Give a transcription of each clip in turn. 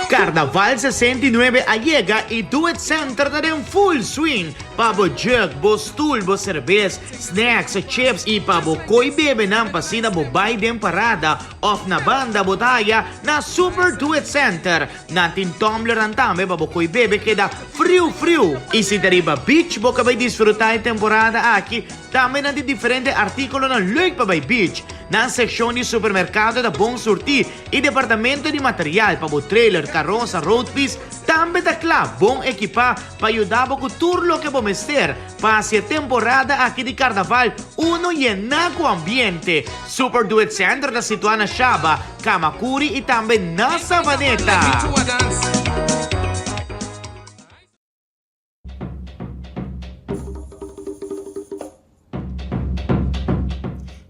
Carnaval 69 a yega y Do It Center ta den full swing pa bo jug, bo stoel, bo cerbes, snacks, chips y pa bo coy bebenan pa asina bo bay den parada of na banda bo ta haya na Super Do It Center. Nan tin tumblernan tambe pa bo coy bebe keda friu friu. Y si ta riba beach bo ka bay disfruta e temporada aki, tambe nan tin diferente articulonan leuk pa bay beach. Nan seccion di supermercado ta bon surti. E departamento di material pa bo trailer, karosa, roadpiece tambe ta kla, bon ekipá pa yuda bo ku tur loke bo mester pa hasi e temporada aki di karnaval unu yená ku ambiente. Super Do It Center ta situá na Shaba, Kamakuri i tambe na Savaneta.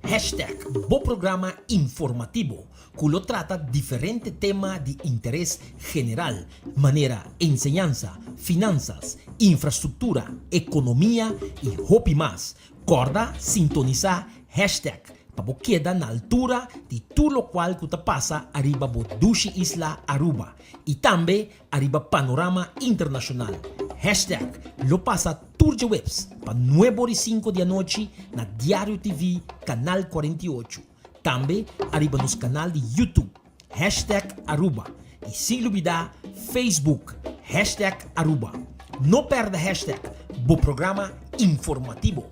Hashtag Bo programa informativo ku lo trata diferente tema di interes general manera enseñansa, finansas, infrastruktura, ekonomia i hopi mas. Kòrda sintonisá Hashtag pa bo keda na altura di tur lokual ku ta pasa ariba bo dushi isla Aruba i tambe Ariba panorama internashonal, Hashtag lo pasa tur djaweps pa nuebe ora i sinku di anochi na Diario TV Kanal 48. Tambe ariba nos kanal di YouTube, Hashtag Aruba, i sin lubidá Facebook, Hashtag Aruba. No pèrdè Hashtag, bo programa informativo!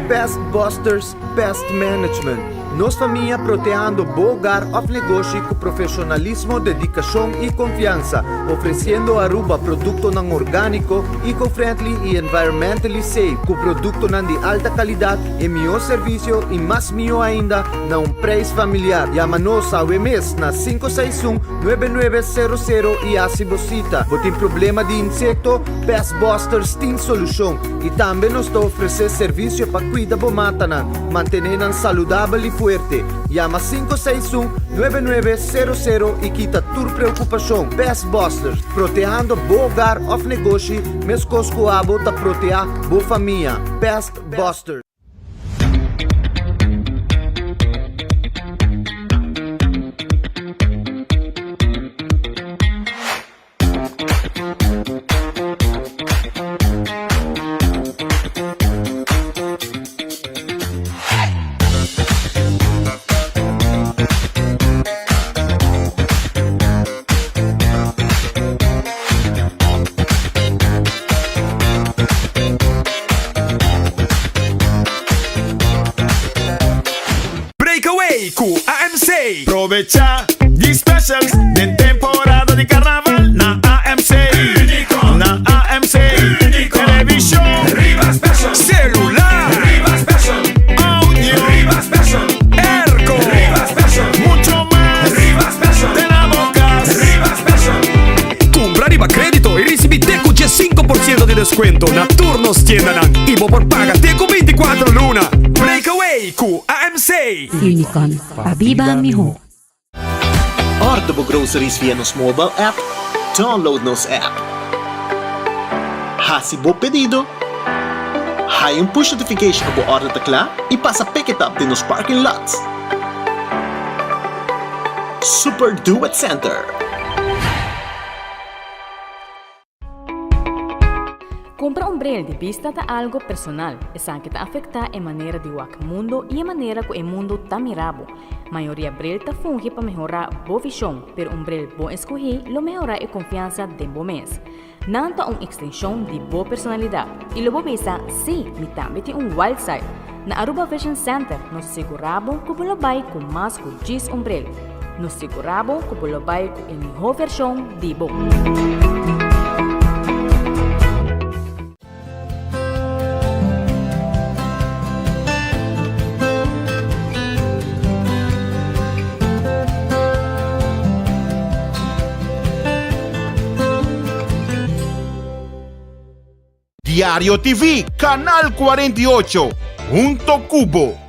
Pest Busters Pest Management, Nos famia protehando bo hogar of negoshi cu profesionalismo, dedicacion y confiansa, ofreciendo Aruba productonan organico, eco-friendly y environmentally safe, cu productonan di alta calidad, e mihor servicio y mas mihor ainda na un prijs familiar. Yama nos awe mes na 561 9900 y haci bo cita. Bo tin problema di insecto? Pest Busters tin solucion. I tambe nos ta ofresé servisio pa kuida bo matanan, mantené nan saludabel i fuerte. Yama 561 9900 i kita tur preokupashon. Pest Busters, protehando bo hogar òf negoshi meskos ku abo ta protehá bo famia. Pest Busters. Breakaway ku AMC. Probecha di specials den temporada di carnaval na AMC. Unico. Na AMC. Unico. Television. Riba special. Celular. Riba special. Audio. Riba special. Airco. Riba special. Mucho mas. Riba special. Den abo cas. Riba special. Cumpra riba credito y ricibi te cu 15% di descuento na tur nos tiendanan y bo por paga te cu 24 luna. Breakaway cu AMC. Unicon, pa biba mihó. Order bo groceries via nos mobile app, download nos app. Hasi bo pedido, haya un push notification ku bo order ta kla i pasa pick it up den nos parking lot. Super Do It Center. Cumpra un bril di bista ta algo personal. Esaki ta afecta e manera di wak mundo y e manera cu e mundo ta mira bo. Mayoria bril ta fungi pa mehora bo vision, pero un bril bon escogi lo mehora e confiansa den bo mes. Nan ta un extension di bo personalidad y lo bo bisa, Si, mi tambe tin un wild side. Na Aruba Vision Center nos ta sigura bo cu bo lo bay cu mas cu djis un bril. Nos sigura bo cu bo lo bay cu e miho version di bo. Diario TV, Canal 48, hunto cu bo.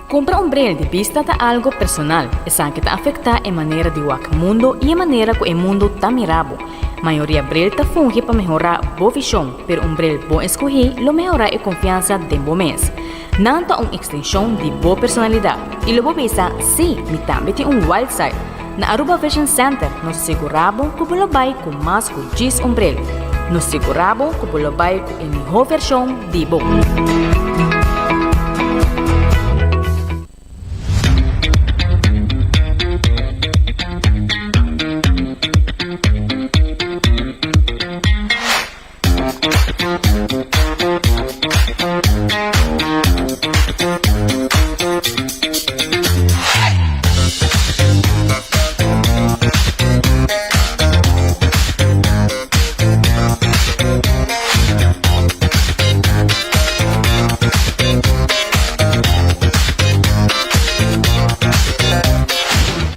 Kumpra un bril di bista ta algo personal. Esaki ta afektá e manera di wak mundo i e manera ku e mundo ta mira bo. Mayoria bril ta fungi pa mehorá bo vishon, pero un bril bon eskohí lo mehorá e konfiansa den bo mes. Nan ta un ekstenshon di bo personalidat i lo bo bisa, Sí, mi tambe tin un wild side. Na Aruba Vision Center nos sigurá bo ku bo lo bai ku mas ku djis un bril. Nos sigurá bo ku bo lo bai ku e mihó vershon di bo.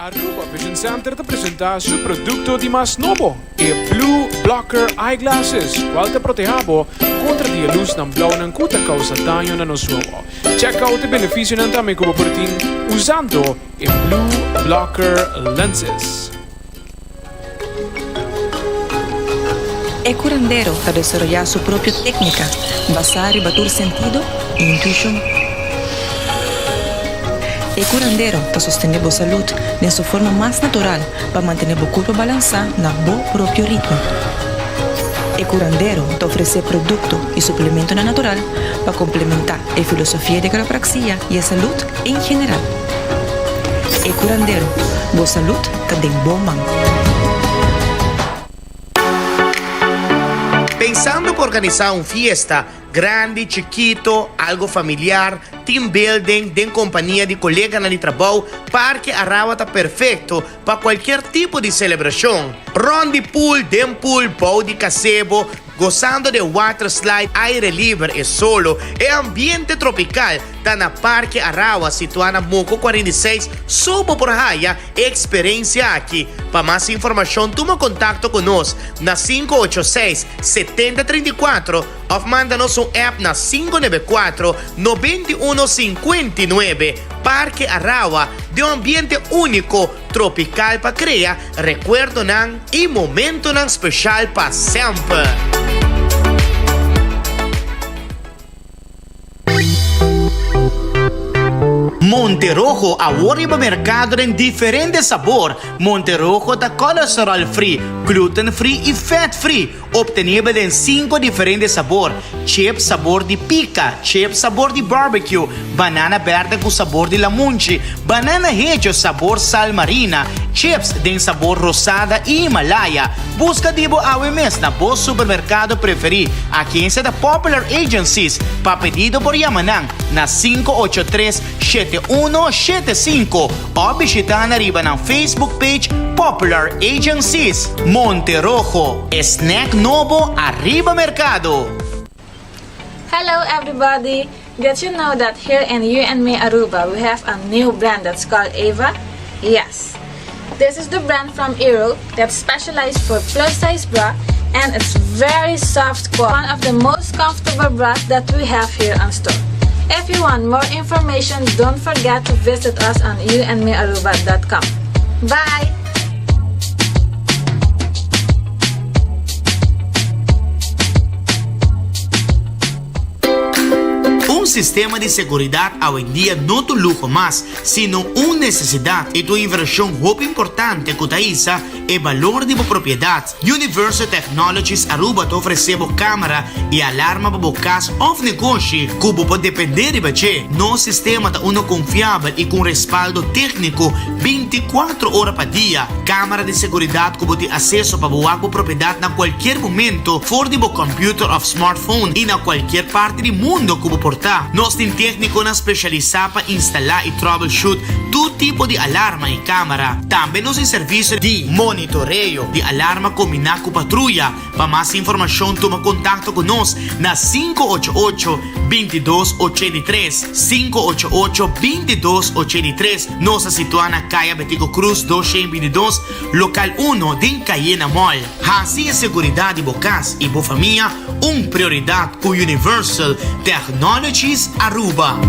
Aruba Vision Center ta presenta su producto di mas nobo, E Blue Blocker Eyeglasses, cual ta proteha bo contra di e luznan blauwnan cu ta causa daño na nos wowo. Check out e beneficionan tambe cu bo por tin usando e Blue Blocker Lenses. E curandero ta desaroyá su propio técnica basá riba tur sentido i intuishon. E curandero ta sostené bo salud den su forma mas natural pa mantené bo kurpa balansá na bo propio ritmo. E kurandero ta ofresé produkto i suplementonan natural pa komplementá e filosofia di kalopraxia i e salud en general. E kurandero, bo salud ta den bo man. Pensando pa organisá un fiesta, Grandi, chikito, algo familiar, team building, den kompania di koleganan di trabou, Parke Arawa ta perfekto pa kualkier tipo di selebrashon. Rònt di pool, den pool, bou di kasebo, gosando di e water slide, aire liber, e solo, e ambiente tropikal ta na Parke Arawa situá na Moko 46, so bo por haya e eksperensia aki. Pa mas informashon tuma kontakto ku nos na 586 70 34 Of manda nos un app na 594 91 59. Parke Arawa den un ambiente úniko, tropikal pa krea rekuerdonan i momentonan speshal pa semper. Monte Rojo awor riba merkado den diferente sabor. Monte Rojo ta cholesterol free, gluten free i fat free. Obtenibel den cinco diferente sabor, chip sabor di pica, chip sabor di barbecue, banana berde cu sabor di lamunchi, banana hecho sabor sal marina, chips den sabor rosada y Himalaya. Busca di bo awe mes na bo supermercado preferi. Agencia ta Popular Agencies. Pa pedido por yama nan na 583 7175 o bishita nan riba nan Facebook page Popular Agencies. Monte Rojo, e snack nobo ariba mercado. Hello everybody! Did you know that here in You and Me Aruba we have a new brand that's called Ava? Yes! This is the brand from Europe that's specialized for plus size bra and it's very soft one of the most comfortable bras that we have here on store. If you want more information, don't forget to visit us on youandmearuba.com. Bye! Un sistema di seguridad awendia no ta un luho mas, sino un necesidad y ta un inversion hopi importante cu ta hisa e balor di bo propiedad. Universal Technologies Aruba ta ofrece bo camera y alarma pa bo cas of negoshi cu bo por depende riba dje. Nos sistema ta uno confiabel y cu un respaldo tecnico binticuatro ora pa dia. Camera di seguridad cu bo tin aceso pa bo wak bo propiedad na cualkier momento for di bo computer of smartphone y na cualkier parti di mundo cu bo por ta. ta. Nos tin téknikonan spesialisá pa instalá i troubleshoot tur tipo di alarma i kámara. Tambe nos tin servisio di monitoreo di alarma kombiná ku patruya. Pa mas informashon tuma kontakto ku nos na 588 2283, 588 2283. Nos ta situá na Kaya Betico Cruz 222, lokal uno den Cayena Mall. Hasi e seguridat di bo kas i bo famia un prioridat ku Universal Technologies Aruba.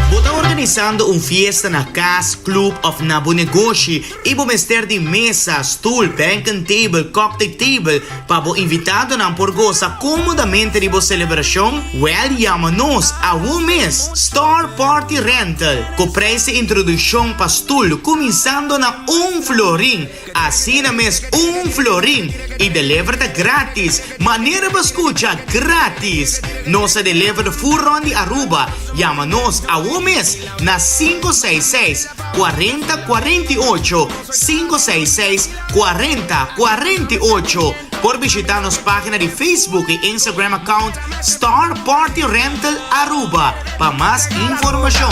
Bo ta organisando un fiesta na kas, club of na bo negoshi i bo mester di mesa, stoel, banken table, cocktail table pa bo invitadonan por gosa komodamente di bo selebrashon? Wèl yama nos awo mes! Star Party Rental, ku preis di introdukshon pa stoel kuminsando na un florin. Asina mes un florin y deliver ta gratis, manera bo scucha, gratis! Nos ta deliver full rond di Aruba, yama nos awo mes na 566 40 48, 566 40 48. Por bishita nos pagina di Facebook y Instagram account Star Party Rental Aruba pa mas informacion.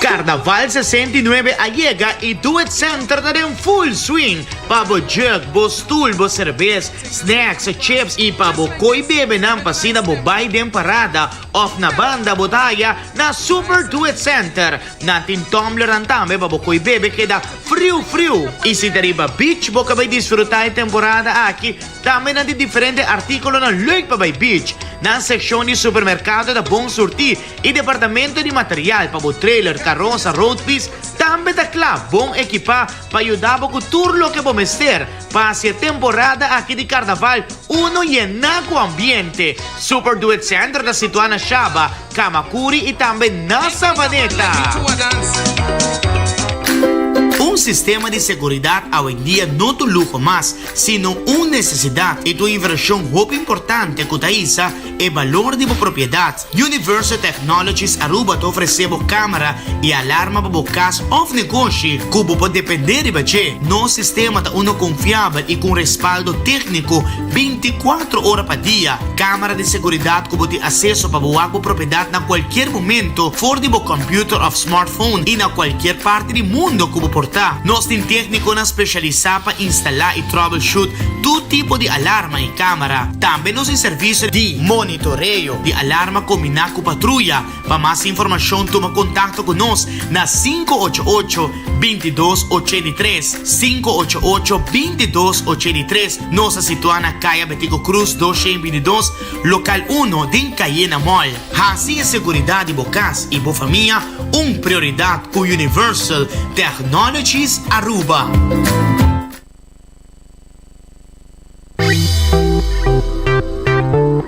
Carnaval 69 a yega y Do It Center ta den full swing pa bo jug, bo stoel, bo cerbes, snacks, chips y pa bo coy bebenan pa asina bo bay den parada of na banda bo ta haya na Super Do It Center. Nan tin tumblernan tambe pa bo coy bebe keda friu friu. Y si ta riba beach bo ka bay disfruta e temporada aki, tambe nan tin diferente articulonan leuk pa bay beach. Nan seccion di supermercado ta bon surti. E departamento di material pa bo trailer, karosa, roadpiece tambe ta kla bon ekipá pa yuda bo ku tur loke bo mester pa hasi e temporada aki di karnaval uno yená ku ambiente. Super Do It Center ta situá na Shaba, Kamakuri i tambe na Savaneta. Un sistema di seguridat awendia no ta un luho mas, sino un nesesidat i ta un invershon hopi importante ku ta hisa e balor di bo propiedat. Universal Technologies Aruba ta ofresé bo kámara i alarma pa bo kas òf negoshi ku bo por dependé riba dje. Nos sistema ta uno konfiabel i ku un respaldo tékniko 24 ora pa dia. Kámara di seguridat ku bo tin aseso pa bo wak bo propiedat na kualkier momento for di bo kòmpiuter òf smartphone i na kualkier parti di mundo ku bo por ta. Nos tin téknikonan spesialisá pa instalá i troubleshoot tur tipo di alarma i kámara. Tambe nos tin servisio di monitoreo di alarma kombiná ku patruya. Pa mas informashon tuma kontakto ku nos na 588 2283, 588 2283. Nos ta situá na Kaya Betico Cruz 222, lokal uno den Cayena Mall. Hasi e seguridat di bo kas i bo famia un prioridat ku Universal Technologies Aruba.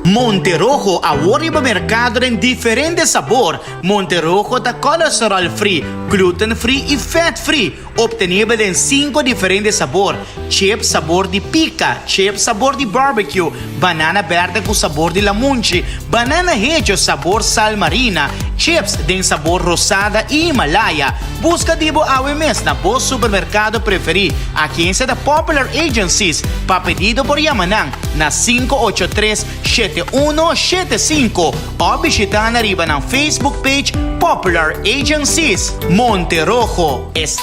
Monte Rojo awor riba mercado den diferente sabor. Monte Rojo ta cholesterol free, gluten free y fat free. Obtenibel den cinco diferente sabor, chip sabor di pica, chip sabor di barbecue, banana berde cu sabor di lamunchi, banana hecho sabor sal marina, chips den sabor rosada y Himalaya. Busca di bo awe mes na bo supermercado preferi. Agencia ta Popular Agencies. Pa pedido por yama nan na 583 7175 of bishita nan riba nan Facebook page Popular Agencies. Monte Rojo. Es.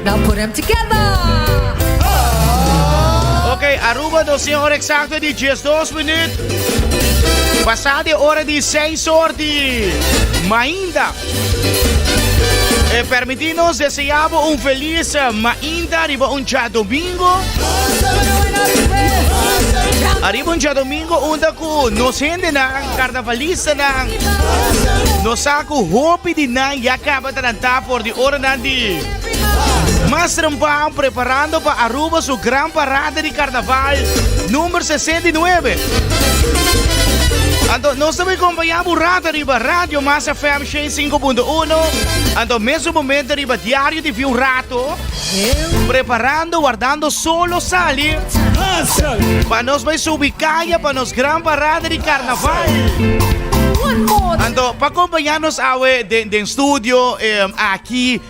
Now put 'em together! Ok, Aruba nos tin ora exacto di 12 minuut. Pasa di ora di 6 or di mainta. Eh, permiti nos desea bo un feliz eh, mainta riba un djadomingo. Ariba un djadomingo unda ku nos hendenan, karnavalistanan, nos sa ku hopi di nan ya kaba ta lantá for di oranan di mas trempan preparando pa Aruba su gran parada di karnaval number 69. Anto nos ta bai kompañá bo un rato riba Radio Mas FM 105.1. Anto mesun momento riba Diario TV un rato. Preparando, wardando solo sali pa nos bai subi kaya pa nos gran parada di karnaval. Anto pa kompañá nos awe den den studio aki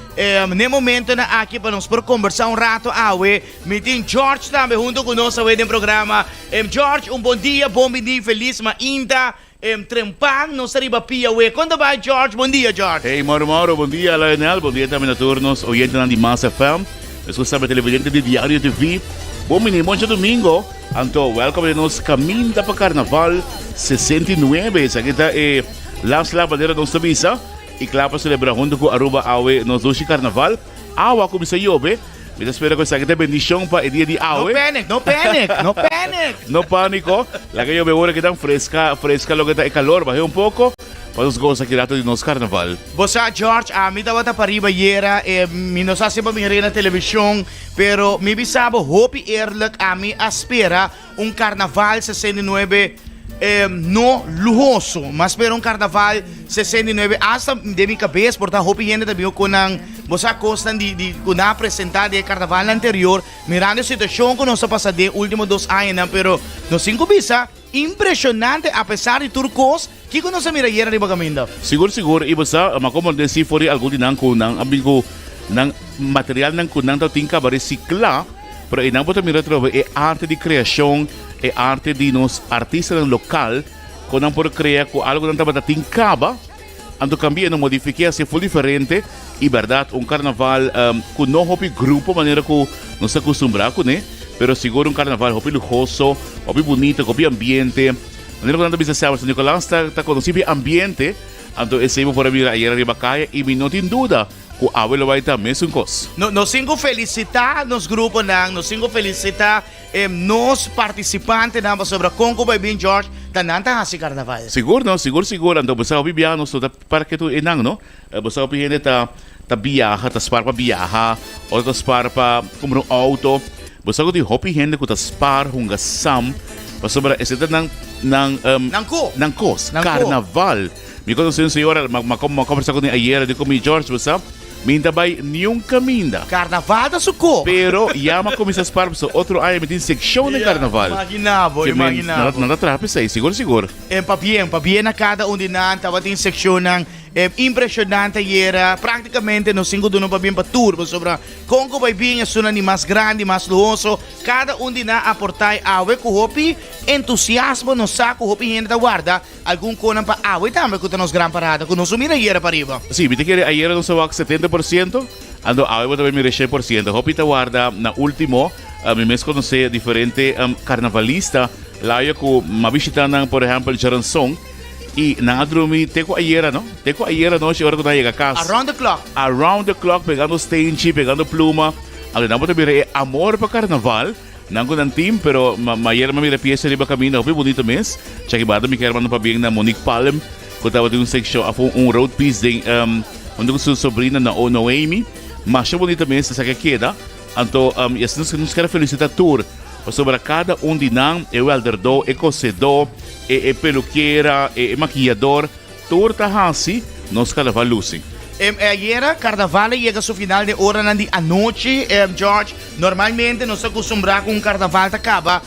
n'e momentonan aki pa nos por kombersá un rato awe. Mi tin George tambe hunto ku nos awe den programa. George, un bon dia, bon bini, felis mainta. Em trempan nos ta riba pia we. Kon ta bai George? Bon dia George. Hey Mauro Mauro, bon dia Lionel, bon dia tambe na tur nos oyentenan di Mas FM. Nos ku sabe televidente di Diario TV. Bon bini, bon djadomingo. Anto welcome den nos Caminda pa Carnaval 69. Esaki ta e last lap manera nos ta bisa y kla pa celebra hunto ku Aruba awe nos dushi Carnaval. Awa cuminsa yobe. Mi ta spera cu esaki ta bendicion pa e dia di awe. No panic, no panic, no panic. No panico. Laga yobe ora ki tan fresca, fresca loke ta e calor. Bahe un poco pa nos goza ki rato di nos carnaval. Bo sa George, ami tabata pariba ayera, e mi no sa si bo mira na television, pero mi bisa bo hopi eerlijk, ami a spera un carnaval 69 no luhoso, m'a spera un carnaval 69 hasta den mi cabes por ta hopi hende ta bin cu nan, bo sa cosnan di di cu nan a presenta den e carnaval anterior, mirando e situacion cu nos a pasa den e ultimo dos añanan, pero nos tin cu bisa impresionante a pesar di tur cos, kico nos a mira ayera riba caminda? Sigur sigur y bo sa, m'a como deci for di algun di nan cu nan a bin cu nan materialnan cu nan ta tin caba recicla, Pero einan bo ta mira atrobe e arte di kreashon, e arte di nos artistanan lokal, kon nan por krea ku algu nan tabata tin kaba, anto kambia no modifiké hasié ful diferente i bèrdat un karnaval ku no hopi grupo manera ku nos ta kustumbrá kuné, pero sigur un karnaval hopi luhoso, hopi bunito, ku hopi ambiente. Manera ku nan ta bisa semper San Nicolas ta ta konosí pa e ambiente, anto esei bo por a mira ayera riba kaya i mi no tin duda Ku awe lo bai ta mesun kos. No, nos tin ku felisitá nos gruponan, nos tin ku felisitá e nos partisipantenan pasobra kon ku bai bin George ta nan ta hasi karnaval. Sigur no, sigur sigur, anto bo sa hopi biaha nos no ta para ketu einan no, bo sa hopi hende ta ta biaha, ta spar pa biaha, otro ta spar pa kumpra un outo, bo sa ku tin hopi hende ku ta spar hunga sam pasobra esei ta nan nan Nan ko. nan kos, Nan ko. karnaval. Mi conoce un señora, ma ma ma conversa con ayer, di con mi George, bo sa, mi ta bay niun caminda. Carnaval ta su cop. Pero ya m'a cuminsa spar pasobra otro aña mi tin seccion den carnaval. Imagina bo, Ke men, imagina nan bo. nan ta traha p'esey, sigur sigur. En pabien, pabien na cada un di nan, tabatin seccionnan impresionante ayera. Practicamente nos tin cu duna un pabien pa tur, pasobra con cu bay bin esunnan di mas grandi, mas luhoso, cada un di nan a aporta y awe cu hopi entusiasmo nos sa cu hopi hende ta warda. Algun konan pa awe tambe ku ta nos gran parada ku nos no mira ayera pariba. Sí, mi ta kere ayera nos a wak 70%, anto awe bo ta bay mira 100%. Hopi ta warda na ultimo. Mi mes konosé diferente karnavalista layo ku m'a bishita nan, por ehèmpel Jaranson, i nan a drumi te ku ayera, no? Te ku ayera nochi ora ku nan a yega kas. Around the clock. Around the clock pegando stenchi, pegando pluma. Anto nan bo ta mira e amor pa karnaval. Nan ku nan team, pero ma ayera mi a mira pieza riba kaminda hopi bunito mes. Chaki bata mi kier manda pabien na Monique Palm ku tabatin un sekshon af un road piece den hunto ku su sobrina Noemi. Masha bunito mes esaki a keda. Anto y asina nos kier a felicita tur pasobra kada un di nan, e welderdó, e kosedó, e pelukera, e makiyador, Tur ta hasi nos carnaval luci. Ayera carnaval a yega su final den oranan di anochi, George. Normalmente nos ta acostumbrá cu un carnaval ta caba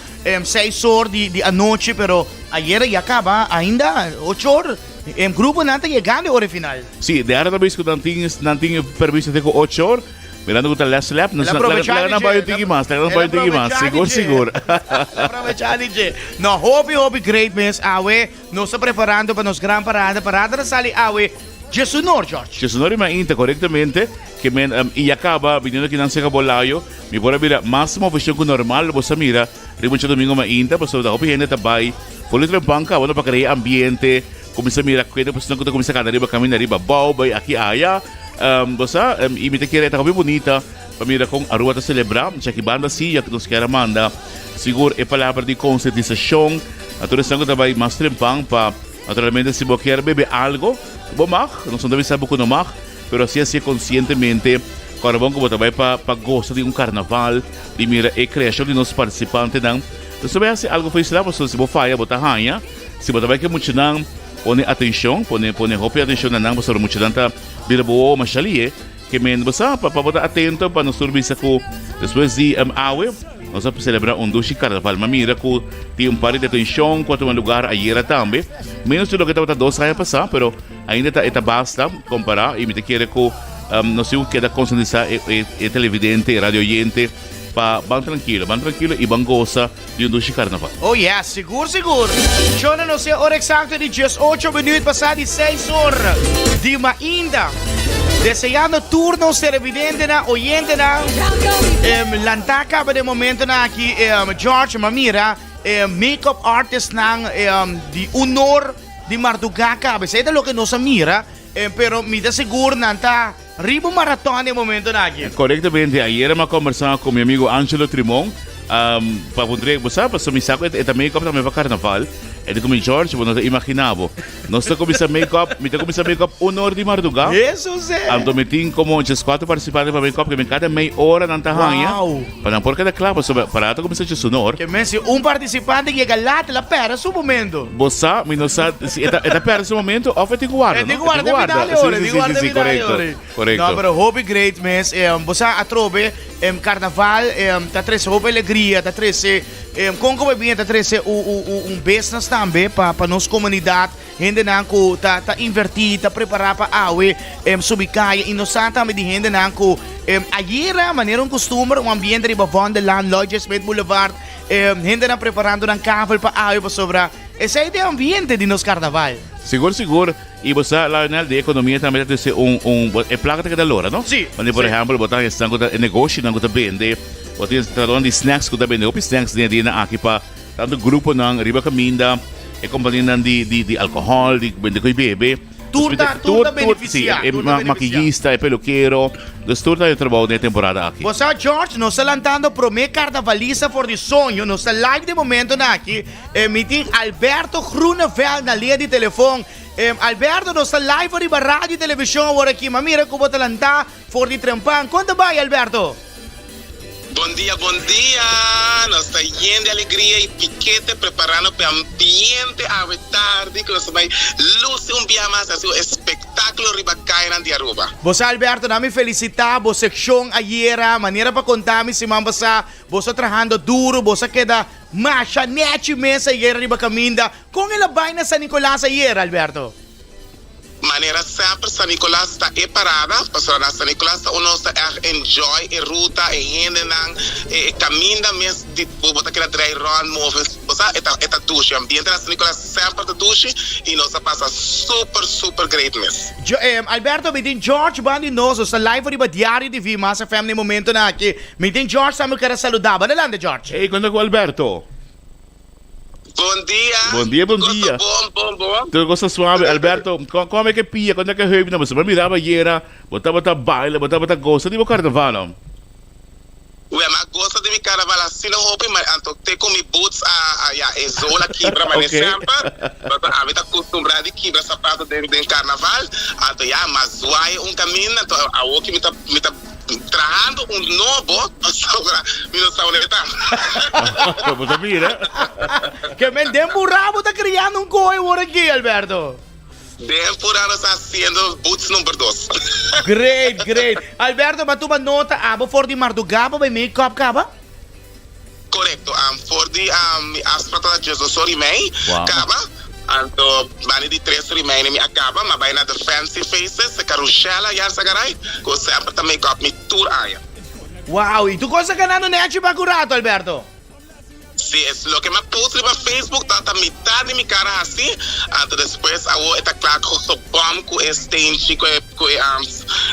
seis or di anochi, pero ayera ya caba ainda ocho or. Gruponan ta yegando e ora final. Sí, de ara ta bisa cu nan tin nan tin permiso te cu ocho or. Mirando cu ta last lap, El a probecha laga di nan dje. bai un tiki mas, laga nan bai un tiki mas. Sigur, sigur. El a probecha di dje. No, hopi, hopi great mes awe. Nos ta preparando pa nos gran parada. Parada ta sali awe. Djesunor, George. Djesunor di mainta, korektamente, ke men i a kaba biniendo akinan serka Bolayo, mi por a mira mas moveshon ku normal bo sa mira riba un djadomingo mainta, pasobra ta hopi hende ta bai for di trempan kaba no pa krea ambiente, kuminsa mira kuende personan ku ta kuminsa kanta riba kaminda riba abou, bai aki aya, bo sa, i mi ta kere ta hopi bunita pa mira kon Aruba ta selebrá, djaki banda si ya nos kier a manda sigur e palabra di konsientisashon na tur esnan ku ta bai mas trempan pa. Naturalmente si bo kier bebe algo, bo mag, nos no ta bisa bo ku no mag, pero hasi hasié konsientemente, kòrda bon ku bo ta bai pa pa gosa di un karnaval, di mira e kreashon di nos partisipantenan. Nos ta bai hasi algo for isla, pasobra si bo faya bo ta haña, si bo ta bai ku e muchanan, pone atenshon, pone pone hopi atenshon na nan, pasobra muchanan ta bira bo wowo masha lihe. Ke men bo sa pa bo ta atento pa nos tur bisa ku despues di awe nos a selebrá un dushi karnaval. Ma mira ku tin un par di detenshon ku a tuma lugar ayera tambe. Menos di loke tabata dos aña pasá, pero ainda ta e ta basta kompará i mi ta kere ku nos tin ku keda konsientisá e televidente, e radio oyente pa ban trankilo, ban trankilo i ban gosa di un dushi karnaval. Oh yes, sigur sigur. Shona nos e ora eksakto di diesocho minuut pasá di seis or di mainta. Deseando tur nos televidentenan, oyentenan, em, lantá kaba den momentonan aki, em, George, m'a mira e make-up artistnan, em, di unor di mardugá kaba. Esei ta loke nos a mira, em, pero mi ta sigur nan ta Riba un maraton den momentonan aki. Korektamente, ayera mi a kombersá ku mi amigu Angelo Trimon, pa puntr'é, bo sa pasobra mi sa ku e ta make up tambe pa karnaval. E di ku mi, George, bo no ta imaginá bo. Nos ta kuminsá make up, mi ta kuminsá make up un or di mardugá. Hesus eh! Anto mi tin komo djeskuater partisipante pa make up, ke mi kada mei ora nan ta haña Wow! pa nan por keda kla, pasobra parada ta kuminsá djesun or. Ke men si un partisipante yega lat, el a pèrdè su momento. Bo sa, mi no sa si e ta e ta pèrdè su momento òf e tin ku warda, E no? tin ku warda te final e ora, e Sí, tin sí, ku warda sí, te sí, final e korekto, ora. korekto. No, pero hopi great mes. Bo sa atrobe karnaval ta trese hopi alegria, ta trese kon ku bo bini ta trese un business tambe pa pa nos komunidat, hendenan ku ta ta invertí, ta prepará pa awe subi kaya i nos sa tambe di hendenan ku ayera manera un kustumber un ambiente riba Vondellaan, Lloyd J. Smith Boulevard, Hendenan preparando nan kavel pa awe pasobra esei ta e ambiente di nos karnaval. Sigur sigur, i bo sa Lionel di ekonomia tambe ta trese un un e plaka ta keda lora no? Si, Wanneer por si. ehèmpel bo ta esnan ku ta e negoshinan ku ta bende, bo tin tratonan di snacks ku ta bende hopi snacks den e dianan aki pa tantu gruponan riba kaminda, e kompanianan di di di alkohòl, di bende ku e bebe. Tur ta tur ta beneficia, Sí, e tur ta beneficia. makiyista, e pelukero, dus tur ta e trabou den e temporada aki. Bo sa George, nos ta lantando prome karnavalista for di soño, nos ta live den momentonan aki, e mi tin Alberto Groeneveld na lia di telefon. E Alberto nos ta live ariba radio y television awor aki, ma mira ku bo ta lanta for di trempan. Kon ta bai Alberto? Bon dia, bon dia! Nos ta yen di alegria y pikete preparando p'e ambiente awe tardi cu nos ta bay luci un bia mas haci un espectaculo riba cayanan di Aruba. Bo sa Alberto, na mi felicita bo seccion ayera, manera pa conta mi siman pasa, bo sa trahando duro, bo sa keda masha nechi mes ayera riba caminda. Con el a bay na San Nicolas ayera, Alberto? Manera semper San Nicolas ta e parada, pasobra na San Nicolas ta un nos ta ègt enjoy e ruta, e hendenan, e caminda mes di bo bo ta keda drei rond move, bo sa e ta e ta dushi, ambiente na San Nicolas semper ta dushi y nos a pasa super super great mes. Jo, Alberto, mi tin George ban di nos, nos ta live riba Diario TV, Mas FM na e momentonan aki. Mi tin George tambe ku kere saluda bo. Adelante George. Hey, konta ku Alberto? Bon dia. Bon dia, bon dia. Bon, bon, bon. Tur cosa suave. Alberto, con ke pia, con ke heup na bo miraba ayera, bo tabata baila, bo tabata goza di bo carnaval, no? Wè, m'a goza di mi carnaval asina hopi, ma anto te cu mi boots a, a ya, e zola kibra mane Okay. semper. Pasobra ami ta custumbra di kibra sapato den, den carnaval. Anto ya, m'a zwaai un caminda, anto awo ki mi ta, mi ta Trahando un nobo pasobra mi no sa unda e ta. Bo ta mira. Ke men den purá bo ta kriando un koe wor aki, Alberto. Den purá nos ta hasiendo boots number dos. Great, great. Alberto, bo a tuma nota abo for di mardugá pa bai make up kaba? Korekto, for di mi afsprak ta diesdos or i mei Wow. kaba, anto bani di tres or i mei mi a kaba, m'a bai na The Fancy Faces, e Carushella Yarzagaray, ku semper ta make up mi tur aña. Wow, i tur kos ta ganando nechi pa ku rato, Alberto? Si, es loke mi a post riba Facebook ta ta mitad di mi cara haci, anto despues awo e ta cla cu su bom cu e stenchi cu e cu e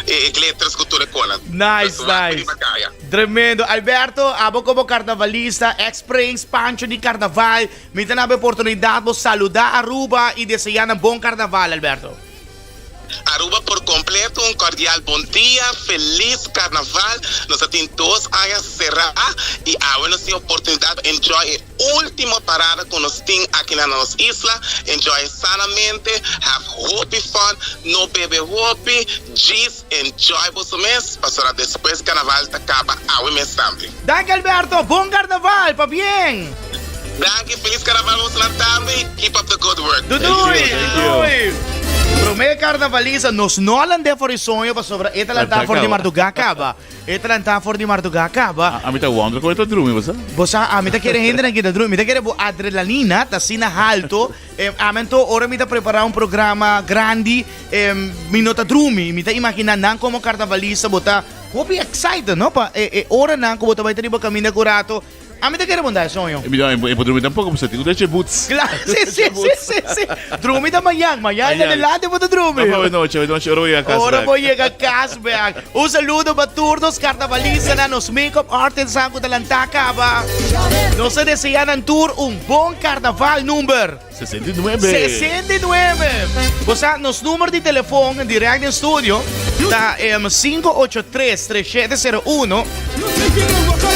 e glitters cu tur e cola. Nice, Dus wak nice. riba caya. Tremendo. Alberto, abo como carnavalista, ex prins Pancho di carnaval, mi ta na bo oportunidad bo saluda Aruba y desea nan bon carnaval, Alberto. Aruba por completo un cordial bon dia, feliz carnaval, nos a tin dos aña cera y awe nos tin oportunidad pa enjoy e ultimo parada cu nos tin aki na nos isla, enjoy sanamente, have hopi fun, no bebe hopi, djis enjoy boso mes, pasobra despues carnaval ta caba awe mes tambe. Danki Alberto, bon carnaval, pabien! Danki, feliz carnaval bosonan tambe y keep up the good work. Doei, doei. Prome carnavalista nos no a land'é for di soño pasobra e ta lantá for di mardugá caba. E ta lantá for di mardugá caba. Ami ta wonder con e ta drumi, bo sa? Bo sa, ami ta kere hendenan ki ta drumi. Mi ta kere bo adrelalina ta asina halto. Ami anto ora mi ta prepara un programa grandi, mi no ta drumi. Mi ta imagina nan como carnavalista bo ta hopi excited, no? Pa e oranan cu bo ta bai ta riba caminda cu rato. Ami ta kere bondá e soño. E mi no, e por drumi tampoco, pasobra tin ku ta echa e boots. Claro, si, si, si, si, si. Drumi ta mañan, mañan en adelante bo ta drumi. No, pa nochi, nochi ora bo yega kas Ora bek. bo yega kas bek. Un saludo pa tur nos karnavalistanan, nos make-up artists-nan ku ta lantá kaba. Nos ta deseá nan tur un bon karnaval number. 69. 69. Bo sa, nos number di telefon direct den studio ta 583 3701.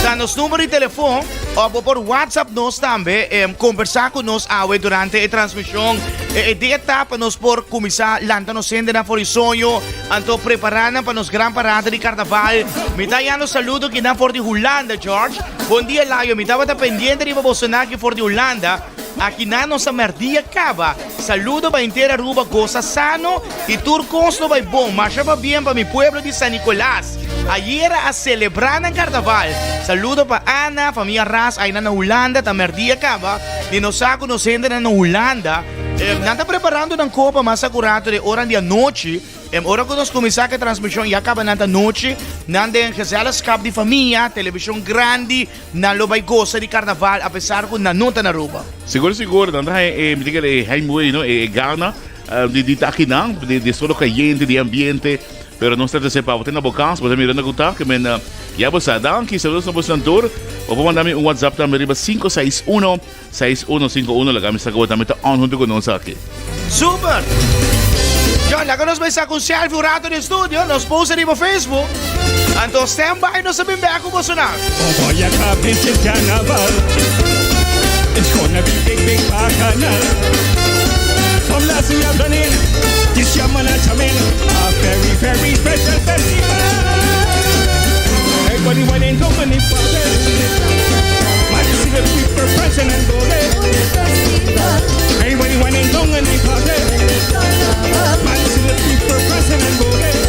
Ta nos number di telefon. O bo por WhatsApp nos tambe, conversa cu nos awe durante e transmision. E idea ta pa nos por cuminsa lanta nos hendenan for di soño, anto prepara nan pa nos gran parada di carnaval. Mi ta yando saludo kinan for di Hulanda, George. Bon dia, Layo. Mi tabata pendiente riba bosonan aki for di Hulanda. Aki nan nos a merdia caba. Saludo pa henter Aruba goza sano y tur cos lo bay bon. Masha pabien pa mi pueblo di San Nicolas. Ayera a celebra nan carnaval. Saludo pa Ana, famia Ras aynan na Hulanda ta merdia caba. Di nos sa cu nos hendenan na Hulanda nan ta preparando nan copa mas acurato den oran di anochi. Ora cu nos cuminsa cu e transmision ya caba nan ta nochi. Nan den gezelschap di famia, television grandi. Nan lo bai gosa di karnaval apesar ku nan no ta na Aruba. Sigur sigur, nan ta haña e, mi ta kere e heimwee, no, e gana di di ta akinan, di di solo kayente, di ambiente, pero nos ta trese pa bo te na bo kas, bo ta mirando ku ta, ke men ya bo sa. Danki, saludos na bosnan tur. Bo por manda mi un WhatsApp tambe riba 561 6151, laga mi sa ku bo tambe ta on huntu ku nos aki. Super! John, laga nos bai saca un selfie un rato den studio, nos post riba Facebook. Anto stand by, nos ta bin bek cu bosonan. Voy a cabeza el carnaval. It's gonna be big, big bacchanal. From last year running, this year man a jamming. A very, very special festival. Everybody wanting to money for Man, see the people prancing and going. Everybody wanting to money for Man, see the people prancing and going.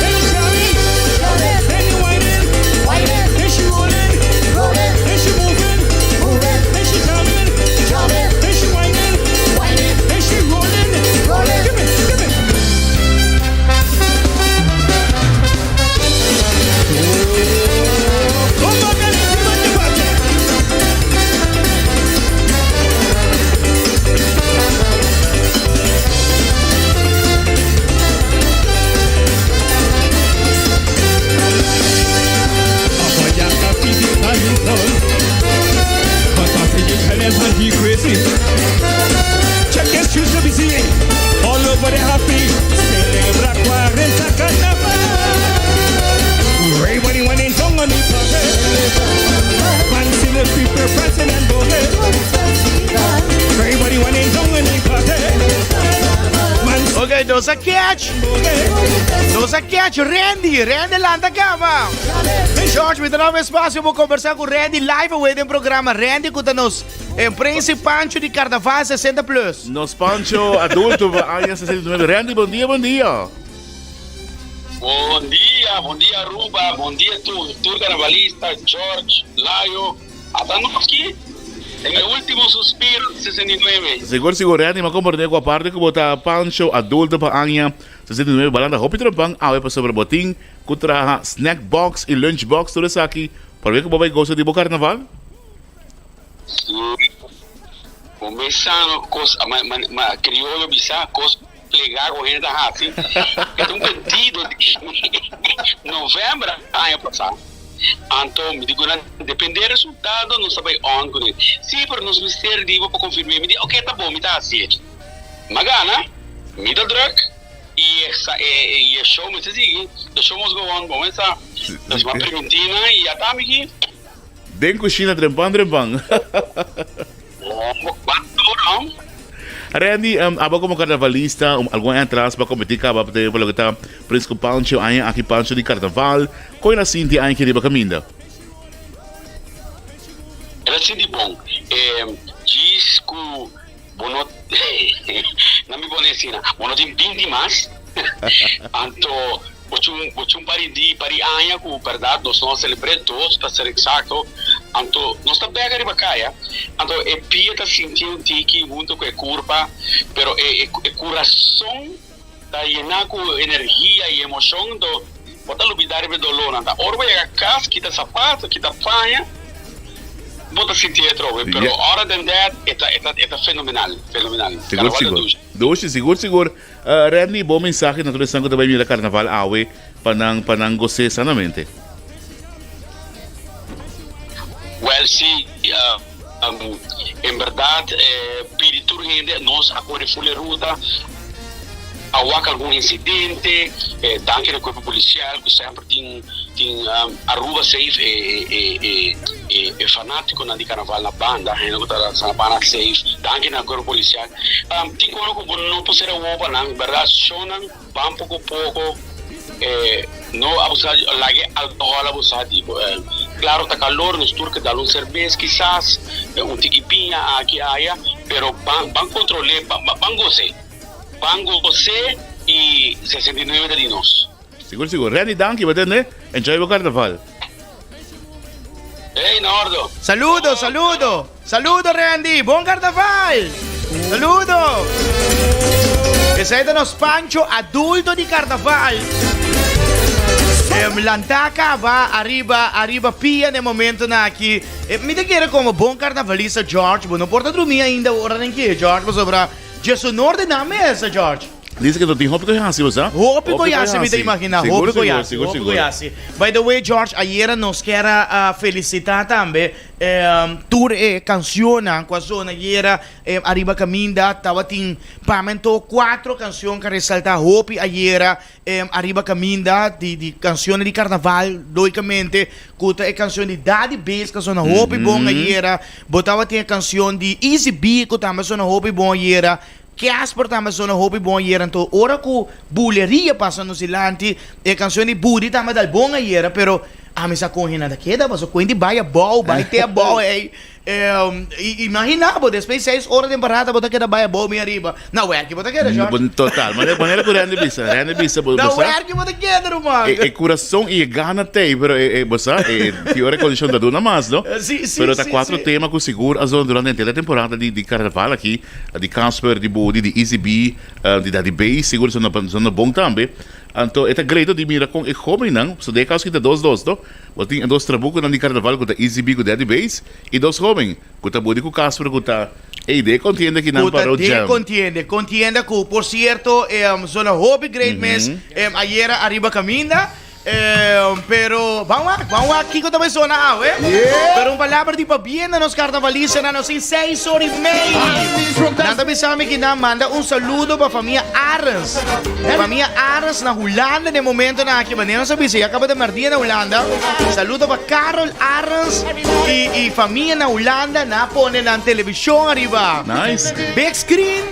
Then she jamming, then you whining, then she rolling, then she moving, then she jamming, then she whining, then she rolling. Give me, give me. Come back and give it the party. Check the streets to be seen all over the happy. Celebra 40 carnaval. Everybody wanting tongue on the party. Man, see the people prancing and going. Everybody wanting tongue on the party. Man, Ok, nos a catch. Nos a catch Randy. Randy lanta caba. George, mi ta dame espacio pa conversa cu Randy live away den programa. Randy cu ta nos en Prince Pancho di Carnaval 60 Plus. Nos Pancho adulto pa aña 69. Randy, bon dia, bon dia. Bon dia, bon dia Aruba, bon dia tur, tur carnavalista, George, Layo, ata nos aki den e ultimo suspiro di 69. Sigur, sigur, Randy, m'a comprende cu aparte cu bo ta Pancho adulto pa aña 69, bo a lanta hopi trabao awe pasobra bo tin cu traha snack box y lunch box, tur esaki. Prome ku bo bai gosa di bo karnaval? Sí. Bo mes sa no kos, ma, ma, ma krioyo bisa kos plegá ku hende ta hasi. E ta un pedido di novèmber aña pasá. Anto mi di ku nan dependé resultado nos ta bai on kuné. Sí, pero nos mester di bo pa konfirm'é. Mi di oke ta bon mi ta hasié. M'a gana, mi ta drùk i e show mester sigui. The show must go on. Bo mes sa. Nos m'a primintí nan i ya ta mi ki. Den kushina trempan trempan. Randy, abo komo karnavalista, algun aña atras bo a kompetí kaba pa loke ta Prins ku Pancho, aña aki Pancho di Karnaval. Kon el a sinti aña aki riba kaminda? El a sinti bon. Djis ku bo no, nan mi pone asina, bo no tin 20 mas, anto Bo tin bo tin un par di par di aña ku bèrdat nos no a selebr'é, dos pa ser eksakto. Anto nos ta bèk ariba kaya, anto e pia ta sinti un tiki huntu ku e kurpa, pero e e kurason ta yená ku energia i emoshon, anto bo ta lubidá riba e dolónan. Ta ora bo yega kas, kita sapato, kita paña, bo ta sinti e atrobe. Pero ora den dèt e ta e ta e ta fenomenal, fenomenal. Sigur, Karnaval ta sigur. dushi. Dushi, sigur, sigur. Randy, bo mensahe na tur esnan ku ta bai mira karnaval awe pa nan pa nan gos'é sanamente. Wèl sí, en bèrdat pidi tur hende nos a kore ful e ruta, a wak algun insidente, danki na kuerpo polisial ku semper tin tin Aruba safe e e fanatikonan di karnaval na banda, hende ku ta na banda safe, danki na kuerpo polisial. Tin ora ku bo no por sera wowo pa nan, bèrdat? Shownan ban poko poko, no abusá di, laga e alkohòl abusá di bo. Klaro ta kalor, nos tur ke dal un serbes kisas, un tiki piña aki aya, pero ban ban kontrol'é, ban gos'é, ban gos'é i 69 ta di nos. Sigur sigur. Randy danki bo tende. Enjoy bo carnaval. Hey Nordo. Saludo, saludo. Saludo Randy. Bon carnaval. Saludo. Esei ta nos Pancho adulto di carnaval. Em lanta caba ariba ariba pia den momentonan aki. E mi ta kere como bon carnavalista George bo no por ta drumi ainda ora den ki George pasobra djesonor den nan mesa George. Dice que no tin hopi cu haci, bo sa? Hopi cu haci, mi ta imagina. Hopi cu haci, hopi cu haci. By the way, George, ayera nos kier a felicita tambe tur e cancionnan cu a zona ayera ariba caminda. Tabatin pamento cuatro cancion cu a resalta hopi ayera ariba caminda di cancionnan di carnaval, logicamente, cu ta e cancion di Daddy Bass cu a zona hopi bon ayera. Bo tabatin e cancion di Easy B cu tambe a zona hopi bon ayera. Casper tambe a sona hopi bon ayera anto ora cu buleria pasa nos dilanti e cancion di Budi tambe dal bon ayera pero ami sa con hende ta keda paso cuenti bay abao bay te abao ey imagina bo despues seis ora den parada bo ta keda bay abao mi ariba na werki bo ta keda George. Total manera cu Randy bisa Randy bisa bo na sa werki bo ta keda ruman. E curason y e gana t'ey pero e bo sa e tin ora e condicion ta duna mas no Si si pero ta si cuatro si. tema cu sigur a zona durante henter e temporada di carnaval aki. Di Casper, di Bodi, di Easy B, di Daddy Bass, sigur esnan ta bon tambe. Anto e ta great di mira kon e hobennan, pasobra den e kaso ki ta dos dos no, bo tin e dos trabukonan di karnaval ku ta Easy B ku Daddy Bass i dos hoben ku ta Bodi ku Casper ku ta ey den e kontienda ki nan Ku ta parou den jam. kontienda, kontienda ku por sierto zona hopi great mes ayera ariba kaminda. Pero ban wak, ban wak kiko ta bai sona awe. Pero un palabra di pabien na nos carnavalistanan, nos tin seis ora y mei. Nan ta bisa mi ki nan manda un saludo pa famia Arends. Famia Arends na Hulanda den momentonan aki, manera nos a bisa ya caba ta merdia na Hulanda. Saludo pa Carol Arends y y famia na Hulanda, nan a pone nan television ariba. Nice. Big screen.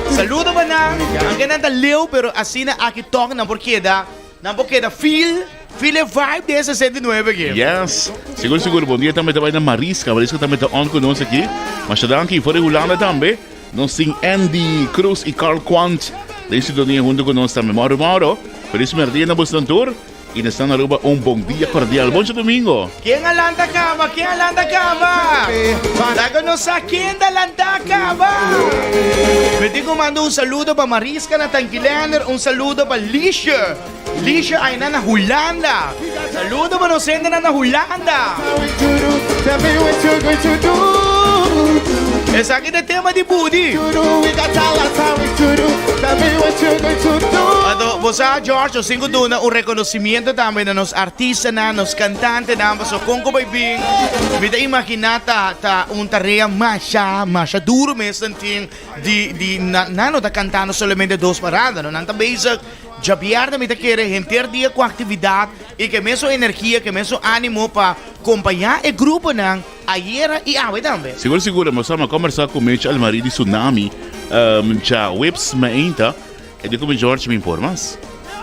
Saludo pa nan, aunke nan ta leu pero asina aki toch nan por keda. Nan por keda feel, feel e vibe di e 69 aki. Yes, sigur sigur. Bon dia tambe ta bai na Mariska. Mariska tambe ta on ku nos aki. Masha danki. For di Hulanda tambe nos tin Andy Cruz i Carl Quant den sintonia huntu ku nos tambe. Mauro Mauro, felis merdia na bosnan tur i na esnan Aruba un bon dia kordial. Bon djadumingo. Ken a lanta kaba? Ken a lanta kaba? Laga nos sa ken ta lanta kaba. Mi tin ku manda un saludo pa Mariska na Tankilander, un saludo pa Lisje. Lisha aina na Hulanda. Saludo pa nos hendenan na Hulanda. Esaki ta e tema di Budi. Anto bo sa George, nos tin ku duna un rekonosimiento tambe na nos artistanan, nos kantantenan, pasobra kon ku bai bin mi ta imaginá ta ta un tarea masha masha duru mes nan tin di di nan no ta kantando solamente dos parada no, nan ta bezig Djabièrnè mi ta kere henter dia ku aktividat i ku e mesun energia, ku e mesun ánimo pa kompañá e gruponan ayera i awe tambe. Sigur sigur, nos a kombersá ku Mitch Almarie di Tsunami djaweps mainta. E di ku mi, George, mi informa mas.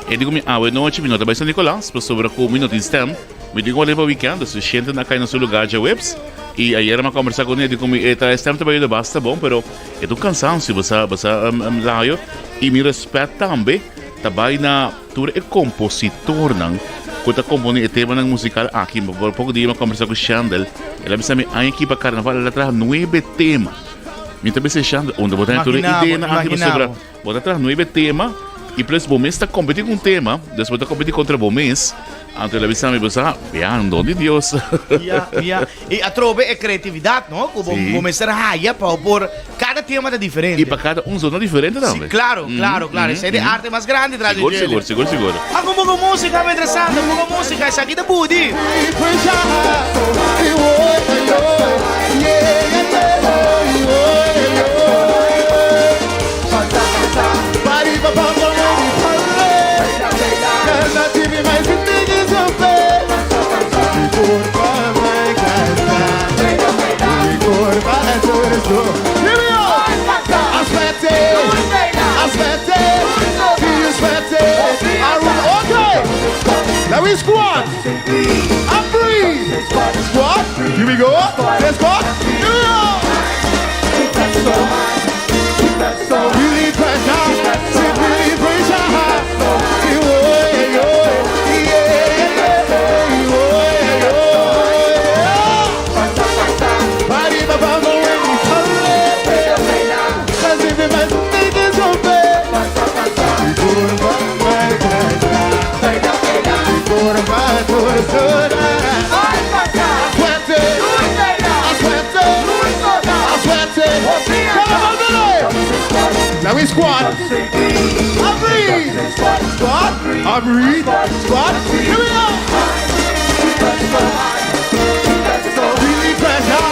E di ku mi, awe nochi mi no ta bai San Nicolas pasobra ku mi no tin stèm. Mi tin ku wak pa wikènt, dus shente a kai na su lugá djaweps. I ayera mi a kombersá kuné, e di ku mi, e ta e stèm ta bai yuda basta bon, pero e ta un kansansio, bo sa, bo sa, Layo. I mi rèspèt tambe ta bai na tur e kompositornan ku ta komponé e temanan musikal aki. Por poko dia mi a kombersá ku Shandel, el a bisa mi aña aki pa karnaval el a traha nuebe tema. Mi ta bisa Shandel, unda bo ta haña tur e ideanan aki pasobra bo ta traha nuebe tema i plus bo mes ta kompetí ku un tema, dus bo ta kompetí kontra bo mes. Anto el a bisa mi, bo sa, ya, un don di Dios. Ya, ya. I atrobe e kreatividat, no? Ku bo, bo mester haya pa bo por, kada tema ta diferente. I pa kada un zona diferente tambe. Si, klaro, klaro, klaro. Esei ta e arte mas grandi tras di Sigur, djele. sigur, sigur, sigur. Haga un poko músika mientrastanto, un poko músika. Esaki ta Budi. Now we squat and breathe. Squat. Here we go. Say squat. Here we go. Really pressure. Say really pressure. Now we squat. And breathe. Squat. And breathe. Squat. Here we go. Really pressure.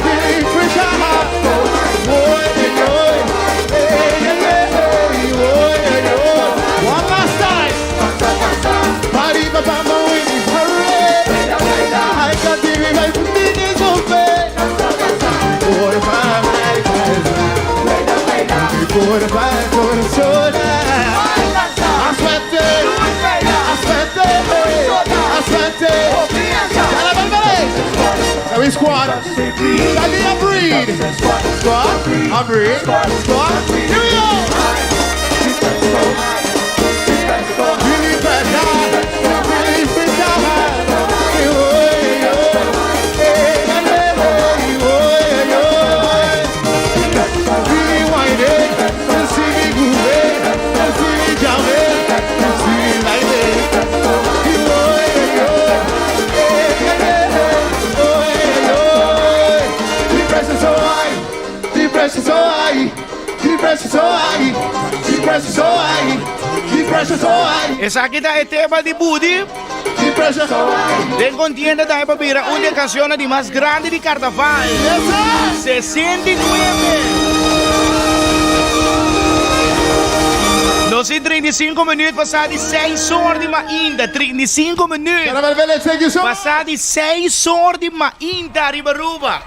Really pressure. Oy, oy. Hey, hey, hey. Oy, oy. One last time. Party, ba, ba, ba, we need hurry. I got the revive, Now we squat. Daddy and breathe. Squat and breathe. Squat. Here we go. Really pressure. Really pressure. Really wind it. You see me move it. You see me jam it. You see me like it. The pressure so high, the pressure so high, the pressure so high, the pressure so high, the pressure so high. Esaki ta e tema di Budi. The pressure so high. Den contienda tambe pa bira un di e cancionnan di mas grandi di Carnaval. 69. Nos tin 35 minuut pasá di 6 or di mainta. 35 minuut Carnaval Village, thank you so much. pasá di 6 or di mainta riba Aruba.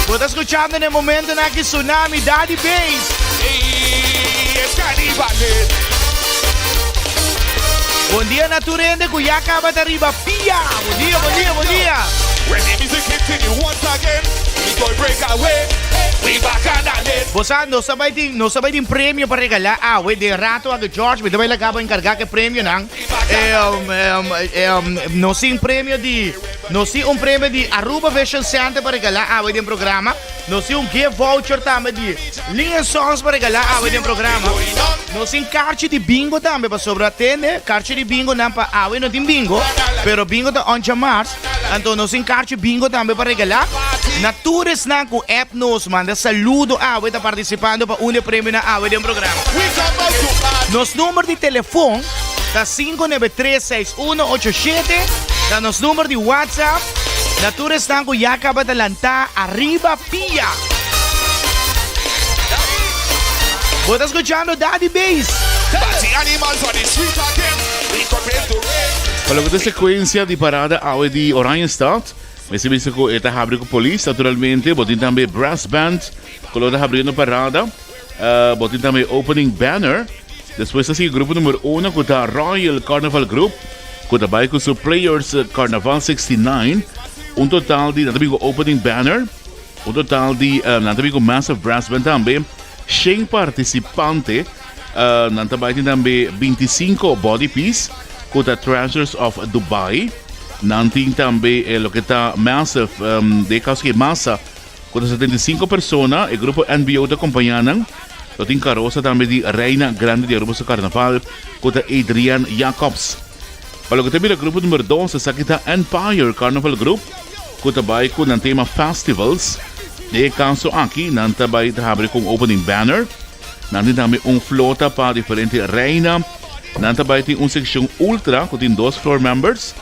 Bo ta skuchando na e momentonan aki Tsunami Daddy Bass. Bon dia na tur hende ku ya kaba ta riba pia. Bon dia, bon dia, bon dia. Bo sa, nos ta bai tin, nos ta bai tin premio pa regalá awe den rato aki George, mi ta bai laga bo enkargá ku e premionan. Nos tin premio di, nos tin un premio di Aruba Vision Center pa regalá awe den programa. Nos tin un gift voucher tambe di Lee Sons pa regalá awe den programa. Nos tin karchi di bingo tambe pasobra tende karchi di bingo nan pa awe no tin bingo, pero bingo ta oncha mars. Anto nos tin karchi bingo tambe pa regalá. Na tur esnan ku app nos manda saludo awe ta partisipando pa un di e premionan awe den programa. Nos number di telefon ta 5936187 ta nos number di WhatsApp. Na tur esnan ku ya kaba ta lantá ariba pia. Bo ta skuchando Daddy Bass. Pa loke ta sekuensia di parada awe di Oranjestad, mester bisa ku e ta habri ku polis naturalmente. Bo tin tambe brass band ku lo ta habriendo parada. Bo tin tambe opening banner. Despues ta sigui grupo number uno ku ta Royal Carnival Group ku ta bai ku su Players Carnaval 69. Un total di nan ta bin ku opening banner. Un total di nan ta bin ku Massive Brass Band tambe. Shen partisipante. Nan ta bai tin tambe 25 body piece ku ta Treasures of Dubai. Nan tin tambe loke ta Massive den e kaso ke masa. Ku ta 75 persona, e grupo NBO ta kompañá nan. Lo tin karosa tambe di Reina Grande di Aruba su Karnaval, ku ta Adrienne Jacobs. Pa loke ta bira grupo number dos, esaki ta Empire Carnival Group, ku ta bai ku nan tema Festivals. Den e kaso aki, nan ta bai ta habri ku un opening banner. Nan tin tambe un flota pa diferente reina. Nan ta bai tin un sekshon ultra ku tin dos floor members.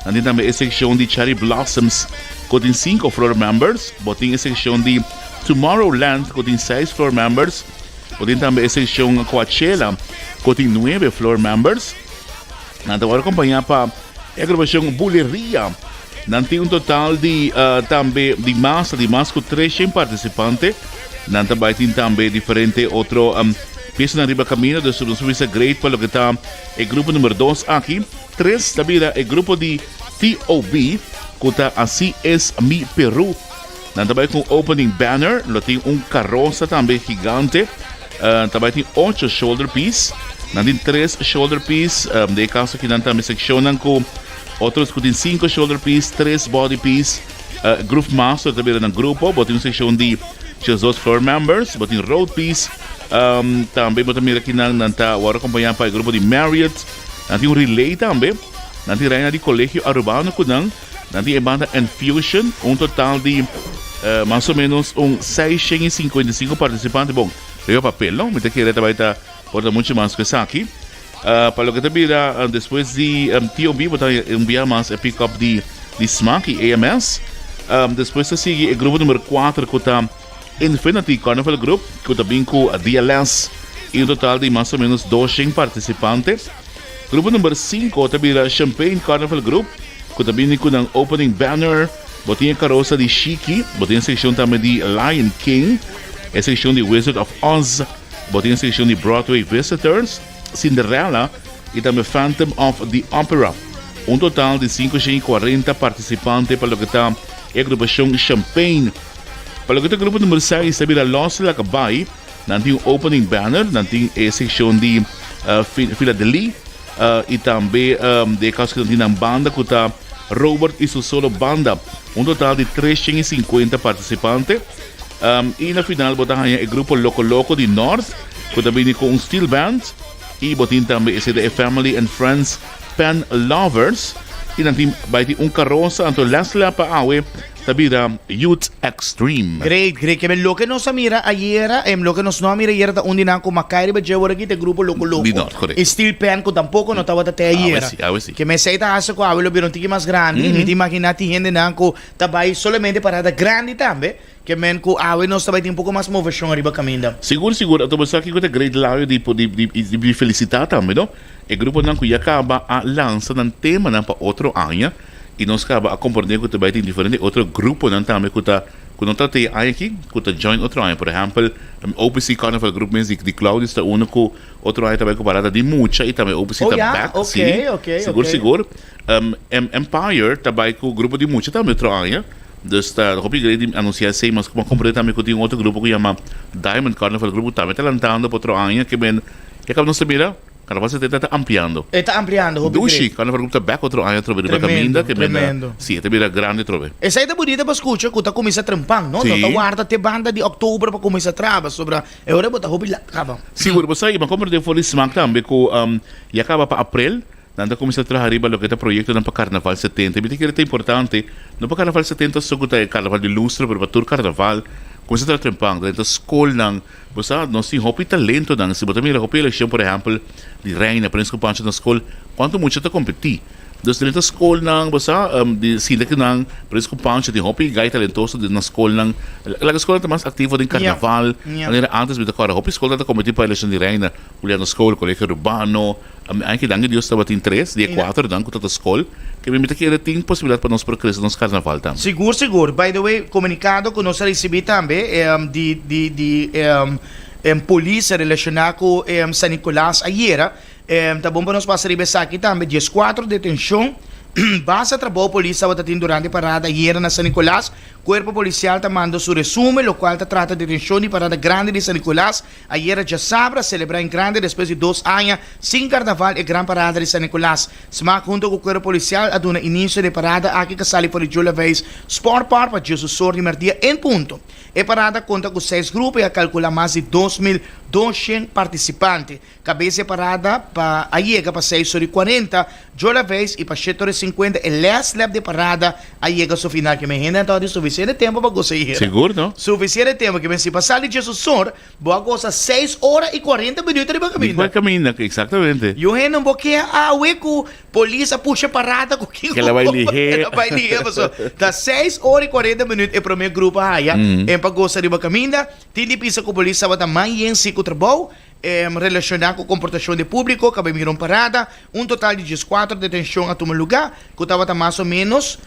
Nan tin tambe e sekshon di Cherry Blossoms ku tin sinku floor members. Bo tin e sekshon di Tomorrowland ku tin seis floor members. Bo tin tambe e sekshon Coachella ku tin nuebe floor members. Nan ta wòrdu akompañá pa e agrupashon Buleria. Nan tin un total di tambe di mas di mas ku treshen partisipante. Nan ta bai tin tambe diferente otro piesanan riba kaminda. Dus nos por bisa great pa loke ta e grupo number dos aki. Tres ta bira e grupo di TOB ku ta Así es mi Perú. Nan ta bai ku un opening banner, lo tin un karosa tambe gigante. Ta bai tin ocho shoulder piece. Nan tin tres shoulder piece. Den e kaso aki nan tambe sekshonnan ku otros ku tin sinku shoulder piece, tres body piece. Groove master ta bira nan grupo. Bo tin un sekshon di diesdos floor members. Bo tin road piece. Tambe bo ta mira aki nan nan ta wòrdu akompañá pa e grupo di Marriott. Nan tin un relay tambe. Nan tin reina di Colegio Arubano cu nan. Nan tin e banda Enfusion. Un total di mas o menos un 655 participante. Bon, riba papel no. Mi ta kere ta bay ta por ta mucho mas cu esaki. Pa loke ta bira despues di TOB bo ta un bia mas e pick up di di Smack y AMS. Despues ta sigui e grupo numero 4 cu ta Infinity Carnival Group cu ta bin cu DLS y un total di mas o menos 200 participante. Grupo number 5 ta bira Champagne Carnival Group cu ta bini cu nan opening banner. Bo tin e carosa di Shiki, bo tin e seccion tambe di Lion King, e seccion di Wizard of Oz, bo tin e seccion di Broadway Visitors, Cinderella y tambe Phantom of the Opera. Un total di 540 participante pa loke ta e agrupacion Champagne. Pa loke ta grupo number 6 ta bira Los Laga Bai, nan tin un opening banner, nan tin e seccion di Philadelphia y tambe den e caso cu nan tin nan banda cu ta Robert y su solo banda. Un total di 350 participante. Y na final bo ta haya e grupo Loco Loco di North cu ta bini cu un steel band y bo tin tambe esey ta e Family and Friends Pen Lovers y nan tin bai tin un carosa anto Leslie pa awe ta bira Youth Extreme. Great, great. Kebe loke nos a mira ayera, em loke nos no a mira ayera ta un di nan ku Makai riba dje awor aki ta e grupo Loco Loco. Di North, korekto. E Steel Pen ku tampoco no tabata te Awe ayera. si, awe si. Ke mesei ta hasi ku awe lo bira un tiki mas grandi. Mi ta imagina tin hendenan ku ta bai solamente parada grandi tambe. Ke men ku awe nos ta bai tin un poko mas moveshon ariba kaminda. Sigur, sigur. Anto bo sa kiko ta great layo di di di di felisitá tambe, no? E gruponan ku ya kaba a lansa nan temanan pa otro aña. I nos kaba a komprendé ku ta bai tin diferente otro gruponan tambe ku ta ku no ta te e aña aki ku ta join otro aña. Por ehèmpel, OPC Carnival Group mes di di Claudius ta uno ku otro aña ta bai ku parada di mucha i tambe OPC Oh ta ya? bèk. Ok, Sí, ok, sigur ok. sigur. Empire ta bai ku grupo di mucha tambe otro aña. Dus ta hopi great di anunsiá esei mas ku bo a komprendé tambe ku tin un otro grupo ku yama Diamond Carnival Group ku tambe ta lantando pa otro aña ke men ya kaba nos ta mira. Carnaval 70 ta ampliando. E ta ampliando hopi Dushi, great. Carnaval Group ta bek otro aña atrobe riba Tremendo, caminda ke menda tremendo. si e ta bira grandi atrobe. Esei ta bunita pa scucha cu ta cuminsa trempan, no? No Si. ta warda te banda di october pa cuminsa traba, sobra e ora bo ta hopi lat caba. Sigur, bo sa i bo a comprende for di smaak tambe cu ya caba pa aprel nan ta cuminsa traha riba loke ta proyectonan pa Carnaval 70. Mi ta kere ta importante, no pa Carnaval 70 so cu ta e Carnaval di lustro, pero pa tur Carnaval cuminsa traha trempan, drenta scolnan. Bo sa, nos tin hopi talentonan. Si bo ta mira hopi elekshon, por ehèmpel, di Reina, Prins ku Pancho na skol, kuantu mucha ta kompetí. Dus den e skolnan, bo sa, di sinta ku nan, Prins ku Pancho tin hopi gai talentoso den nan skolnan. Laga skolnan ta mas aktivo den karnaval. Manera ántes mi ta kòrda hopi skolnan ta kompetí pa elekshon di Reina, Juliano Skol, Colegio Urbano. Aunke danki Dios tabatin tres di e kuaternan ku ta ta skol, ke mi ta kere tin posibilidat pa nos por krese nos karnaval tambe. Sigur sigur. By the way, komunikado ku nos a risibí tambe di di di polis relashoná ku San Nicolas ayera, ta bon pa nos pasa riba esaki tambe, dieskuater detenshon basa trabou polis tabata tin durante parada ayera na San Nicolas. Kuerpo polisial ta manda su resumen lokual ta trata detenshon di parada grandi di San Nicolas. Ayera djasabra a selebrá en grande despues di dos aña sin karnaval e gran parada di San Nicolas. Smaak hunto ku kuerpo polisial a duna inisio na e parada aki ku a sali for di Jula Veis Sport Park pa djesu sor di merdia en punto. E parada konta ku seis grupo i a kalkulá mas di 2200 partisipante. Kabes e parada pa a yega pa seis ora i kuarenta, Jola Veis i pa shete ora i sinkuenta e lès lèp di e parada a yega su final. Ke men hende a tabata tin sufisiente tempu pa gosa i hera. Sigur no. Sufisiente tempu. Ke men si pa sali djesu sor, bo a gosa seis ora i kuarenta minuut riba kaminda. Riba kaminda, eksaktamente. Yu hende no bo ke awe ku polis a pusha parada ku kiko. Ke la bai lihé. Ke la bai lihé paso ta seis ora i kuarenta minuut e promé grupo a haya en pa gosa riba kaminda. Tin di bisa ku polis tabata man yen si ku trabou. Relashoná ku komportashon di públiko kaba mira un parada, un total di dieskuater detenshon a tuma lugá, ku tabata mas o ménos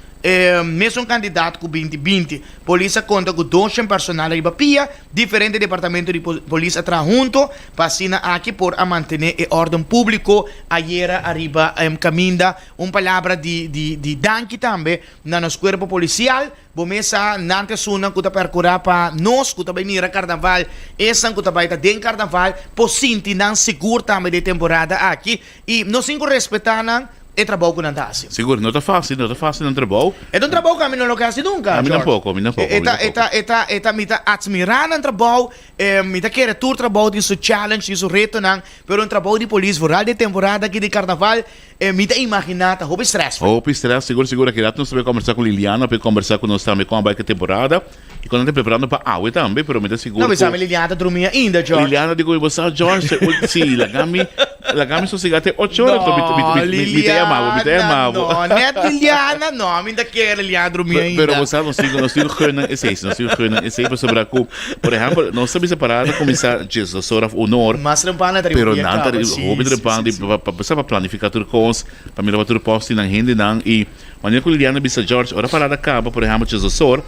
mesun kantidat ku binti binti. Polis a konta ku doshen personal riba pia, diferente departamento di polis a traha hunto pa asina aki por a mantené e órden públiko ayera ariba kaminda. Un palabra di di danki tambe na nos kuerpo polisial. Bo mes sa, nan ta esunnan ku ta perkurá pa nos ku ta bai mira karnaval, esnan ku ta bai ta den karnaval, por sinti nan sigur tambe den e temporada aki i nos tin ku respetá nan e trabou ku nan ta hasi. Sigur, no ta fásil, no ta fásil nan trabou. E ta un trabou ku ami no lo ke hasi nunka, Ami George. tampoco, ami tampoco, E ami ta, e tampoco. ta, e ta, e ta, mi ta atmirá nan trabou, mi ta kere tur trabou tin su challenge, tin su retonan, pero un trabou di polis, vooral den e temporada aki di karnaval, E mi ta imaginá ta hopi stressful. Hopi stress, sigur sigur. Aki rato nos ta bay kombersá ku Liliana pa e kombersá ku nos tambe kon a bay ku e temporada i kon nan ta preparando pa awe tambe, pero mi ta sigur No ku. bisa mi Liliana ta drumí ainda, George. Liliana di ku mi bo sa George, si laga mi laga mi sosegá te ocho ora anto mi mi mi mi ta yama bo, mi ta yama bo. No, net Liliana, no, mi no ta kere Liliana drumí ainda. Pero bo sa nos tin nos tin gunnan esei, nos tin gunnan esei pasobra ku por ehèmpel nos ta bisa parada ta kuminsá djes ora òf un or. Mas trempan nan ta riba Pero dia nan ta kaba, riba sí, hopi sí, trempan sí, di sí. pa pa pa planifiká tur kos, pa mira pa tur pòst di nan hendenan i manera ku Liliana bisa George ora parada kaba por ehèmpel djesdosor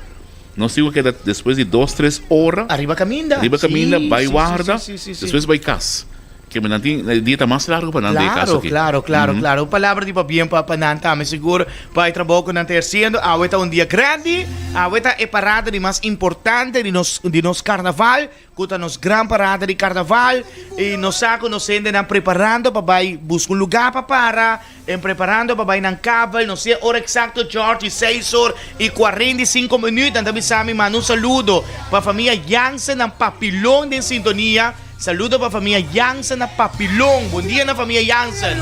nos tin ku keda despues di dos tres ora Ariba kaminda, riba kaminda sí, bai sí, sí, warda sí, sí, sí. despues bai kas ke nan tin e dia ta mas largu pa nan den e kas Claro, aki. claro, claro, claro. Un palabra di pabien pa pa nan tambe sigur pa e trabou ku nan ta hasiendo. Awe ta un dia grandi, awe ta e parada di mas importante di nos di nos karnaval. Ku ta nos gran parada di karnaval i nos sa ku nos hendenan preparando pa bai buska un lugá pa para, en preparando pa bai nan kavel, no sé ora eksakto George, i seis or i 45 minüt, nan ta bisa mi manda un saludo pa famia Jansen nan Papilon den sintonia, saludo pa famia Jansen na Papilon, bon dia na famia Jansen.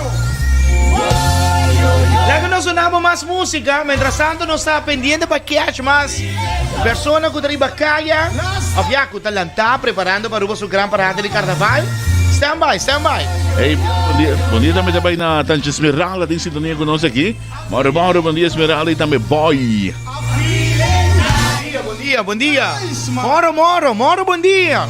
Laga nos duna bo mas músika, mientrastanto nos ta pendiente pa cash mas persona ku ta riba kaya òf ya ku ta lantá preparando pa Aruba su gran parada di karnaval. Stand by, stand by. Hey, bon dia, bon dia tambe ta bai na Tantje Esmeralda den sintonia ku nos aki. Mauro, Mauro, bon dia Esmeralda i tambe Boy. Bon dia, bon dia. Moro, moro, moro, bon dia.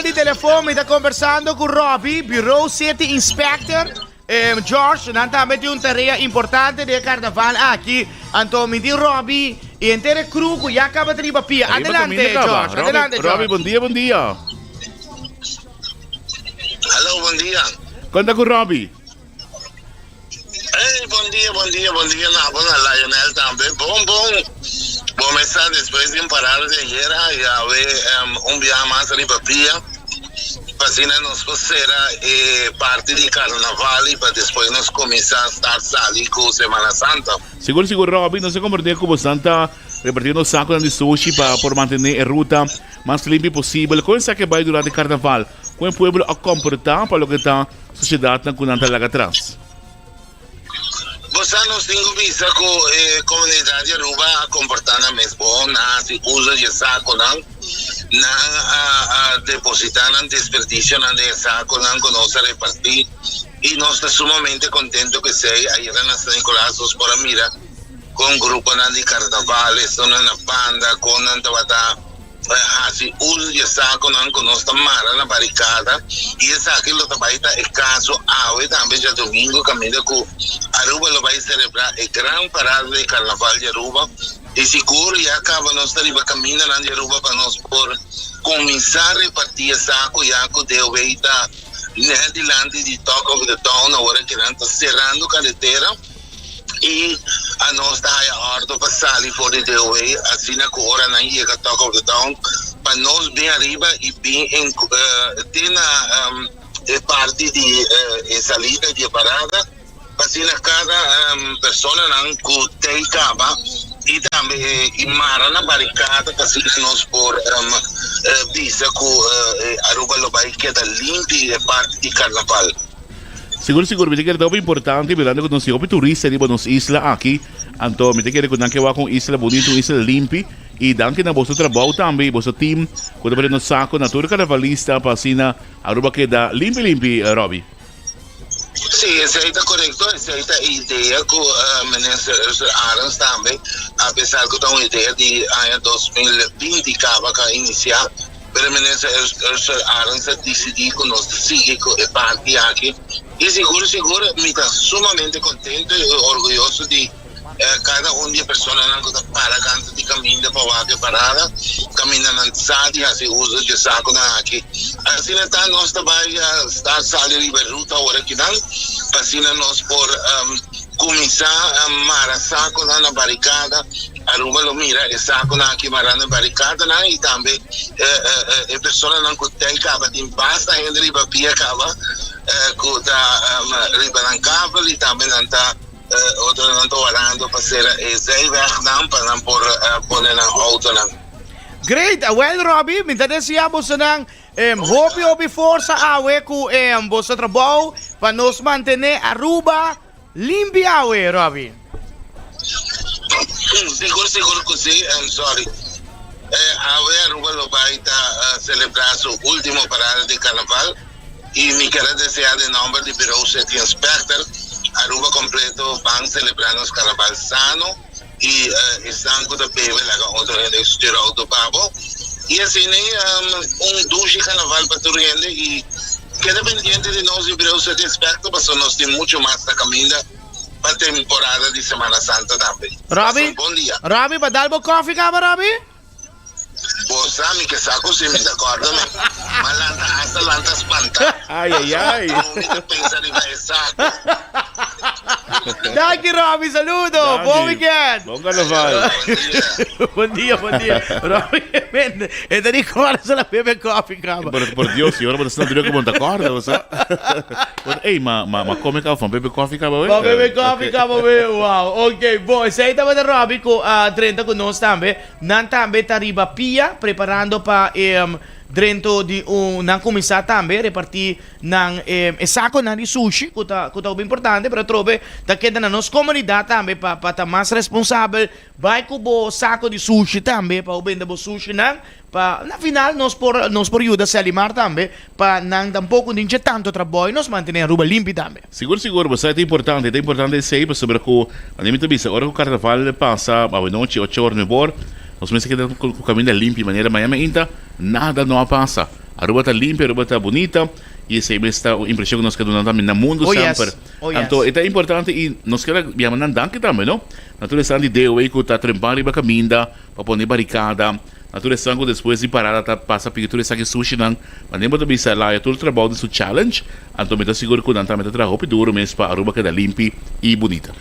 di telefon mi ta conversando cu Robbie, Bureau City Inspector. Eh, George, nan tambe tin un tarea importante den e carnaval aki. Anto mi tin Robbie y henter e crew cu ya caba ta riba pia. Riba Adelante, caminda caba. George, Robbie, adelante, George. Robbie, bon dia, bon dia. Hallo, bon dia. Con ta cu Robbie? Hey, bon dia, bon dia, bon dia na bo, na Lionel tambe. Bon, bon. Bo mesa despues di un parada di ayera y awe um, un biaha mas riba pia. Pa asina nos por cera e parti di carnaval y pa despues nos cuminsa start sali cu Semana Santa. Sigur sigur Robby, nos a comprende cu bosan ta repartiendo saconan di sushi pa por mantene e ruta mas limpi posibel. Con esaki a bay durante carnaval? Con e pueblo a comporta pa loke ta sushedadnan cu nan ta laga atras? Bo sa nos tin cu bisa cu e comunidad di Aruba a comporta nan mes bon, nan a haci uso di e saconan, nan a deposita nan desperdicionan den e saconan cu nos a reparti y nos ta sumamente contento cu esey. Ayera na San Nicolas nos por a mira con gruponan di carnaval, esunnan na banda, con nan tabata. Hasi uso di e sakonan ku nos ta mara na barikada i esaki lo ta bai ta e kaso awe tambe djadumingu kaminda ku Aruba lo bai selebrá e gran parada di karnaval di Aruba i sigur ya kaba nos ta riba kamindanan di Aruba pa nos por kuminsá repartí e sako ya ku DOW ta nèt dilanti di Talk of the Town awor aki nan ta serando karetera. I anos ta haya ordo pa sali for di DOW asina ku ora nan yega Talk of the Town pa nos bin ariba i bin en te na e parti di e salida di e parada pa asina kada personanan ku tei kaba i tambe i mara na barikada pa asina nos por bisa ku Aruba lo bai keda limpi e parti di karnaval. Sigur sigur mi ta kere ta hopi importante mirando ku nos tin hopi turista riba nos isla aki anto mi ta kere ku nan ke wak un isla bunito un isla limpi i danki na boso trabou tambe i boso team ku ta pone nos sako na tur karnavalista pa asina Aruba keda limpi limpi Robby. Sí, esei ta korekto, esei ta e idea ku Minister Ursula Arends tambe, apesar ku ta un idea di aña 2020 kaba ku a inisiá, Pero Minister Ursula Arends a dicidi cu nos ta sigui cu e parti aki y sigur sigur mi ta sumamente contento y orguyoso di cada un di e personanan cu ta para canto di caminda pa wak e parada, caminda nan sa di haci uso di e saconan aki. Asina ta nos ta bay start sali riba e ruta awor akinan pa asina nos por cuminsa mara saconan na baricada. Aruba lo mira e saconan aki mará na baricadanan y tambe e personanan cu tei caba tin basta hende riba pia caba cu ta riba nan kabel y tambe nan ta otronan ta warando pa cera e zijwegnan pa nan por pone nan autonan. Great! Awel Robbie, mi ta desea bosonan hopi hopi forsa awe cu boso trabou pa nos mantene Aruba Limpi awe, Robbie. Sigur sigur cu si, I'm sorry. Awe Aruba lo bay ta celebra su ultimo parada di carnaval y mi kier a desea den nomber di Bureau City Inspector Aruba completo ban celebra nos carnaval sano y esnan cu ta bebe laga otro hende stuur auto pa bo y asina un dushi carnaval pa tur hende y keda pendiente di nos di Breu City Inspector pasobra nos tin mucho mas na caminda pa temporada di Semana Santa tambe. Robbie, Pasa un bon dia. Robbie, ba dal bo koffie caba Robbie? Bo sa mi ke sa ku si mi ta kòrda mi. Ma lanta hasta lanta spantá. Ai ai ai. Pasobra mi ta pensa riba e saku. Danki Robbie, saludo. Danki. Bon weekend. Bon carnaval. Bon dia, bon dia. Robbie, men, e ta di kòrda so la bebe koffie kaba. Por, por Dios, señor, bo ta sna druk bo ta kòrda, bo sa. But, ey, ma, ma, ma come kaba van bebe koffie kaba we. Van bebe koffie kaba we, wow. Ok, bon, esei tabata Robbie ku a drenta ku nos tambe. Nan tambe ta riba pia preparando pa e drento di un nan cuminsa tambe reparti nan e saconan di sushi cu ta cu ta hopi importante pero atrobe ta keda na nos comunidad tambe pa pa ta mas responsabel bay cu bo saco di sushi tambe pa bo bende bo sushinan pa na final nos por nos por yuda Selimar tambe pa nan tampoco tin dje tanto trabou y nos mantene Aruba limpi tambe. Sigur sigur, bo sa e ta importante, e ta importante esei pasobra ku mane mi ta bisa ora ku karnaval pasa awenochi ocho or nuebe or nos mester keda ku kaminda limpi manera maña mainta nada no a pasa. Aruba ta limpi, Aruba ta bunita y esey mes ta un impresion cu nos ke duna tambe na mundo Oh yes, semper. oh yes. Anto e ta importante y nos kier a yama nan danki tambe no. Na tur esnan di DOA cu ta trempa riba caminda pa pone baricada, na tur esnan cu despues di parada ta pasa piki tur esaki sushinan, manera bo ta bisa laya tur trabou den su challenge, anto mi ta sigur cu nan tambe ta traha hopi duro mes pa Aruba keda limpi y bunita.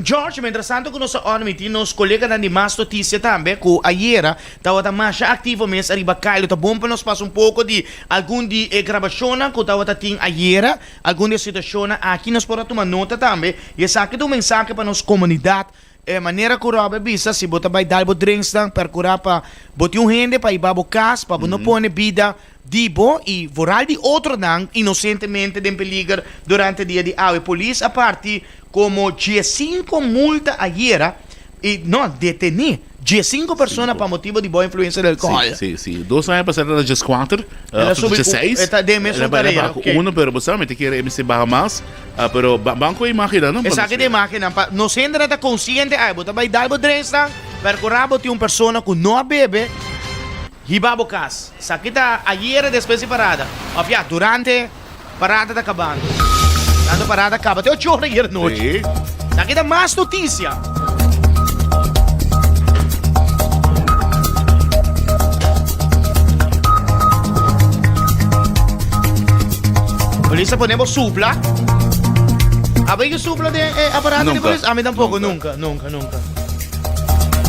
George, mientras tanto cu nos a admiti nos coleganan di Mas Noticia tambe cu ayera Tabata masha aktivo mes ariba kai. Lo ta bon pa nos pasa un poko di algun di e grabashonnan ku tabata tin ayera, algun di e situashonnan aki. Nos por a tuma nota tambe. I esaki ta un mensahe pa nos komunidat. E manera ku Rob a bisa, si bo ta bai dal bo drinksnan, perkurá pa bo tin un hende pa hiba bo kas, pa bo no pone bida di bo i vooral di otronan inosentemente den peliger durante dia di awe. Polis a parti komo diesinko multa ayera i no detení. Diesinco persona pa motibo di bo influencia di alcohol. Si, si, si. Dos aña pasá tabata diescuater, El a of subi cu, dieseis. e ta den mesun El a bai tarea, baha cu ok. uno, pero bo sa, mi ta kere e mester baha mas. Ah, pero ba ban cu e imagennan, no? Pa nos Esaki ta mira. imagennan pa nos hendenan ta consciente, ay, bo ta bai dal bo drinksnan, percura bo tin un persona cu no a bebe, hiba bo cas. Esaki ta ayera despues di parada, of ya, durante. Parada ta kabando. Tanto parada kaba te ocho ora ayer nochi. Esaki ta mas noticia. Polis a pone bo supla. Abo ke supla den e aparato di polis? Ami tampoco, nunca, nunca, nunca.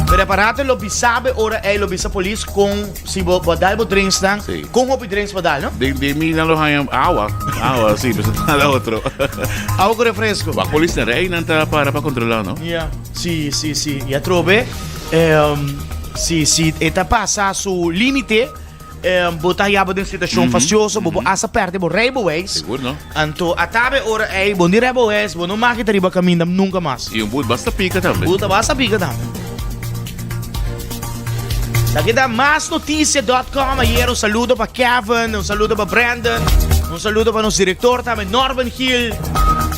Pero e aparato lo bisabe ora ey lo bisa polis con Si bo bo dal bo drinksnan, Sí. kon hopi drinks bo dal, no? Den, den mi nan lo haña awa. Awa, sí, pero nada otro. Awa ku refresco. Wak polis na rei nan ta para pa kontrolá, no? Ja, sí, sí, sí. I atrobe, ehm, si, si e ta pasa su límite, ehm, bo ta haña bo den situashon fasioso, bo por hasta pèrdè bo rijbewijs. Sigur, no? Anto atabe ora ei, bo ni rijbewijs, bo no mag ta riba kaminda nunka mas. I un but basta pika tambe. But ta basta pika tambe. Aki ta masnoticia dot com ayer un saludo pa Kevin, un saludo pa Brandon, un saludo pa nos director tambe Norman Gil.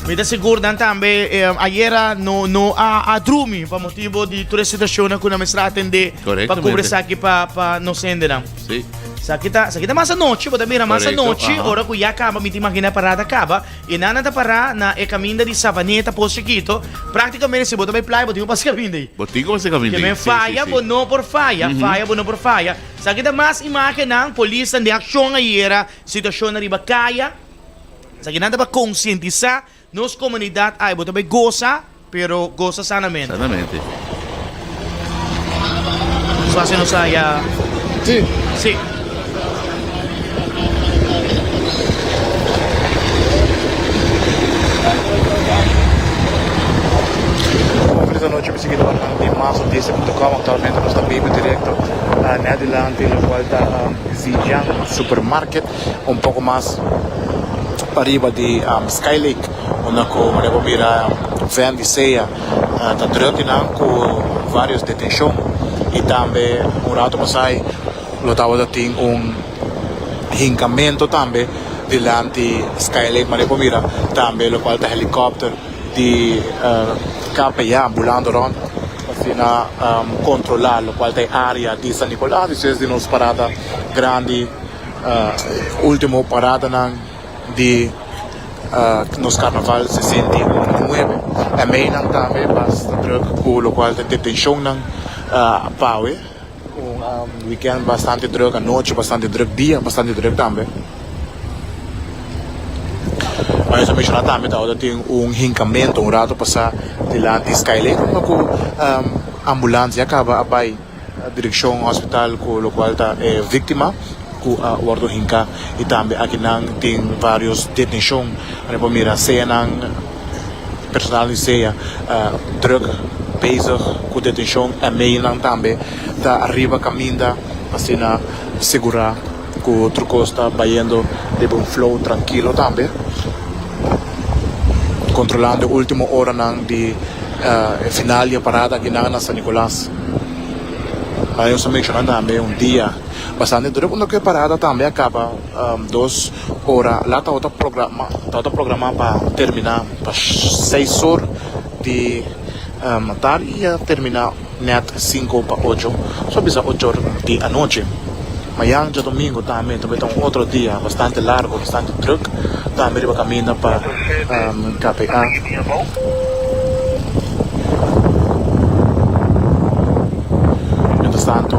Mi ta sigur nan tambe eh, ayer no no a, a drumi pa motibo di tur e situacionnan ku nan mester atende pa Correctamente. cubre esaki pa pa nos hendenan. Sí. Esaki ta esaki ta mas anochi, bo ta mira mas Correcto, anochi, aha. ora ku ya kaba mi ta imagina parada kaba. E nan ta pará na e kaminda di Savaneta, Pos Chikito. Práktikamente si bo ta bai playa bo tin ku pasa e kaminda ei. Bo tin ku pasa e kaminda Ke ei. men faya bo no por faya, faya bo no por faya. Esaki ta mas imágennan, polisnan den akshon ayera, situashonnan riba kaya. Esakinan ta pa konsientisá nos komunidat, ay bo ta bai gosa, pero gosa sanamente. Sanamente. Nos haci nos haya. Sí. Sí. Un feliz anochi mi siguidornan di masnoticia.com. Actualmente nos ta bibo directo net dilanti locual ta Zijiang Supermarket un poco mas pariba di Sky Lake. Unda ku manera bo mira vèn di sea ta drùk di nan ku vários detenshon i tambe un ratu pasá lo tabata tin un hinkamentu tambe dilanti Sky Lake manera bo mira tambe lokual ta helikòpter di KPA bulando rònt asina kontrolá lokual ta e área di San Nicolas despues di nos parada grandi último paradanan. Di nos carnaval 69 e meinan tambe basta druk cu locual ta detencionnan pawe un weekend bastante druk anochi bastante druk dia bastante druk tambe ma nos a menciona tambe ta tin un hincamento un rato pasa dilanti Sky Lake unda cu ambulance ya caba a bay. Direccion hospital cu locual ta e victima cu a wordo hinca y tambe akinan tin varios detencion ora por mira seanan personal di sea druk bezig cu detencion e meinan tambe ta ariba caminda asina segura cu tur cos ta bayendo riba un flow trankilo tambe controlando e ultimo oranan di e final di e parada akinan na San Nicolas. Ahí nos a menciona tambe un dia bastante druk unda cu e parada tambe a caba dos ora laat tabata programa tabata programa pa termina pa seis or di tardi y a termina net cinco pa ocho so bisa ocho or di anochi. Mayan djadomingo tambe ta bay ta un otro dia bastante largo, bastante druk tambe riba caminda pa KPA. Mientras tanto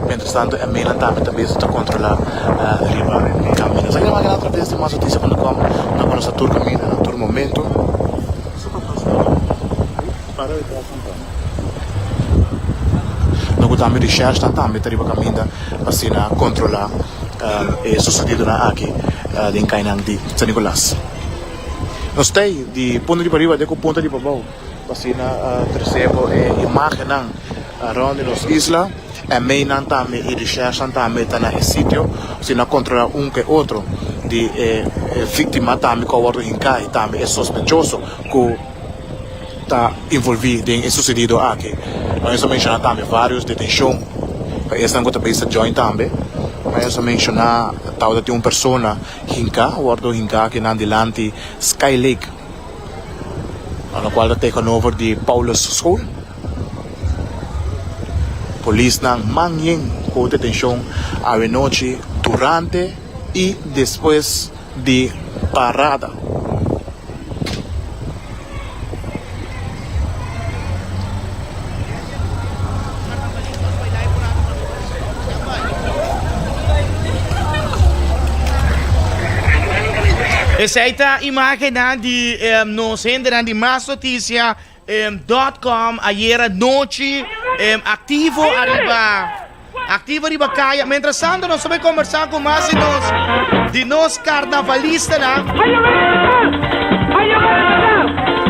mientras tanto e meinan tambe ta bezig ta controla riba caminda. Esaki ta wak atraves di masnoticia punto com na conoce tur caminda na tur momento. No ku tambe rishèrsnan tambe ta riba kaminda pa asina kontrolá e susedidonan aki den kainan di San Nicolas. Nos ta ei di punta di pariba te ku punta di pabou pa asina trese bo e imágennan rònt di nos isla. E meinan tambe i rishèrsnan tambe ta na e sitio asina kontrolá un ku e otro di e víktima tambe ku a wòrdu hinká i tambe e sospechoso ku ta envolví den e susedido aki. Nos a menshoná tambe vários detenshon pa esnan ku ta bisa join tambe. Nos a menshoná tabata tin un persona hinká, wòrdu hinká akinan dilanti Sky Lake, na lokual ta tegenover di Paulus School. Polisnan man yen ku detenshon awenochi durante i despues di parada. Esei ta imagennan di nos hendenan di Mas Noticia dot com ayera nochi activo ariba Activo riba caya. Mientras tanto nos ta bay conversa cu mas di nos di nos carnavalistanan.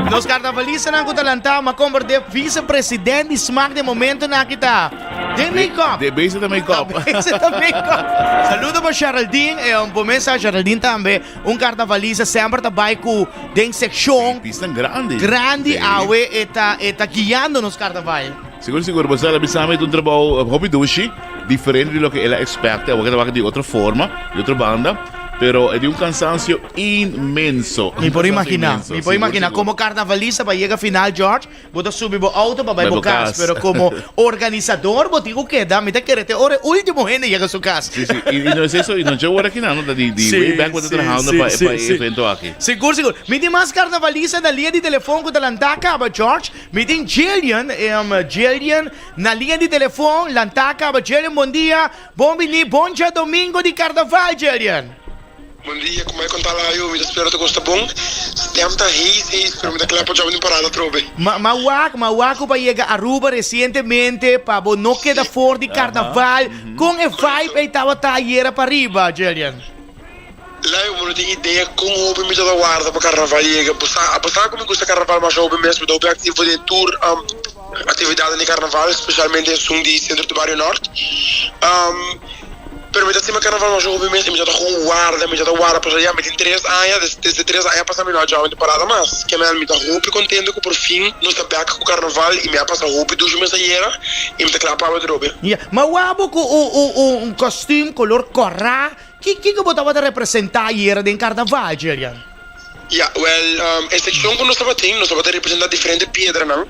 Nos carnavalistanan cu ta lanta ma converde vicepresident di smaak den momentonan aki ta den make-up. De bezig ta make-up. Ta bezig ta make-up. Saludo pa Geraldine. E un por mesa Geraldine tambe un carnavalista semper ta bay cu den seccion. Pisnan grandi. Grandi awe e ta e ta guiando nos carnaval. Sigur sigur, bo sa la bisa mi ta un trabou hopi dushi, diferente di loke el a expecta, awor ke ta wak di otro forma, di otro banda, pero e di un cansancio inmenso. Mi por imagina, mi por imagina, como carnavalista pa yega final George, bo ta subi bo auto pa bai bo cas, pero como organisador bo tin cu keda, mi ta kere te ora e ultimo hende yega su cas. Si, si, y no es eso, y no dje ora kinan, no ta di di way back bo ta trahando pa e evento aki. Sigur, sigur. Mi tin mas carnavalista na lia di telefon cu ta lanta caba George. Mi tin Jillian, Jillian na liña di telefon, lantá kaba. Jillian, bon dia, bon bini, bon djadomingo di karnaval, Jillian. Bon dia, kuma e konta layo? Mi ta spera tur kos ta bon. Stem ta heis heis, pero mi ta kla pa djob di parada atrobe. Ma ma wak, ma wak ku bo a yega Aruba resientemente pa bo no keda for di karnaval. Kon e vibe ei tabata ayera pariba, Jillian? Lei, bo no tin idea kon hopi mi ta ta warda pa karnaval yega. Bo sa, apesar ku mi gusta karnaval masha hopi mes, mi ta hopi aktivo den tur aktividatnan di karnaval, spesialmente esun di Sentro di Bario Nort. Pero mi ta stima karnaval masha hopi mes i mi ta ta gewoon warda, mi ta ta warda pasobra ya mi tin tres aña, desde tres aña pasa mi no a djòbi di parada mas. Kemel, mi ta hopi kontento ku por fin nos ta bèk ku karnaval i mi a pasa hopi dushi mes ayera i mi ta kla pa awe. Ya, ma wak bo ku un kòstüm kolor kòrá Ki kiko bo tabata representá ayera den karnaval, Jillian? Ya, wèl, e sekshon ku nos tabatin, nos tabata representá diferente piedranan.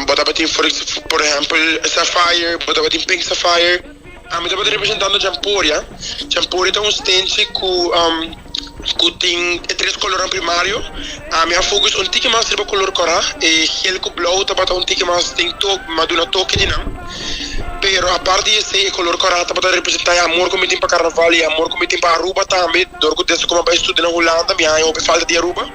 Bo tabatin for por ehèmpel sapphire, bo tabatin pink sapphire. Ami tabata representando jamporia. Jamporia ta un stenchi ku ku tin e tres kolornan primario. Ami a focus un tiki mas riba kolor kòrá, e gel ku blou tabata un tiki mas den tok, mi a duna toke di nan. Pero apart di esei e color cora tabata representa e amor cu mi tin pa carnaval y e amor cu mi tin pa Aruba tambe, dor cu desde cu mi a bay studia na Hulanda mi haña hopi falta di Aruba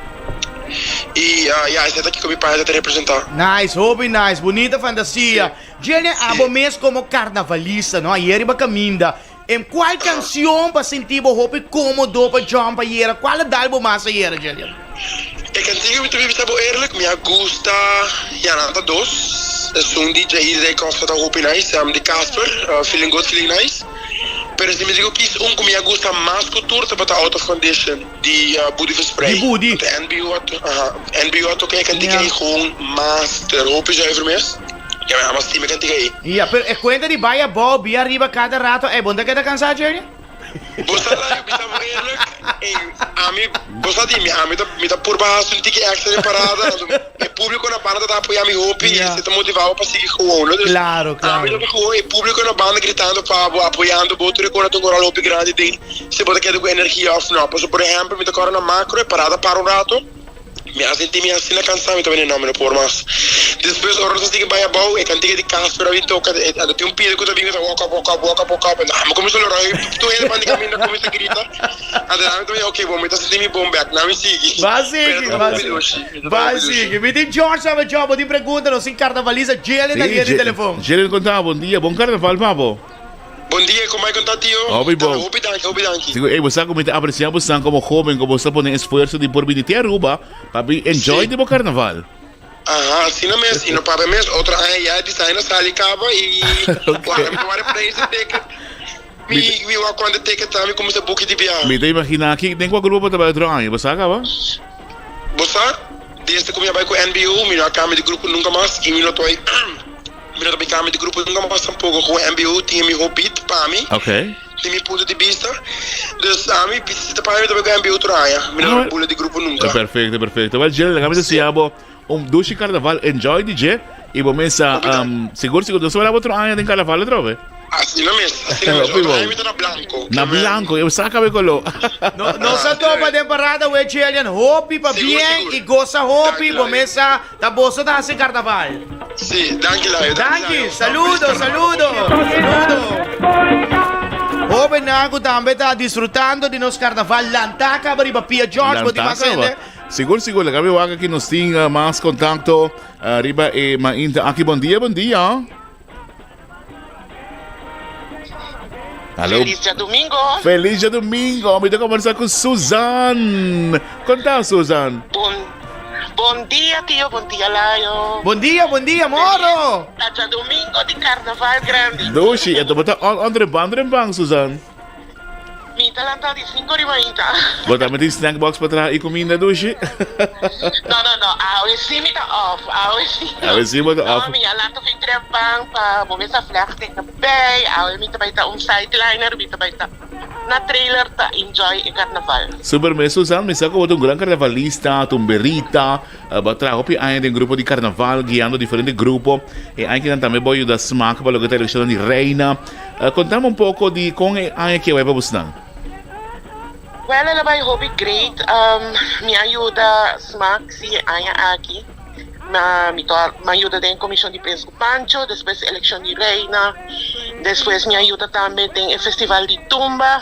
y ya esei ta kico mi paña ta representa. Nice, hopi nice, bunita fantasia. Djene abo mes como carnavalista no ayer riba caminda, em cual cancion pa sinti bo hopi comodo pa jump ayera, cual a dal bo mas ayera Jillian? E cantica mi ta bisa bo eerlijk, mi a gusta, ya nan ta dos, esun di Jair Dijkhoff ta hopi nice, di Casper, Feeling Good Feeling Nice, pero si mi dico kies un cu mi a gusta mas cu tur tabata Out of Condition di Budi Versprey. Di Budi. NBU a, aha, NBU a toca e cantica ey gewoon master, hopi zuiver mes. Ya mi ama stima e kantika ei. Ya, pero e kuenta di bai abou, bia ariba kada rato, ey, bo no ta keda kansá, Jerry? Bo sa layo bisa bo eerlijk. Ami, bo sa di mi, ami ta mi ta purba hasi un tiki extra den parada, anto e publico na banda ta apoya mi hopi y esei ta motiva bo pa sigui gewoon, no? Dus Claro, ami claro. ta gewoon e publico na banda gritando pa bo, apoyando bo, tur e kos ta un rol hopi grandi den si bo ta keda ku energia of no. Pasobra por ehempel mi ta kòrda na Makro e parada para un rato. Mi a sinti mi asina cansá, mi ta bini, no, mi no por mas. Despues ora nos a sigui bai abou, e cantica di Casper a bin toca, e anto tin un pida cu ta bin cu ta walk up, walk up, walk up, walk up, anto ami cuminsa lora, tur hende banda di caminda cuminsa grita, anto ami ta bini, ok, bon, mi ta sinti mi bon bek, nan mi sigui. Ba Pero sigui, ta ba hopi sigui, dushi, ta ba hopi dushi. sigui. Mi tin George sabe Job, bo tin pregunta, nos tin carnavalista Jelen na Sí, lia di Je- telefon. Jelen conta, bon dia, bon carnaval pa bo. Bon dia, con bai con ta tio? Hopi bon. Hopi danki, hopi danki. Sigur, ey, bo sa cu mi ta aprecia bo san como joven, como bo sa pone esfuerzo di por bini te Aruba pa bin enjoy di bo carnaval. Aha, asina mes, y no papia mes, otro aña ya e design a sali caba y wak mi ta wak e prijs di ticket, mi mi wak cuanto ticket ta mi cuminsa buki di biaha. Mi ta imagina aki den cua grupo bo ta bai otro aña, bo sa caba? Bo sa, desde cu mi a bai cu NBO mi no a cambia di grupo nunca mas y mi no ta bai. Mi no ta bin cambia di grupo nunca mas tampoco cu MBO tin e miho beat pa mi di mi punto di bista. Dus ami si ta pa mi ta bai cu MBO tur aña. Mi no ta bula di grupo nunca. Perfecto, perfecto. Wel Jill, laga mi deseá bo un dushi carnaval, enjoy di dje y bo mesa sigur sigur nos ta wak otro aña den carnaval atrobe. Asina mes, asina mes. Otro aña mi ta na blanco. Na blanco, e saca be color. No, nos a topa den parada we Jillian, hopi pa bien y goza hopi, bo mesa ta boso ta haci carnaval. Si, danki Layo, danki Danki, Layo. saludo, saludo, saludo. Hobennan cu tambe ta disfrutando di nos carnaval, lanta caba riba pia George, bo tin Lanta mas caba. hende? Sigur, sigur, laga mi wak aki nos tin mas contacto riba e mainta aki. Bon dia, bon dia. Hallo. Feliz djadumingo. Feliz djadumingo. Mi ta conversa cu Susan. Conta, Susan. Bon, bon dia, tio. Bon dia, Layo. Bon dia, bon dia, moro. Ta djadumingo di carnaval grandi. Dushi, e ta on on trempan trempan, Susan. Mi ta lanta di cinco di mainta. Bo ta meti snack box pa traha i cuminda dushi? No, no, no. Awe si mi ta off. Awe si. Awe si bo ta off. No, mi a lanta fin trempan pa bo mesa vlecht den kabei. Awe mi ta bai ta un sideliner, mi ta bai ta na trailer ta enjoy e carnaval. Super mes Susan, mi sa cu bo ta un gran carnavalista, tumberita, bo a traha hopi aña den grupo di carnaval guiando diferente grupo. E aña kinan tambe bo a yuda smaak pa loke ta eleccionnan di reina. Contame un poco di con e aña ki a bai pa busnan. Well el a bai hopi great, mi a yuda smaak si e aña aki, ma mi ta mi a yuda den comision di Prins cu Pancho, despues eleccion di reina, despues mi a yuda tambe den e festival di tumba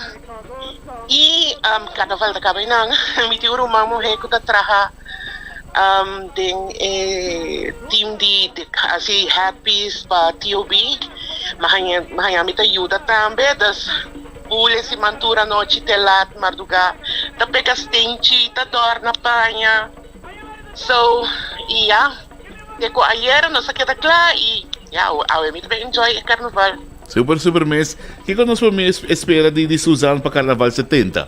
y carnaval ta caba eynan. Mi tin un ruman muhe cu ta traha Den e team di hasi headpiece pa TOB mi haña mi ta yuda tambe dus bule siman tur anochi te lat marduga ta pega stenchi ta dòrna paña so y ya te ku ayera nos a keda kla y ya awe mi ta bin enjoy e karnaval. Super super mes. Kiko nos por espera di Suzanne pa karnaval 70?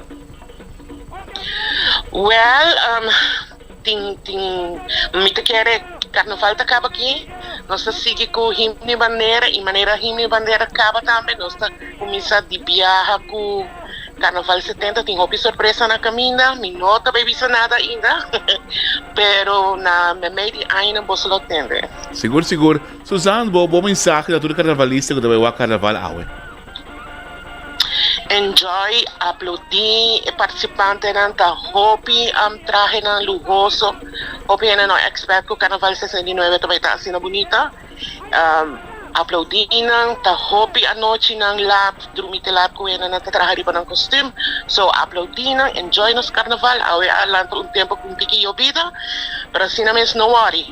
Well, tin, tin, mi ta kere Carnaval ta caba aki, nos ta sigui cu Himno y Bandera y manera Himno y Bandera caba tambe nos ta cuminsa di biaha cu Carnaval 70, tin hopi sorpresa na caminda, mi no ta bay bisa nada ainda, pero na memey di añanan boso lo tende. Sigur sigur. Susan, bo bo mensahe na tur carnavalista cu ta bay wak Carnaval awe? Enjoy, aplaudí e participantenan ta hopi trahenan luhoso, hopi hende no expect cu Carnaval 69 ta bay ta asina bunita. Aplaudí nan, ta hopi anochinan laat, drumi te laat cu hendenan ta traha riba nan kostuum. So aplaudí nan, enjoy nos Carnaval, awe a lanta un tempo cu un tiki yobida, pero asina mes no worry,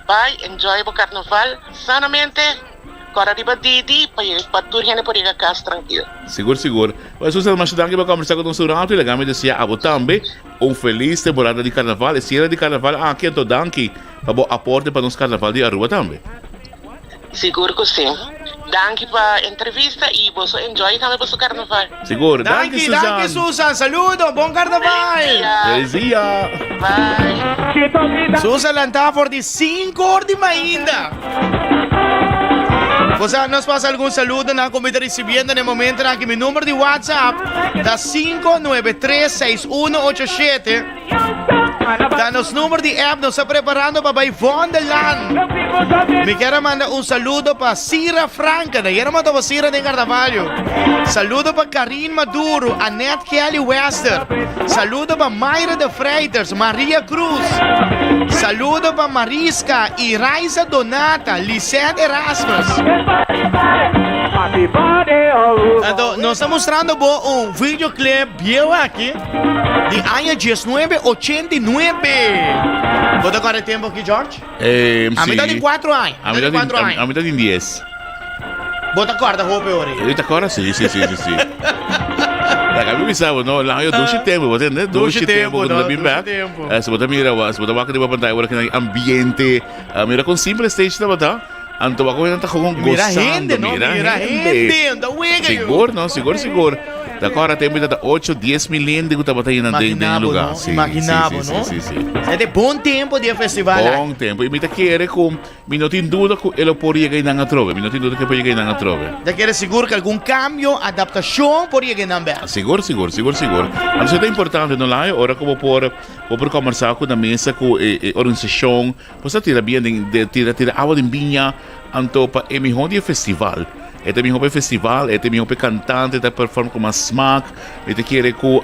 bay enjoy bo Carnaval sanamente. Kòrda riba Didi pa pa tur hende por yega kas trankil. Sigur sigur. Bueno Susan masha danki pa kombersa ku nos un ratu i laga mi desea abo tambe un felis temporada di karnaval e siere di karnaval aki anto danki pa bo aporte pa nos karnaval di Aruba tambe. Sigur ku si. Danki pa entrevista i boso enjoy tambe boso karnaval. Sigur. Danki Danki, danki Susan. Susan. Saludo. Bon karnaval. Feliz dia. Bye. Susan lanta for di 5 or di mainta. Bo sa, nos pasa algun saludonan ku mi ta risibiendo na e momentonan aki. Mi number di WhatsApp ta 5936187. Ta nos number di app. Nos ta preparando pa bai Vondeland. Mi kier a manda un saludo pa Sira Franca. Na yera manda pa Sira den Carnavalio. Saludo pa Karin Maduro, Annette Kelly Wester. Saludo pa Mayra de Freitas, Maria Cruz. Saludo pa Mariska y Raisa Donata, Lisette Erasmus. Anto, nos ta mustrando bo un videoclip bieu aki di aña 1989. Bo ta kòrda e tempu aki, George? Eh, A mi ta di 4 aña. A mi ta di, a mi ta di 10. Bo ta kòrda hopi ora ei? Mi ta kòrda, si, si, si, si, si. Laga mi bisa bo, no, laga yo dushi tempu, bo tende? Dushi tempu, ku no, no ta bin dushi bèk. tempu. Eh, si bo ta mira, si bo ta wak riba pantaya ora kinan ambiente, mira kon simpel e stage tabata, anto wak kon nan ta gewoon Mira gosando, hende, no, mira mira hende. hende, ta wega yo. Sigur, no, sigur, sigur. Ta kòrda tempu ta ocho, dies mil hende ku tabata yena den den Imagina e bo, lugá. no, Si, si, imagina bo, si, no. si, si, si. E ta bon tempu di e festival aki. Bon tempu. I mi ta kere ku Mi no tin duda ku e lo por yega einan atrobe. Mi no tin duda ku e por yega einan atrobe. Ta kere sigur ku algun kambio, adaptashon por yega einan bèk. Sigur, sigur, sigur, sigur. Anto ta importante no lahe ora ku bo por bo por kòmbersá ku na mesa ku e e organisashon. Bo sa tira bien den den tira tira awa den biña anto pa e mihó di e festival. E ta mihó pa e festival, e ta mihó pa e kantante ta perform ku mas smak. Mi ta kere ku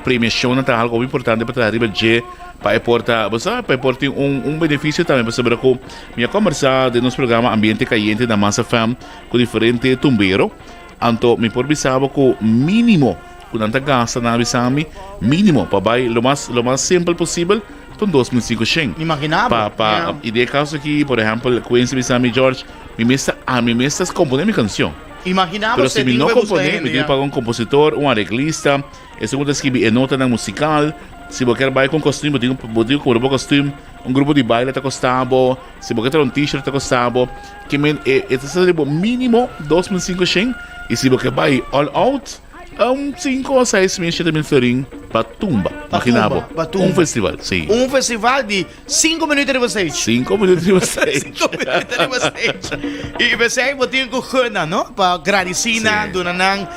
premiashonnan ta algu hopi importante pa traha riba dje. Pa e por ta, bo sa, pa e por tin un, un beneficio tambe, pasobra cu mi a conversa den nos programa Ambiente Cayente na Mas FM cu diferente tumbero, anto mi por bisa bo cu minimo cu nan ta gasta, nan a bisa mi, minimo pa bay lo mas, lo mas simpel posibel, ta un 2500. Imagina bo. Pa, pa, Yeah. y den e caso aki, por ehempel, Quincy bisa mi, George, mi mester, ami mester compone mi cancion. Imagina bo Pero si se mi tin no cu bay busca compone, hende, mi tin ya. cu paga un compositor, un arreglista, Esun ku ta skibi e notanan musikal. Si bo kier bai ku un kostum, bo tin bo tin ku kumpra bo kostum. Un grupo di baile ta kosta bo. Si bo kier traha un t-shirt ta kosta bo. Ke men e e ta sali bo minimo 2500 i si bo kier bai all out un sinku o 6000 7000 florin pa tumba. Pa Magina bo. tumba, pa tumba. Un festival, si. Un festival di Sinku minuut riba stage. Sinku minuut riba stage. Sinku minuut riba stage. I p'esei bo tin ku gun nan, no? Pa gradisí nan, duna nan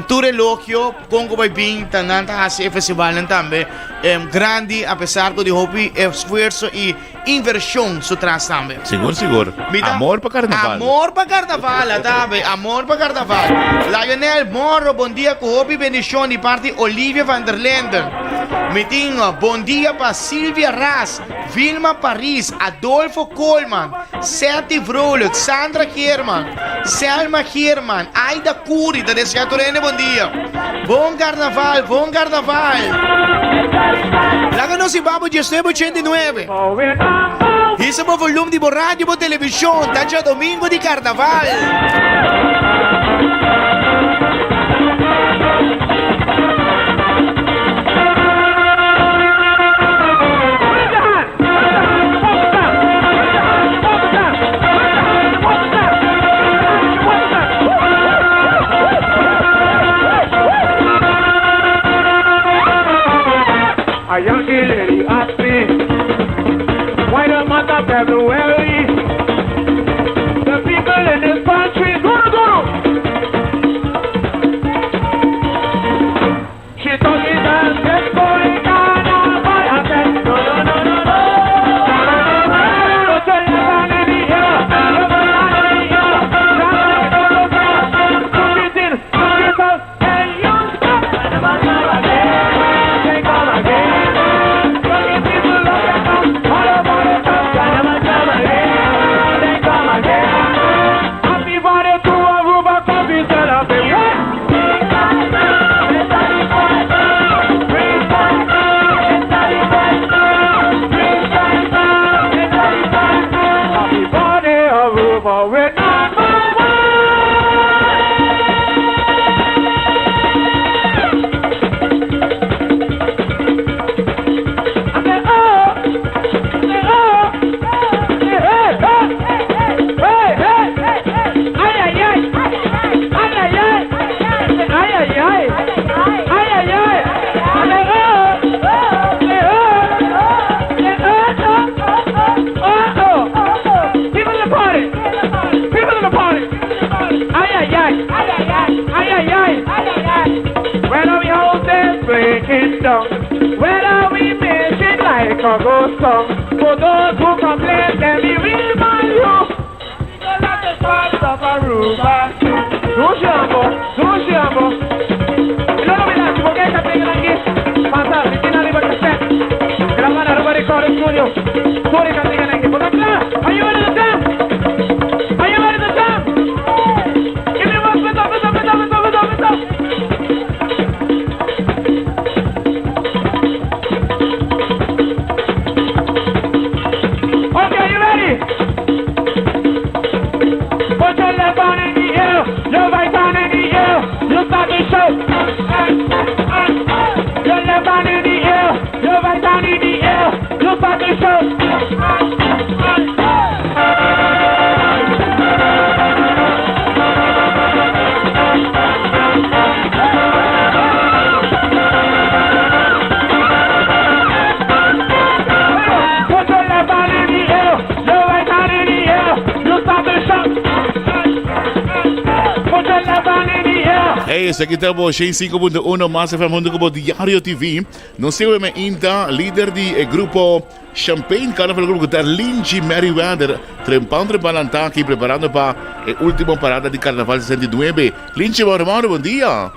tur elogio kon ku bai bin ta nan ta hasi e festivalnan tambe grandi apesar ku di hopi esfuerso i invershon su tras tambe. Sigur, sigur. Amor pa karnaval. Amor pa karnaval, a tambe. Amor pa karnaval. Lionel Morro, bon dia ku hopi bendishon di parti Olivia van der Linden. Mi tin bon dia pa Silvia Ras, Vilma Paris, Adolfo Koolman, Setty Vrolijk, Sandra Geerman, Selma Geerman, Aida Curi ta desea tur hende bon dia. Bon Carnaval, bon Carnaval! Laga nos hiba bo 1989. Hisa bo volum di bo radio, bo television, ta djadomingo di Carnaval. A Yankee lady asked me why the month of February the people in this country guru guru. She told me that this boy carnival. I said no no no no no. Happy birthday to Aruba, come be celebrate. Happy birthday, Aruba, with People in the party! it down. Whether we make it like a ghost song, for those who complain, then we remind you. We like the stars of Aruba. Sushi ambo, sushi ambo. Loro mi lasci, porque cantiga aquí. Fantastic, in arriba cassette. Grabana Aruba Recording Studio. Fuori cantiga aquí. Porque Are you ready to jump? Are you ready to jump? Give me one, spit up, spit up, spit up, spit up, spit up, spit up. Okay, you ready? Put your left hand in the air, your right hand in the air. You start to shout. Your left hand in the air, your right hand in the air. You start to shout. Put your left hand in the air, your right hand in the air. You start to shout. Put your left hand in the air. Hey, esaki ta bo 105.1 Mas FM hunto ku bo Diario TV. Nos tin me inta lider di e grupo Champagne Carnival Group ku ta Linchi Merryweather. Trempan trempan nan ta aki preparando pa e ultimo parada di Carnaval 69. Linchi, moro moro, bon dia.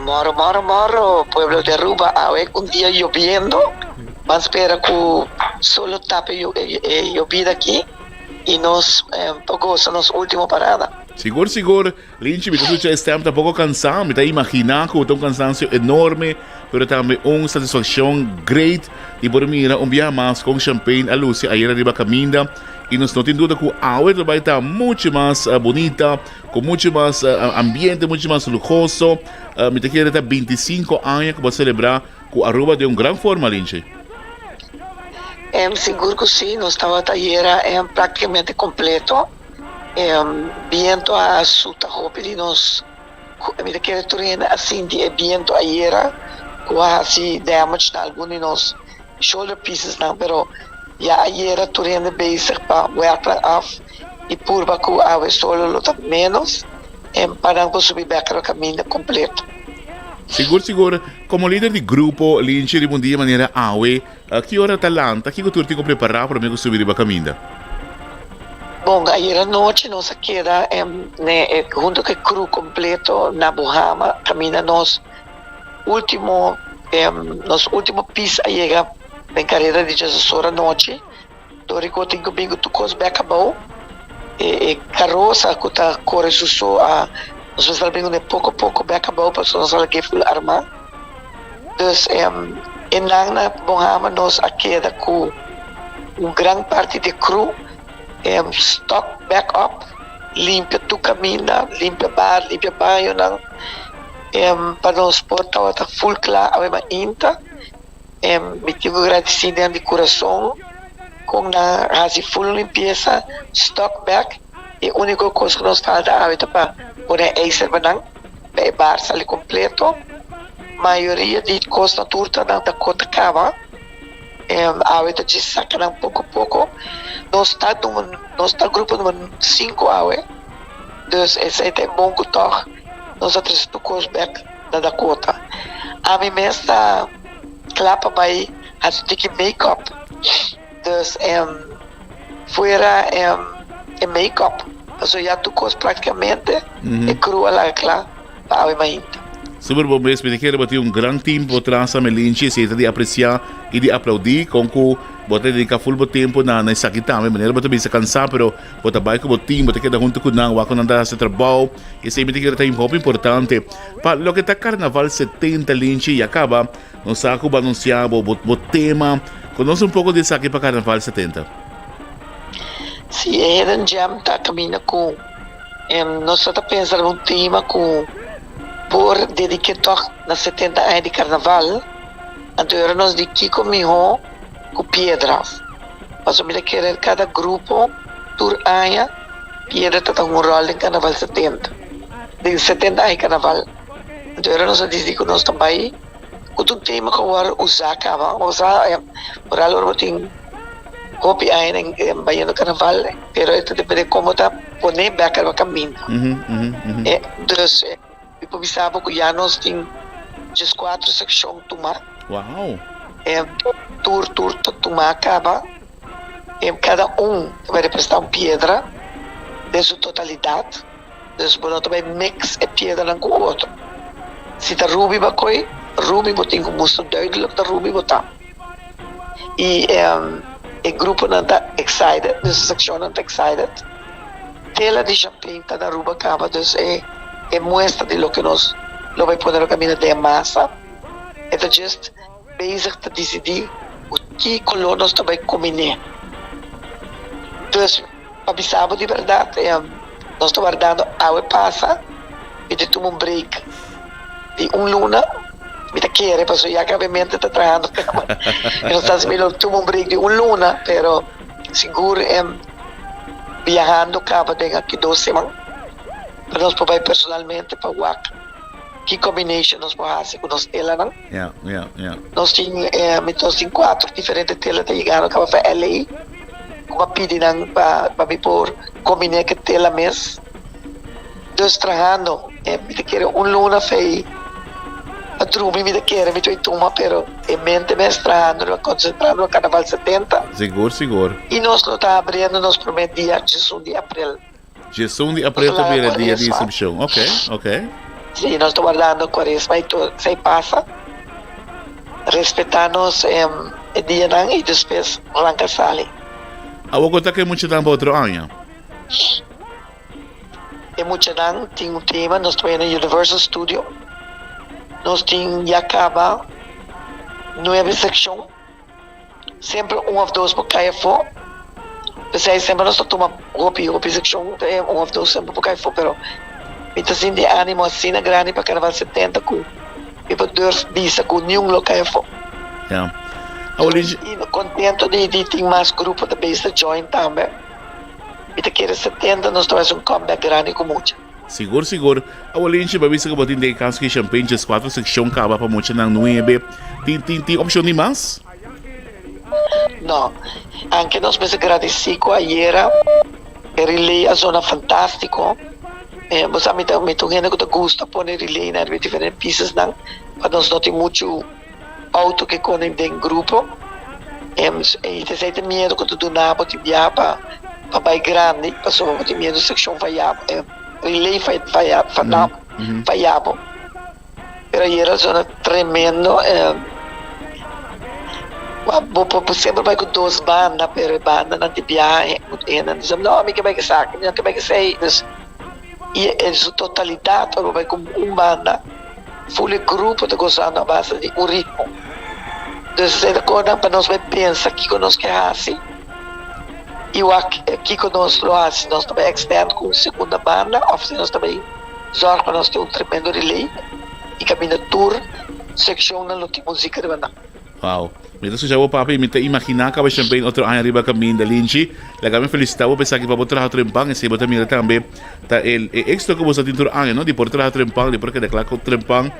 Moro moro moro pueblo di Aruba awe un dia yobiendo ban spera cu solo tape e yobida aki y nos por goza nos ultimo parada. Sigur sigur Linchi mi ta escucha e stem ta poco cansa mi ta imagina cu ta un cansancio enorme pero tambe un satisfaccion great di por mira un biaha mas con Champagne a luci ayer ariba caminda y nos no tin duda cu awe lo bay ta mucho mas bunita Ku muchu mas ambiente, muchu mas luhoso. Mi ta kere ta bintisinko aña ku bo a selebrá ku Aruba den un gran forma, Linchi. Em, sigur ku si, nos tabata ayera em práktikamente kompleto. Em, biento a suta hopi di nos, mi ta kere tur hende a sinti e biento ayera ku a hasi damage na algun di nos shoulder pieces nan, pero ya ayera tur hende bezig pa werknan af y purba cu awe solo lo ta menos en pa nan por subi bek riba caminda completo. Sigur sigur, como lider di grupo Linchi riba un dia manera awe, ki ora ta lanta, kiko tur tin cu prepara prome cu subi riba caminda? Bon, ayer anochi nos a keda hunto cu e crew completo na Buhama caminda nos ultimo nos ultimo pis a yega den careda di djesesora anochi. Dor di ku tin ku bin ku tur kos bek abou, e e karosa ku ta kore su so a nos mester a bin kuné poko poko bek abou pasobra nos a lag'é ful armá. Dus e nan na Bonhama nos a keda ku un gran parti di e crew stock bek op, limpia tur kaminda, limpia bar, limpia bañonan pa nos por tabata ful kla awe mainta. Mi tin ku gradisí den di kurason kon nan hasi ful limpiesa, stock bek. E úniko kos ku nos falta awe ta pa pone ijzer pa nan, pa e bar sali kompleto. Mayoria di kosnan tur ta nan ta kota kaba. Awe ta djis saka nan poko poko. Nos ta nos ta grupo numero sinku awe, dus esei ta e bon ku tòg nos a trese tur kos bek. na Dakota. Ami mes ta kla pa bai haci un tiki make-up. Dus fuera e make-up, pasobra ya tur cos practicamente e crew a laga kla pa awe mainta. Super bon mes, mi ta kere bo tin un gran team bo tras a Melinchi, esei ta di aprecia y di aplaudi con cu bo ta dedica full bo tempo na esaki tambe, manera bo ta bisa cansa pero bo ta bai cu bo team, bo ta keda hunto cu nan, wak cu nan ta haci trabao, esei mi ta kere ta hopi importante. Pa loke ta Carnaval 70 Linchi ya caba, nos sa cu bo anuncia bo bo tema. Conoce un poco di esaki pa Carnaval 70. Si, e Hidden Gem ta caminda cu nos ta ta pensa riba un tema cu por dedique toch na 70 aña di Carnaval, anto e ora nos di kico miho cu piedra. Pasobra mi ta kere cada grupo tur aña piedra ta ta un rol den Carnaval 70. Den setenta aña carnaval anto era nos a disidi cu nos ta bay cu tur tema cu awor usa caba usa oral ora bo tin hopi aña den bayendo carnaval pero e ta depende como ta pone bek riba caminda dus mi por bisa bo cu ya nos tin. 14 sekshon tumá. Wow! Tur tur ta tumá kaba. Kada un ta bai representá un piedra den su totalidat. Dus bo no ta bai mix e piedranan ku otro. Si ta ruby bo a koy, ruby bo tin ku mustra duidelijk ta ruby bo ta. I e gruponan ta excited, dus e sekshonnan ta excited. Tela di champagne ta na Aruba kaba, dus e e muestra di loke nos lo bai pone lo kaminda den e masa. E ta just bezig ta disidí ku ki koló nos ta bai kombiné. Dus. Pa bisa bo di berdad, nos ta wardando awe pasa, mi ta tuma un break di un luna, mi ta kere pasobra ya caba e mente ta trahando caba, mi no sa si mi lo tuma un break di un luna, pero sigur biahando caba den aki dos siman pa nos por bay personalmente pa wak ki combination nos por haci cu nos telanan. Nos tin, nos tin cuatro diferente tela ta yegando caba pa LA. Ku a pidi nan pa pa mi por kombiné ku e tela mes. Dus trahando e mi ta kere un luna fei a drumi mi ta kere mi ta tuma pero e mente mes trahando riba konsentrá riba karnaval 70. Sigur sigur. I nos lo ta abriendo nos promé dia djesun di aprel. Djesun di aprel ta bira dia di inskripshon. Ok, ok. Sí, nos ta wardando kuaresma i tur esei pasa. Respetá nos e dianan i despues ranka sali. Awor ku ta ku e muchanan pa otro aña? E muchanan tin un tema, nos ta bai na Universal Studio. Nos tin ya kaba nuebe sekshon. Semper un of dos por kai afó. P'esei semper nos ta tuma hopi hopi sekshon, un of dos semper por kai afó, pero mi ta sinti e animo asina grandi pa Carnaval 70 ku mi por durf bisa ku niun lo kai afó. Ya. Awor Liz. I kontento di di tin mas grupo ta bezig ta join tambe. Mi ta kere 70 nos ta hasi un comeback grandi ku mucha. Sigur sigur. Awor Linchi bo a bisa ku bo tin den kaso ki champagne djes kuatro sekshon kaba pa muchanan nuebe. Tin tin tin opshon di mas? No. Anke nos mester gradisí ku ayera e relay a zona fantástiko. Bo sa mi ta mi ta un hende ku ta gusta pone relay na riba e diferente pisasnan pa nos no tin muchu auto ke kone den grupo. I ta esei ta miedu ku ta duna bo tin biaha pa pa bai grandi pasobra bo tin miedu sekshon faya bo relay faya faya bo. Pero ayer a zona tremendo bo por semper bai ku dos banda pero e bandanan di biaha e nan bisa no mi ke bai ku esaki mi no ke bai ku esei dus i en su totalidat ora bo bai ku un banda Ful e grupo ta gozando a base di un ritmo. Dus esei ta konan pa nos bai pensa kiko nos ke hasi i wak kiko nos lo hasi. Nos ta bai extend ku un segunda banda òf si nos ta bai zòrg pa nos tin un tremendo relay i kaminda tur sekshonnan lo tin muzik riba nan. Wow. Mi ta skucha bo papia i mi ta imaginá kaba Champagne otro aña riba kaminda. Linchi, laga mi felisitá bo pa esaki pa bo traha trempan. Esei bo ta mira tambe ta e e éxito ku bo sa tin tur aña, no? Di por traha trempan, di por keda kla ku trempan.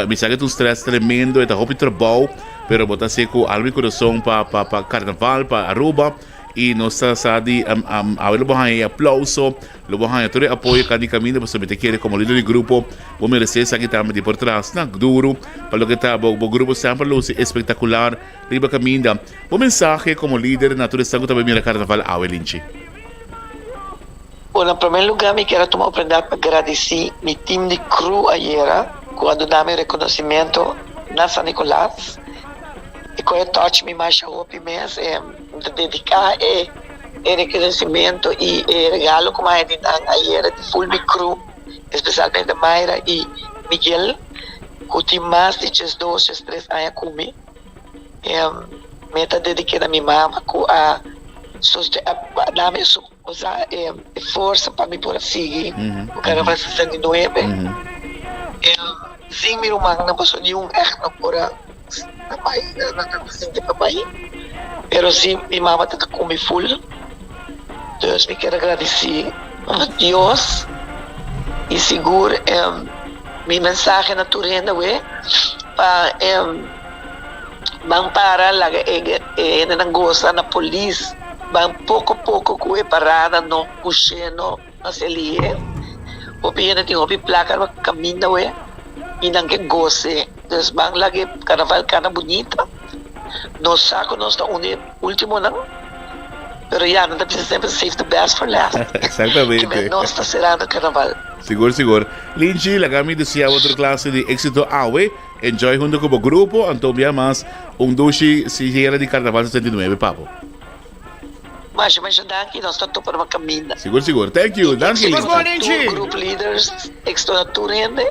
Mi sa ke ta un strès tremendo, e ta hopi trabou, pero bo ta hasié ku alma i kurason pa pa pa karnaval, pa Aruba. I nos ta sa di awe lo bo haña e aplauso, lo bo haña tur e apoyo kanda di kaminda pasobra mi ta kere komo lider di grupo bo meresé esaki tambe di por traha snak duru pa loke ta bo bo grupo semper lusi espektakular riba kaminda. Bo mensahe komo lider na tur esnan ku ta bai mira karnaval awe Linchi. Bon, na promé lugá mi kier a tuma oportunidat pa gradisí mi tim di crew ayera ku a duna mi rekonosimentu na San Nicolas. E koe a touch mi masha hopi mes. Mi ta dediká e e rekonosimentu i e regalo ku mi a haña di nan ayera di ful mi crew, espesialmente Mayra i Miguel ku tin mas di diesdos, diestres aña ku mi. Mi ta dedik'é na mi mama ku a soste a dami e osea e forsa pa mi por a sigui ku Carnaval 69. Sin mi rumannan pasobra niun ègt no por a na bai na ta sinti pa bai pero si mi mama ta ta kumi ful dus mi kier a gradisi Dios y sigur mi mensahe na tur hende awe pa ban para laga e hendenan gosa na polis ban poko poko ku e parada no kushe no Nos elige hopi hende tin hopi plaka riba kaminda we i nan ke gose. Dus ban laga e carnaval cana bunita. Nos sa cu nos ta un di e ultimonan, pero ya, nan ta bisa semper save the best for last. Exactamente. Kimen nos ta cerando carnaval. Sigur, sigur. Linchi, laga mi desea bo otro clase di exito awe. Enjoy hunto cu bo grupo, anto bia mas un dushi sijera di Carnaval 69 pa bo. Masha masha danki, nos ta topa riba caminda. Sigur, sigur. Thank you. Danki, Linchi. Tur group leaders, exito na tur hende.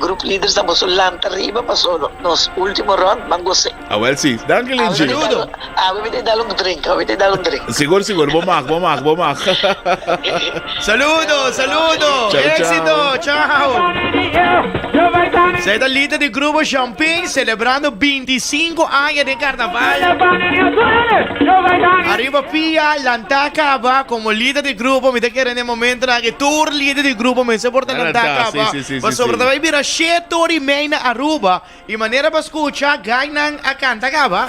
Group leaders na boso lanta riba paso nos ultimo rond ban gos'é. Awel si. Danki Linchi. Awe mi ta dal un drink, awe mi ta dal un drink. Sigur sigur, bo mag, bo mag, bo mag. Saludo, saludo. Chao, chao. Éxito, chao. Zij ta lider di grupo Champagne celebrando 25 aña den carnaval. Ariba pia, lanta caba como lider di grupo. Mi ta kere den momento nan aki tur lider di grupo mester por ta lanta caba. Sí, sí, sí, Pasobra sí. ta bai bira shete ora i mei na Aruba i manera pa skucha gainan a kanta kaba.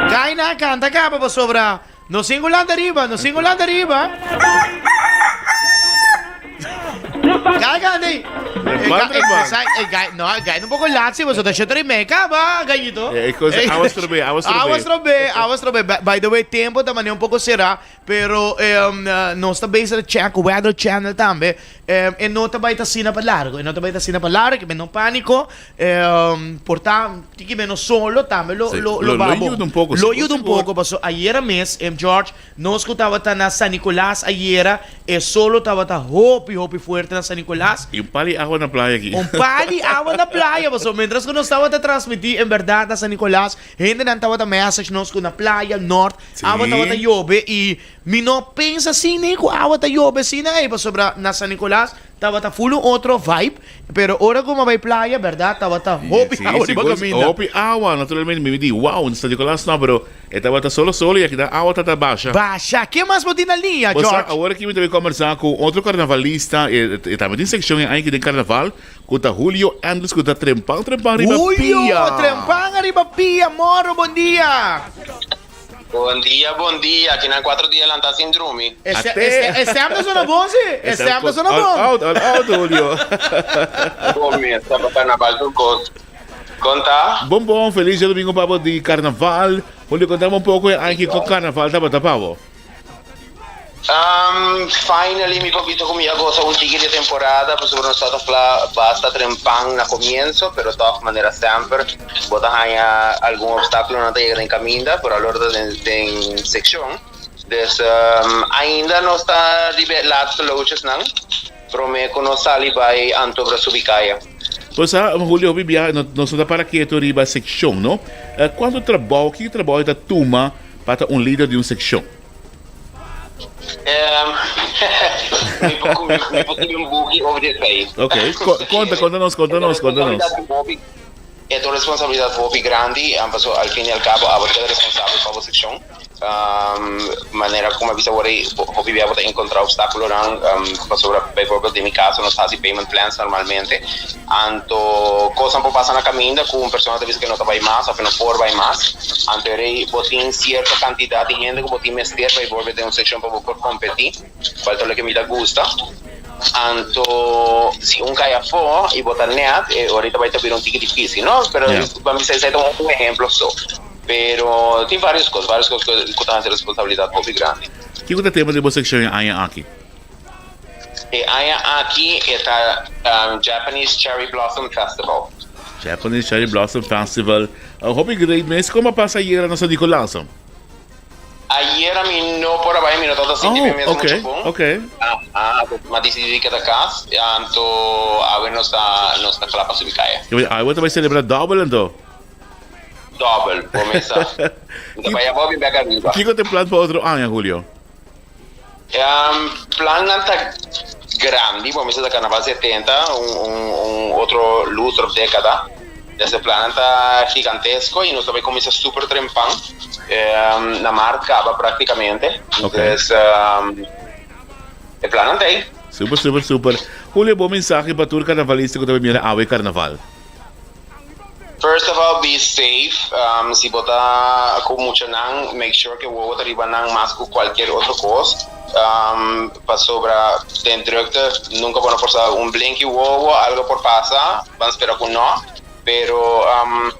Gainan a kanta kaba pasobra no sin ku lanta riba, no sin ku lanta riba. Gai kanta ei. E Levanta, gai, pa. e sa- e gai, no, e gai un poko lat si, pasobra ta shete ora i mei kaba, gallito. E kos, awa strobe, awa strobe. Awa strobe, awa strobe. By, by the way, tempo ta manera un poko será. Pero nos ta bezig ta check weather channel tambe. E no ta bai ta asina pa largo. E no ta bai ta asina pa largo. Kibe no panico. Por ta tiki menos solo tambe lo Sí, lo lo- lo lo ba bon. yuda un poco, Lo sigur, yuda un sigur. poco paso ayera mes George nos cu tabata na San Nicolas ayera e solo tabata hopi hopi fuerte na San Nicolas. Y un pali awa na playa aki. Un pali awa na playa paso mientras cu nos tabata transmiti en berdad na San Nicolas hendenan tabata message nos cu na playa Noord Sí. Awa tabata yobe y mi no pensa así ni cu awa ta yobe asina ey pasobra na San Nicolas tabata full un otro vibe pero ora cu mi a bay playa berdad tabata hopi Sí, awa riba sigur, caminda. Hopi awa, naturalmente mi di wow, na San Nicolas no pero e tabata solo solo y aki nan awa tabata basha. Basha, ke mas bo tin na liña Bo sa, George? awor aki mi ta bay combersa cu otro carnavalista, e e tambe tin seccion e aña aki den carnaval, Cu ta Julio Andres cu ta trempan trempan riba Julio, pia. trempan ariba pia, moro, bon dia. Bon dia, bon dia. Aki nan cuatro dia lanta sin drumi. E stem ta sona bon si, e stem ta sona bon. All out, all out Julio. Bon mes, ta pa carnaval tur cos. Con ta? Bon bon, feliz diadomingo pa bo di carnaval. Julio, contame un poco e aña cu carnaval tabata pa bo. Um, finally mi por bisa cu mi a goza un tiki di temporada pasobra nos tabata fla basta trempan na comienzo pero toch manera semper bo ta haña algun obstaculonan ta yega den caminda pero alor ta den den seccion dus um, ainda nos ta riba e laatste loodjesnan prome cu nos sali bay Antobra subi caya. Pues a Julio hopi biaha no nos no ta para keto riba seccion no. Cuanto trabao ki trabao e ta tuma pa ta un lider di un seccion? Mi por mi por skibi un buki over di esei. Ok, konta, konta nos, konta nos, konta nos. E ta un responsabilidat hopi grandi, pasobra al fin i al kabo abo ta keda responsabel pa bo sekshon. Manera ku mi a bisa awor ei, hopi bia bo ta enkontrá opstákulonan, pasobra bijvoorbeeld den mi kaso nos ta hasi payment plans normalmente, Anto kosnan por pasa na kaminda ku un persona ta bisa ku e no ta bai mas òf e no por bai mas. Anto e rei bo tin sierto kantidat di hende ku bo tin mester pa e bolbe den un sekshon pa bo por kompetí, kual ta loke mi ta gusta. Anto si un kai afó i bo ta nèt, e ora ei ta bai ta bira un tiki difísil, no? Pero pa mi esei ta un ehemplo so. Pero tin vários kos, vários kos ku ta hasi responsabilidat hopi grandi. Kiko ta tema di bo sekshon e aña aki? E aña aki e ta Japanese Cherry Blossom Festival. Japanese Cherry Blossom Festival. Hopi great mes. Como a pasa ayera na San Nicolas? Ayera mi no por a bai, mi no tabata sinti mi mes mucho bon. Oh, ok. Ah, mi a dicidi di keda cas, anto awe nos ta nos ta cla pa subi caya. Awe ta bai celebra double anto? Double, bo mesa. Mi ta bai abao bin bek ariba. Kico ta e plan pa otro aña, Julio? Plannan ta grandi, bo mester ta Carnaval 70, un otro lustro of decada. Des e plannan ta gigantesco y nos ta bay cuminsa super trempan, na maart caba practicamente. Entonces, e plannan ta ey. Super, super, super. Julio, bo mensahe pa tur carnavalista cu ta bay mira awe Carnaval? First of all be safe, si bo ta cu muchanan make sure cu e wowo ta riba nan mas cu cualkier otro cos, pasobra den drukte nunca bo no por sa un blinki wowo algo por pasa, ban spera cu no, Pero um,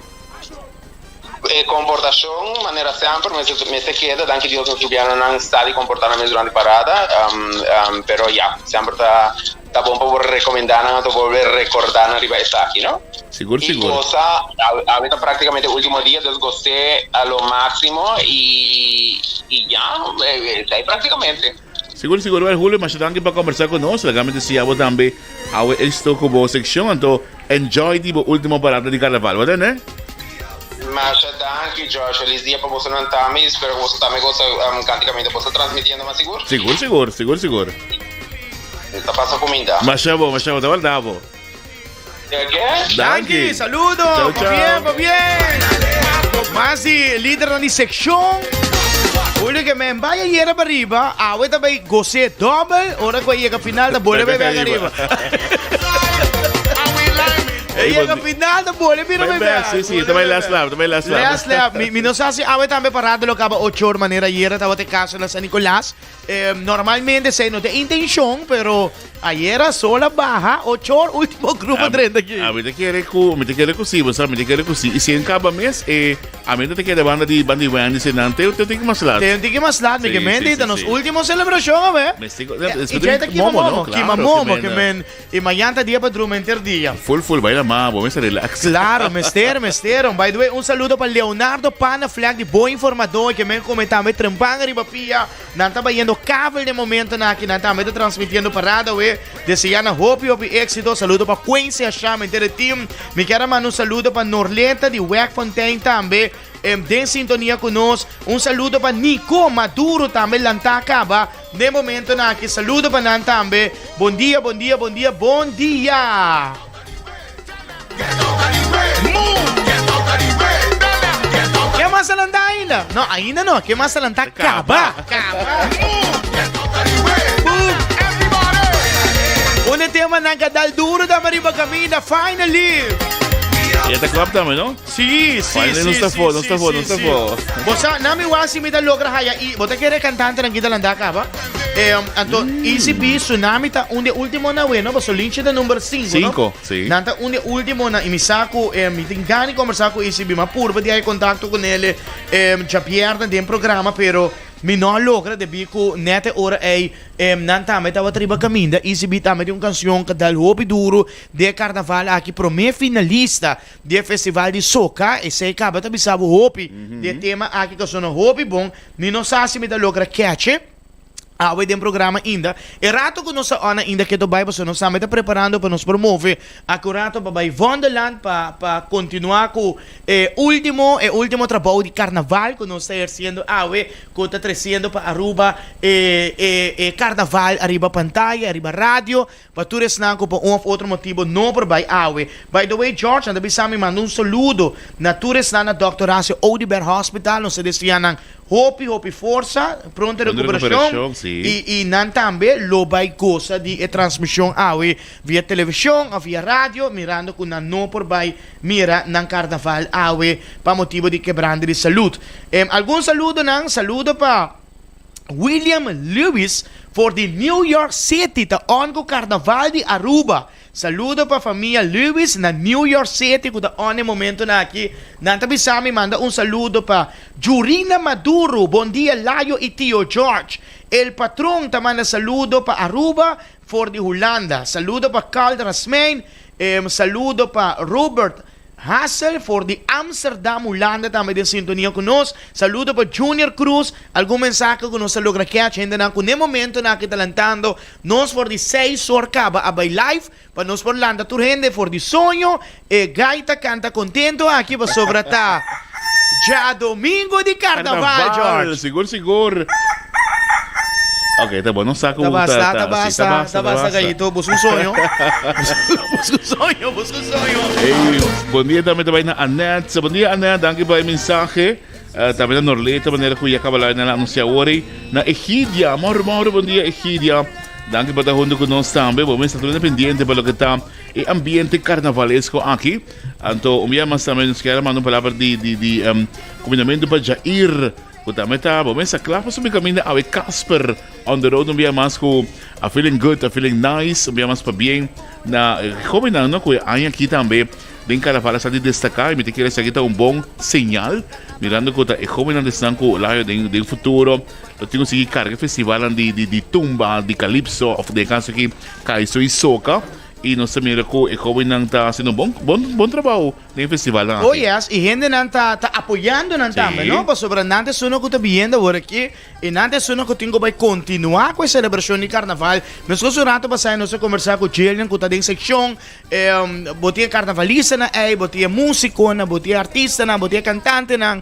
e komportashon manera semper mester mester keda, danki Dios nos rubianonan sa di komportá nan mes durante parada, um, um, pero ya, semper ta ta bon pa bo rekomendá nan anto bolbe rekordá nan riba esaki, no? Sigur, I sigur. gosa, awe ta práktikamente último dia, dus gos'é a lo máksimo i i ya, esei práktikamente. Sigur, sigur. Wel, Julio, masha danki pa kombersá ku nos. Laga mi deseá bo tambe awe éxito ku bo sekshon, anto enjoy di bo último parada di karnaval, bo tende? Masha danki, Josh. Felis dia pa bosonan tambe i espero ku boso tambe gosa kantikamente boso ta transmitiendo mas sigur. Sigur, sigur, sigur, sigur. Ta pasa kuminda. Masha bo, masha bo, ta warda bo. Ke? Danki, saludo. Chau, chau. Pabien, pabien. Mas di lidernan di sekshon. Julio ke men bai ayera pa riba, awe ta bai gos'é dòbel, ora ku a yega final ta bole bai bek ariba. E yega final ta bole bira bai bek. Sí, sí, ta bai last lap, ta bai last lap. Last lap. Mi, mi no sa si awe tambe parada lo kaba ocho or manera ayera tabata e kaso na San Nicolas. Eh, normalmente esei no ta e intencion, pero ayera sol a baha ochor ultimo grupo drenta aki. A mi ta kere ku, mi ta kere ku si, bo sa, mi ta kere ku si. I si en kaba mes, e a mi ta kere banda di banda di Wendy se nan te te tiki mas lat. Te un tiki mas lat, mi Sí, ke men sí, di ta sí, nos sí. ultimo celebracion awe. Mes tiko, Eh, es i djai ta kima momo, no? momo, kima Claro, momo, ke ke men. men i mañan ta dia pa drumi henter dia. Full full, baila ma, bo mester relax. Claro, mester, mester. By the way, un saludo pa Leonardo Panafleck di Bo Informador ke men comenta me trempan riba pia. Nan ta bayendo kabel den momentonan aki. Nan tambe ta transmitiendo parada awe. Desea nan hopi hopi éxito. Saludo pa Quincy Asham henter e team. Mi kier a manda un saludo pa Norleta di Wegfontein tambe den sintonia ku nos. Un saludo pa Nico Maduro tambe lantá kaba den momentonan aki. Saludo pa nan tambe. Bon dia, bon dia, bon dia, bon dia. Ke mas alantá ainda? No, ainda no. Ke mas alantá kaba. Kaba. Boom. Un tema nan ka dal duro da riba camina. Finally. Ya ta klap tambe, no? Sí, sí, Finally sí, nos ta sí, fo, nos sí, ta fo, sí, nos ta sí. fo. Bo sa, na mi wasi mi ta logra haya i bo ta kere cantante nan kita landa kaba. Eh, anto ECB Tsunami ta un de ultimo na we, no? Paso Linche ta number 5, no? Cinco, sí. Nan ta un de ultimo na i mi sa ku eh, mi tin gana di conversa ku ECB, ma purba di haya contacto con ele eh, djabièrnè den programa, pero mi no a logra debí ku net e ora ei eh, nan tambe tabata riba kaminda. ECB tambe tin un kanshon ku dal hopi duru den e karnaval aki, promé finalista di e festival di soca, esei caba ta bisa bo hopi di e tema aki cu a sona hopi bon, mi no sa si mi ta logra catch awe den programa ainda, e rato cu nos ta on ainda keto bay pasobra nos tambe ta preparando pa nos por move aki un rato pa bay Wonderland pa pa continua cu e ultimo e ultimo trabou di carnaval cu nos ta eherciendo awe cu ta treciendo pa Aruba e e e carnaval ariba pantaya ariba radio. Pa tur esnan ku pa un òf otro motibu no por bai awe. By the way, George, nan ta bisa mi manda un saludo na tur esnan na Dòkter Horacio Oduber Hospital. Nos ta desea nan hopi, hopi forsa, pronto rekuperashon. I, i nan tambe lo bai gosa di e transmishon awe via televishon òf via radio, mirando ku nan no por bai mira nan karnaval awe pa motibu di kebrante di salud. Algun saludonan, saludo pa. William Lewis for di New York City ta on ku Karnaval di Aruba. Saludo pa famia Lewis na New York City ku ta on e momentonan aki. Nan ta bisa mi manda un saludo pa Jurina Maduro, bon dia Layo i Tio George. El Patron ta manda saludo pa Aruba for di Hulanda. Saludo pa Carl Rasmijn, saludo pa Robert. Hassel for di Amsterdam, Hulanda tambe den sintonia ku nos. Saludo pa Junior Cruz. Algun mensahe ku nos a logra catch hendenan ku n'e momentonan aki ta lantando nos for di seis or kaba a bai live pa nos por lanta tur hende for di soño. E gai ta kanta kontento aki pasobra ta djadomingo di karnaval, George. Sigur sigur. Ok, ta bon. Nos sa ku Ta basta, ta ta sí, basta, ta basta, gallito. Busca un soño. Busca un soño, busca un soño. Hey, bon dia tambe ta bai na Annette. Bon dia Annette, danki pa e mensahe. Uh, tambe na Norleta, manera ku ya kaba la na anuncia ori. Na Egidia, mauro mauro, bon dia Egidia. Danki pa ta hunto ku nos tambe. Bo mester ta pendiente pa loke ta e ambiente carnavalesco aki. Anto, un bia mas tambe nos kier manda un palabra di di di um, combinamento pa Jair. Ku tambe ta bo mesa kla pa subi kaminda awe Casper on the road un bia mas ku a feeling good, a feeling nice, un bia mas pa bien na hobennan no ku e aña aki tambe. Den carnaval a sa di destaca y mi ta kere esaki ta un bon señal mirando cu ta e hobennan ta esnan cu layo den den futuro lo tin cu sigui carga e festivalnan di di di tumba, di calypso of den e caso aki caiso y soca y nos ta mira cu e hobennan ta haciendo un bon bon bon trabao den e festivalnan Oh aki. yes, y hendenan ta ta apoyando nan tambe no, pasobra nan ta esunnan cu ta biendo awor aki y nan ta esunnan cu tin cu bay continua cu e celebracion di carnaval. Meskos un rato pasá nos a conversa cu Jillian cu ta den seccion Bo tin e karnavalistanan ei, bo tin e músikonan, bo tin e artistanan, bo tin e kantantenan.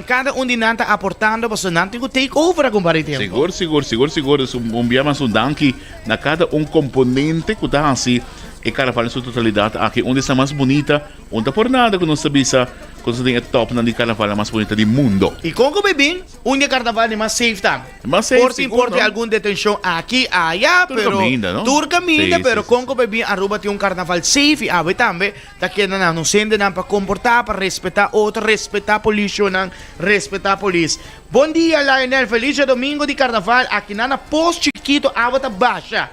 Kada un di nan ta aportando pasobra nan tin ku take over a kumpara e tempu. Sigur, sigur, sigur, sigur. Dus un bia mas un danki na kada un komponente ku ta hasi e karnaval den su totalidat aki. Un di esnan mas bunita, un ta por nada ku nos ta bisa ku nos ta den e tòpnan di karnavalnan mas bunita di mundo. I kon ku bin? Un di e karnaval di mas safe ta. Mas safe, Por tin sigur, por tin no? algun detenshon aki, aya, Tur pero kaminda, no? tur kaminda, Sí, pero sí, sí. kon ku bay bin Aruba tin un karnaval safe i awe tambe ta keda na nos hendenan pa komportá, pa respetá otro, respetá polisionan, respetá polis. Bon dia Lionel, felis djadomingo di karnaval, akinan na Pos Chikito awa ta basha.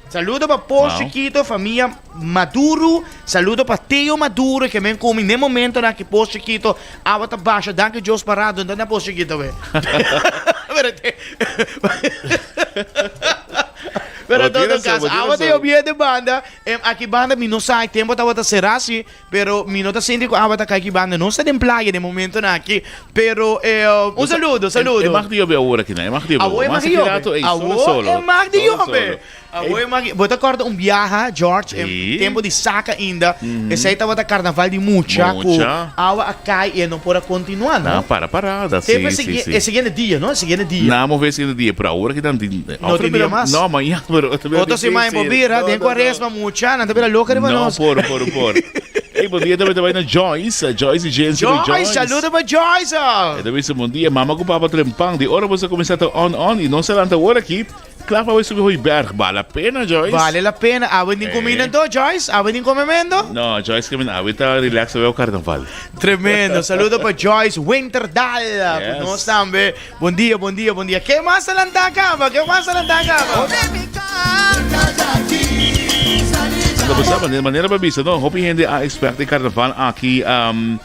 Saludo pa Pos Chikito, famia Maduro, saludo pa Teo Maduro ke men kumi ne momentonan aki Pos Chikito awa ta basha danki Dios pa rado no ta na Pos Chikito we. Pero en todo caso awa ta yobié de banda aki banda mi no sa e tempo tabata sera si Pero mi no ta sinti cu awa ta cay ki banda. Nos ta den playa den momentonan aki. Pero un saludo, saludo. E mag di yobe awor aki nan. E mag di yobe Awor e mag di yobe. Awor e mag di yobe. Awor e mag di Bo ta corda un biaha, George, e tempo di saca ainda. Esey tabata carnaval di mucha cu awa a cay y e no por a continua, no? Nan a para parada, si, si, si. E siguiente dia, no? E siguiente dia. Nan a move e siguiente dia, pero awor aki nan tin. No tin dia mas. No, mañana, pero ta bira Otro siman difícil. por bira, No, den no, cuaresma mucha, nan ta bira loco riba No nos. por, por, por. Ey, bon dia tambe ta bai na Joyce, Joyce y Jency Joyce, Joyce. saludo pa Joyce. E ta bisa bon dia, mama ku papa trempan. Di ora boso a kuminsá ta on on i nos a lanta awor aki. Kla pa bai subi Hooiberg. Bale la pena, Joyce. Bale la pena. Awe nin kumina anto, Joyce? Awe nin komemento? No, Joyce ke men awe ta relax awe karnaval. Tremendo. Saludo pa Joyce Winterdal. Yes. Ku nos tambe. Bon dia, bon dia, bon dia. Ke mas a lanta kaba? Ke mas a lanta kaba? Anto bo sa, manera, manera bo a bisa, no, hopi hende a expect e carnaval aki um,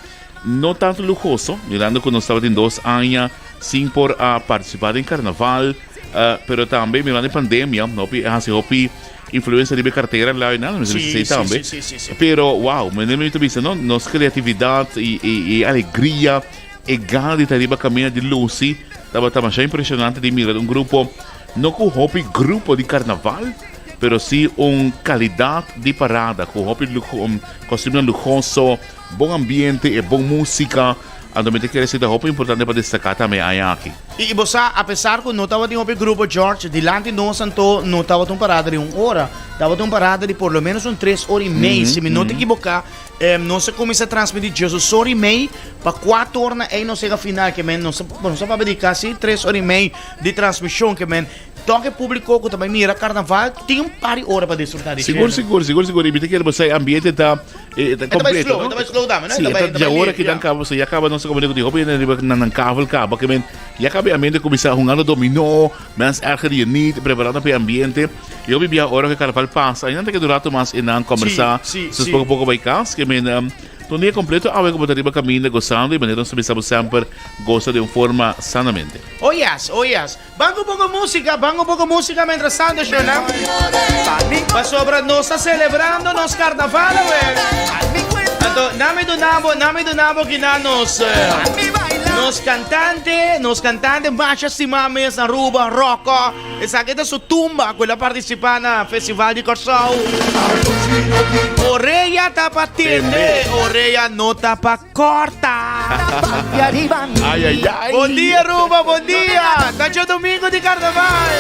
no tanto lujoso, mirando cu nos tabatin dos aña sin por a participa den carnaval, uh, pero tambe mirando e pandemia, hopi a haci hopi influencia riba e cartera lui nan, mi Sí, sí, sí, tambe. sí, sí, sí, sí. Pero wow, manera mi ta bisa, no, nos creatividad y, y, y alegria E gana di ta riba camina di Lucy tabata masha impresionante di mira un grupo, no cu hopi grupo di carnaval, pero si un calidad di parada cu hopi costumenan lujoso, bon ambiente e bon musica. Anto mi ta kere si ta hopi importante pa destaca tambe e aña aki. I bo sa, apesar cu no tabatin hopi grupo, George, dilanti nos anto no tabata un parada di un ora, tabata un parada di por lo menos un tres ora y mei, si mi no ta ekiboca. Nos a kuminsá transmití djesos ora i mei pa kuater ora na ei nos yega final ke men nos nos a papia di kasi tres ora i mei di transmishon ke men tòg e públiko ku ta bai mira karnaval tin un par di ora pa disfrutá di Sigur shena. sigur sigur sigur i mi ta kere bo sa e ambiente ta e ta E ta bai kompleto slow no e ta bai slow tambe no e si ta e bai ta e ta dja bai ora lento ki nan ya. kaba pasobra ya kaba nos a komende ku tin hopi hende riba nan nan kavel kaba ke men ya kaba e ambiente kuminsá hungando dominó mens erger je niet preparando pa e ambiente. Yo bibia ora ku e karnaval pasa, ainda ta keda un rato mas e nan kombersá, Sí, sí, sus sí. poko poko bai kas, ke men un dia kompleto awe ku bo ta riba kaminda gosando i manera nos ta bisa bo semper gosa den un forma sanamente. Oh yes, oh yes. Ban ku poko músika, ban ku poko músika mientras tanto, shownan. Pasobra nos ta selebrando nos karnaval awe. Anto, nami duna bo, nami duna bo kinan nos, nos kantante, nos kantante masha stimá mes na Aruba, Rocco. Esaki ta su tumba ku el a partisipá na Festival di Kòrsou. Orea ta pa tende, orea no ta pa kòrta. Ay, ay, ay. Bon dia Aruba, bon dia! Ta djadomingo di karnaval!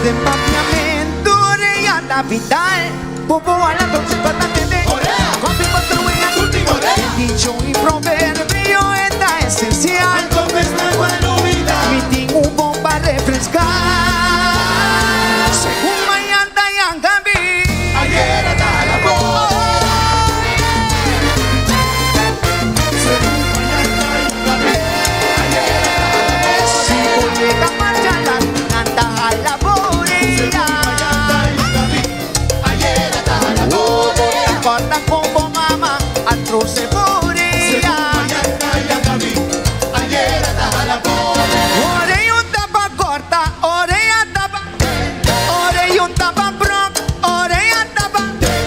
Den papiamento orea ta vital. Bobo a la doce pa ta tende. Kopi pa truena Den dicho y proverbio e ta esencial. Mi tin un bon pa refresca. Segun mañan ta yanga mi. Ayera ta la Si bo yega marcha lat, nan ta hala bo orea. Oh, bo ta corda con bo mama a troce bo orea. Orea un ta pa corta, orea ta pa. Orea un ta pa brok, orea ta pa.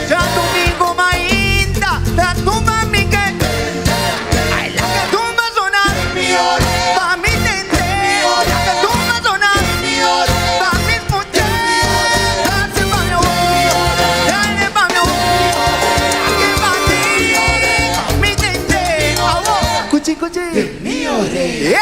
Djadomingo mainta ta tumba mi ke. Ay laga tumba zona pa mi tende. Laga tumba zona pa mi scucha. Dale pa mi awor, dale pa mi awor. Laga bati mi tende. Awor cuchi cuchi. Yeah,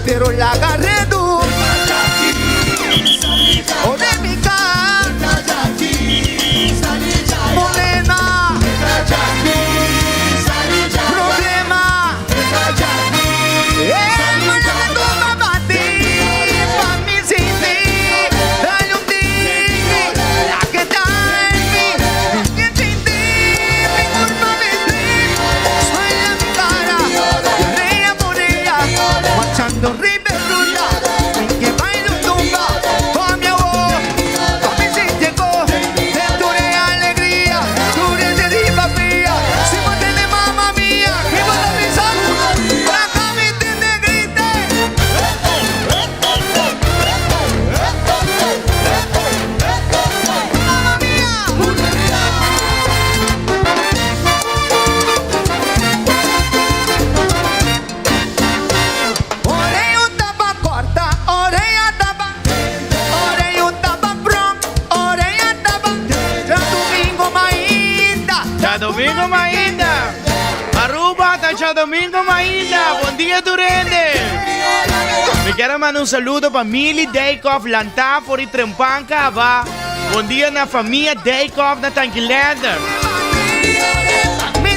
Pero la agarré du O de mi Morena Problema Eh, morena tu bati Pa mi sinti Dale un tiki La que ta en mi Mi que sinti Mi culpa me Suena mi cara Rea por ella Marchando riba ruta Mi que bailo tumba Pa mi amor Pa mi sinti go De tu alegría Tu de riba fría Si vos tenés mamá mía Que vos te pensás La mi te grite. Mamma mia! Orea un tapa corta, orea tapa, orea un tapa prom, orea tapa. Djadomingo mainta. Djadomingo mainta. Aruba ta djadomingo mainta. Bon dia tur hende. Mi kier a manda un saludo pa Mili Dijkhoff lantá for di Trempan Caba. Bon dia na famia Dijkhoff na Tankilander.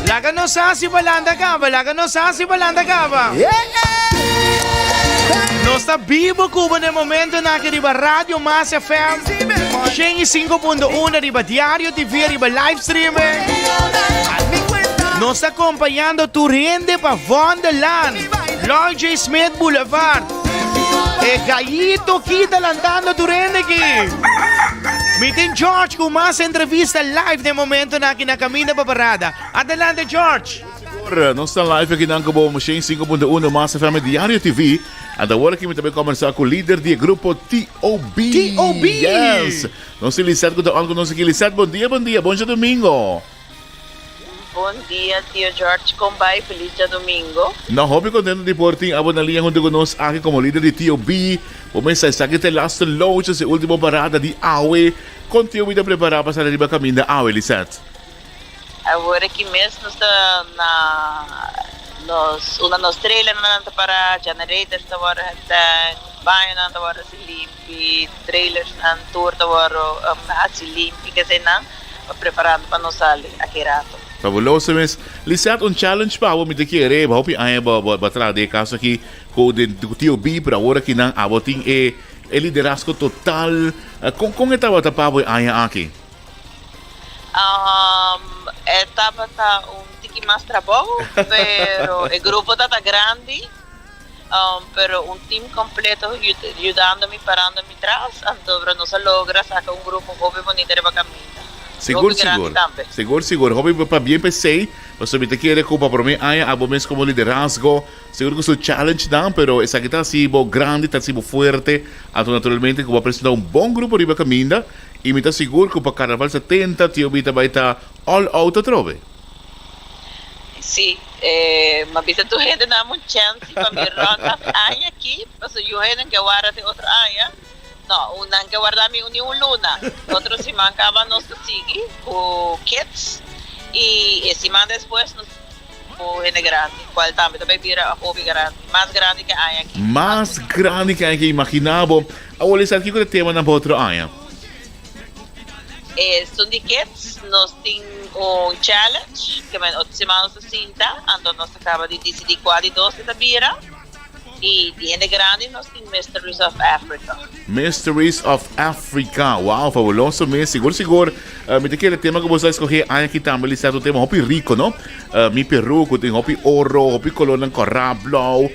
Laga nos sa si bo lanta caba, laga nos sa si bo lanta caba. Nos ta bibo cu bo na e momentonan aki riba Radio Mas FM 105.1 riba Diario TV riba live streaming. Nos ta acompañando tur hende pa Vondelaan, Lloyd J. Smith Boulevard. E gallito ki ta lantando tur hende aki. Mi tin George cu mas entrevista live den momentonan aki na Caminda pa Parada. Adelante George! Sigur, nos ta live aki nan ku bo 105.1 Mas FM Diario TV. Anta awor aki mi ta bai kombersa ku lider di e grupo TOB. TOB! Yes! Nos tin Lisette ku ta on ku nos aki. Lisette, bon dia, bon dia. Bon djadomingo. Bon dia tio George kon bai feliz djadomingo. No hopi contento di por tin abo na liña hunto cu nos aki como lider di TOB. Bo mester esaki ta e laatste loodjes, e ultimo parada di awe. Con TOB ta prepara pa sali riba caminda awe, Lisette? Awor aki mes nos ta na nos unda nos trailernan ta para, generators ta worde getank, bañonan ta worde hasi limpi, trailersnan tur ta worde hasi limpi, keseinan pa preparando pa nos sali aki rato. Fabuloso mes. Lisette, un challenge pa abo mi ta kere, bo hopi aña bo bo traha den e kaso aki ku den ku TOB, pero awor aki nan abo tin e e liderazgo total. Kon kon e tabata pa abo e aña aki? E tabata un tiki mas trabou, pero e grupo tata grandi, pero un team completo yudando mi, parando mi tras, anto pero nos a logra saca un grupo hopi bonita riba caminda. Sigur, Hopi grandi sigur. tambe. Sigur, sigur. Hopi pabien p'esei, pasobra mi ta kere ku pa prome aña abo mes komo liderazgo, Sigur ku su challenge nan, pero esaki ta hasi bo grandi, ta hasi bo fuerte. Anto naturalmente ku bo a presenta un bon grupo riba kaminda. I mi ta sigur ku pa Karnaval 70 Tio Bi ta bai ta all out atrobe. Sí, eh, m'a bisa tur hende nan un chènsi pa mi rònt af aña aki, pasobra yu hende ke warda te otro aña. No, un nan ke warda mi ni un luna. Otro siman kaba nos ta sigui ku kids i e siman despues nos ku hende grandi, kual tambe ta bai bira hopi grandi, mas grandi ke aña aki. Mas grandi ke aña aki, imagina bo. Awor Lisa, kiko ta e temanan pa otro aña? Esun di kids nos tin un challenge, ke men otro siman nos ta sinta, anto nos ta kaba di disidí kua di dos e ta bira. I di hende grandi nos tin Mysteries of Africa. Mysteries of Africa, wow, fabuloso mes, sigur sigur. Mi ta kere tema ku boso a eskohe aña aki tambe Lisa ta un tema hopi riko no. Mi Peru ku tin hopi oro, hopi kolornan kòrá, blou,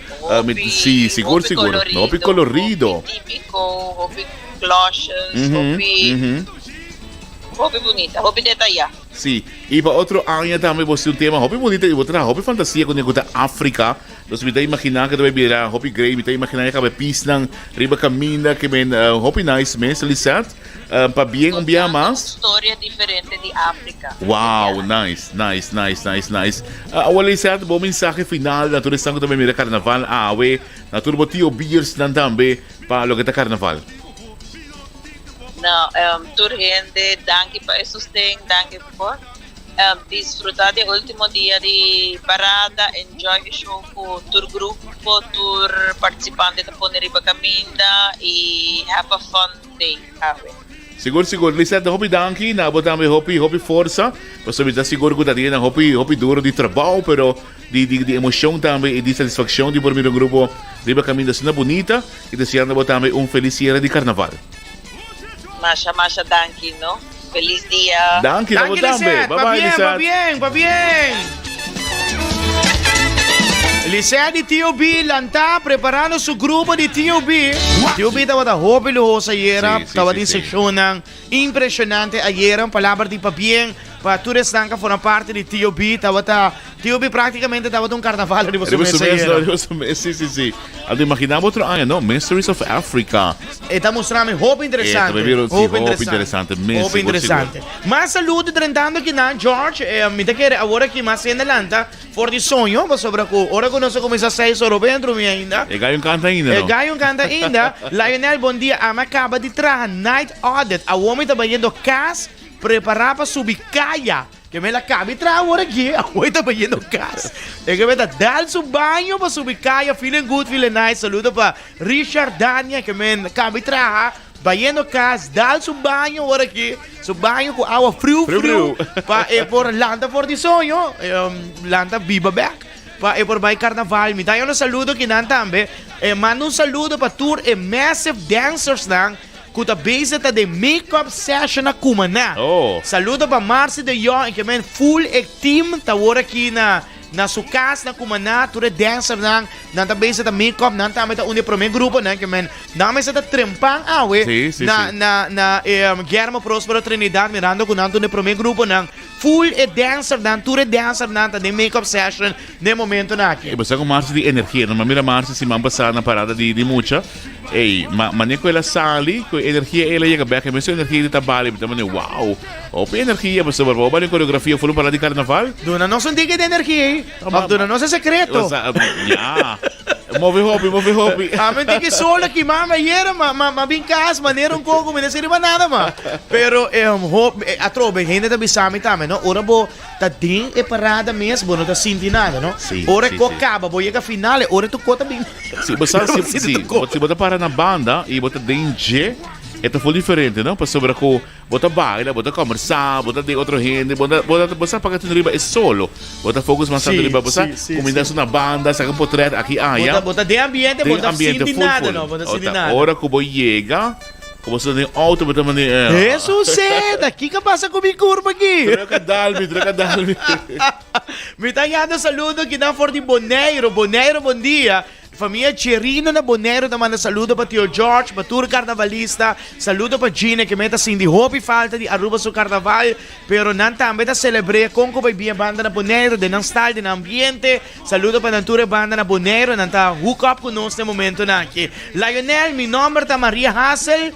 mi si, sigur sigur, hopi kolorido. Hopi típiko, hopi klòshes, hopi, hopi bunita, hopi detayá. Si, i pa otro aña tambe bo tin un tema hopi bunita i bo traha hopi fantasia ku ta Afrika. Nos mi ta imaginá ke ta bai bira hopi grei, mi ta imaginá e kaba pisnan riba kaminda ke men hopi nice mes, Lisette. Pabien un bia mas. Storia diferente di Afrika. Wow, nice, nice, nice, nice, nice. Awor Lisette, bo mensahe final na tur esnan ku ta bai mira karnaval awe, na tur bo tio biersnan tambe pa loke ta karnaval. No, tur hende danki pa e sosten, danki por. Disfruta di e ultimo dia di parada, enjoy e show cu tur grupo, tur participante ta pone riba caminda y have a fun day awe. Sigur sigur Lisette hopi danki na bo tambe hopi hopi forsa pasobra mi ta sigur cu ta dianan hopi hopi duro di trabao pero di di di emocion tambe y di satisfaccion di por mira un grupo riba caminda asina bunita y deseando bo tambe un feliz cierre di carnaval. Masha masha danki no. Feliz dia. Danki na bo Danki tambe. Lisette, Bye bye pabien, Lisette. pabien, pabien. Lisette di TOB lanta preparando su grupo di TOB. TOB tabata hopi luhoso ayera, Sí, sí, tabatin sí, sí. seccionnan impresionante ayera. Un palabra di pabien pa tur esnan ka forma parti di TOB. Tabata TOB prácticamente tabata un carnaval riba su Riba su mes mes, no, ayera. riba su mes, sí, sí, sí. Anto imagina bo otro aña, no? Mysteries of Africa. E ta mustra mi hopi E interesante. ta bira sí, Hopi hopi interesante. interesante mes, Hopi sigur, interesante. sigur. Mas saludo drentando kinan, George. Eh, mi ta kere awor aki mas hende lanta for di soño, pasobra ku ora ku nos a kuminsá seis ora hopi hende drumi ainda. E gallo canta ainda, E no? gallo canta ainda. Lionel, bon dia. Ami a kaba di traha night audit. Awor mi ta bayendo kas prepará pa subi kaya. Ke me la kabi traha awor aki, awor e ta bayendo kas. E ke me ta dal su baño pa subi kaya, feeling good, feeling nice. Saludo pa Richard Dania ke men kabi traha, bayendo kas, dal su baño awor aki, su baño ku awa friu Friu, friu, friu. pa e por lanta for di soño, lanta biba bek, pa e por bai karnaval. Mi ta haña un saludo kinan tambe. E manda un saludo pa tur e massive dancersnan Ku ta bezig ta den make-up session na Cumaná. Oh. Saludo pa Marcy de Jong en ke men full e team ta wor aki na na su kas na Cumaná. Tur e dancernan nan ta bezig ta make-up nan tambe ta un di e prome gruponan ke men nan mester ta trempan awe Sí, sí, na sí. na na e Guillermo Prospero Trinidad mirando ku nan ta un di e prome gruponan. Full e dancernan tur e dancernan ta den make-up session den momentonan aki. E bo sa ku Marcy di energia no? Mi a mira Marcy siman pasá na parada di di mucha. Ey, ma mane ku el a sali, ku e energia el a yega bek, e mesun energia di ta bali, mi ta mane wow, hopi energia, pasobra bo bali un koreografia full un parada di karnaval. Duna nos un tiki di energia ey, of duna nos e sekreto. Ya, move hopi, move hopi. Ami un tiki solo aki, mama ayera ma ma ma bin kas manera un koko, mi no sirbi pa nada ma. Pero hop, atrobe hende ta bisa mi tambe no, ora bo Ta den e parada mes bo no ta sinti nada, no? Sí, Ora sí, ko sí. kaba, bo yega final, e ora tu ko ta bin. Sí, bo sa, si, sí, bo, si bo ta para na banda y bo ta den dje, e ta full diferente, no? Pasobra ku bo ta baila, bo ta conversa, bo ta den otro hende, bo ta, bo ta, bo sa paga tin riba e solo. Bo ta focus mas tanto Sí, riba, bo sa sí, sí, kuminda sí. su na banda, saka un potret aki Bo aya. ta, bo ta den ambiente, bo Den ta ambiente sinti full, nada, full. no? Bo ta O sinti ta nada. ora ku bo yega, Como si den auto bo ta mandi eh. Jesus seda, kiko pasa ku mi kurpa aki? Truck a dal mi, truck a dal mi. Mi ta yanda saludo kinan for di Boneiro. Boneiro, bon dia. Famia Cherino na Boneiru ta manda saludo pa Tio George, pa tur karnavalista. Saludo pa Gina ke me ta sinti hopi falta di Aruba su karnaval, pero nan tambe ta selebr'é kon ku bai bien banda na Boneiru den nan stal, den nan ambiente. Saludo pa nan tur e banda na Boneiru, nan ta hook up ku nos na e momentonan aki. Lionel, mi nomber ta Maria Hassel,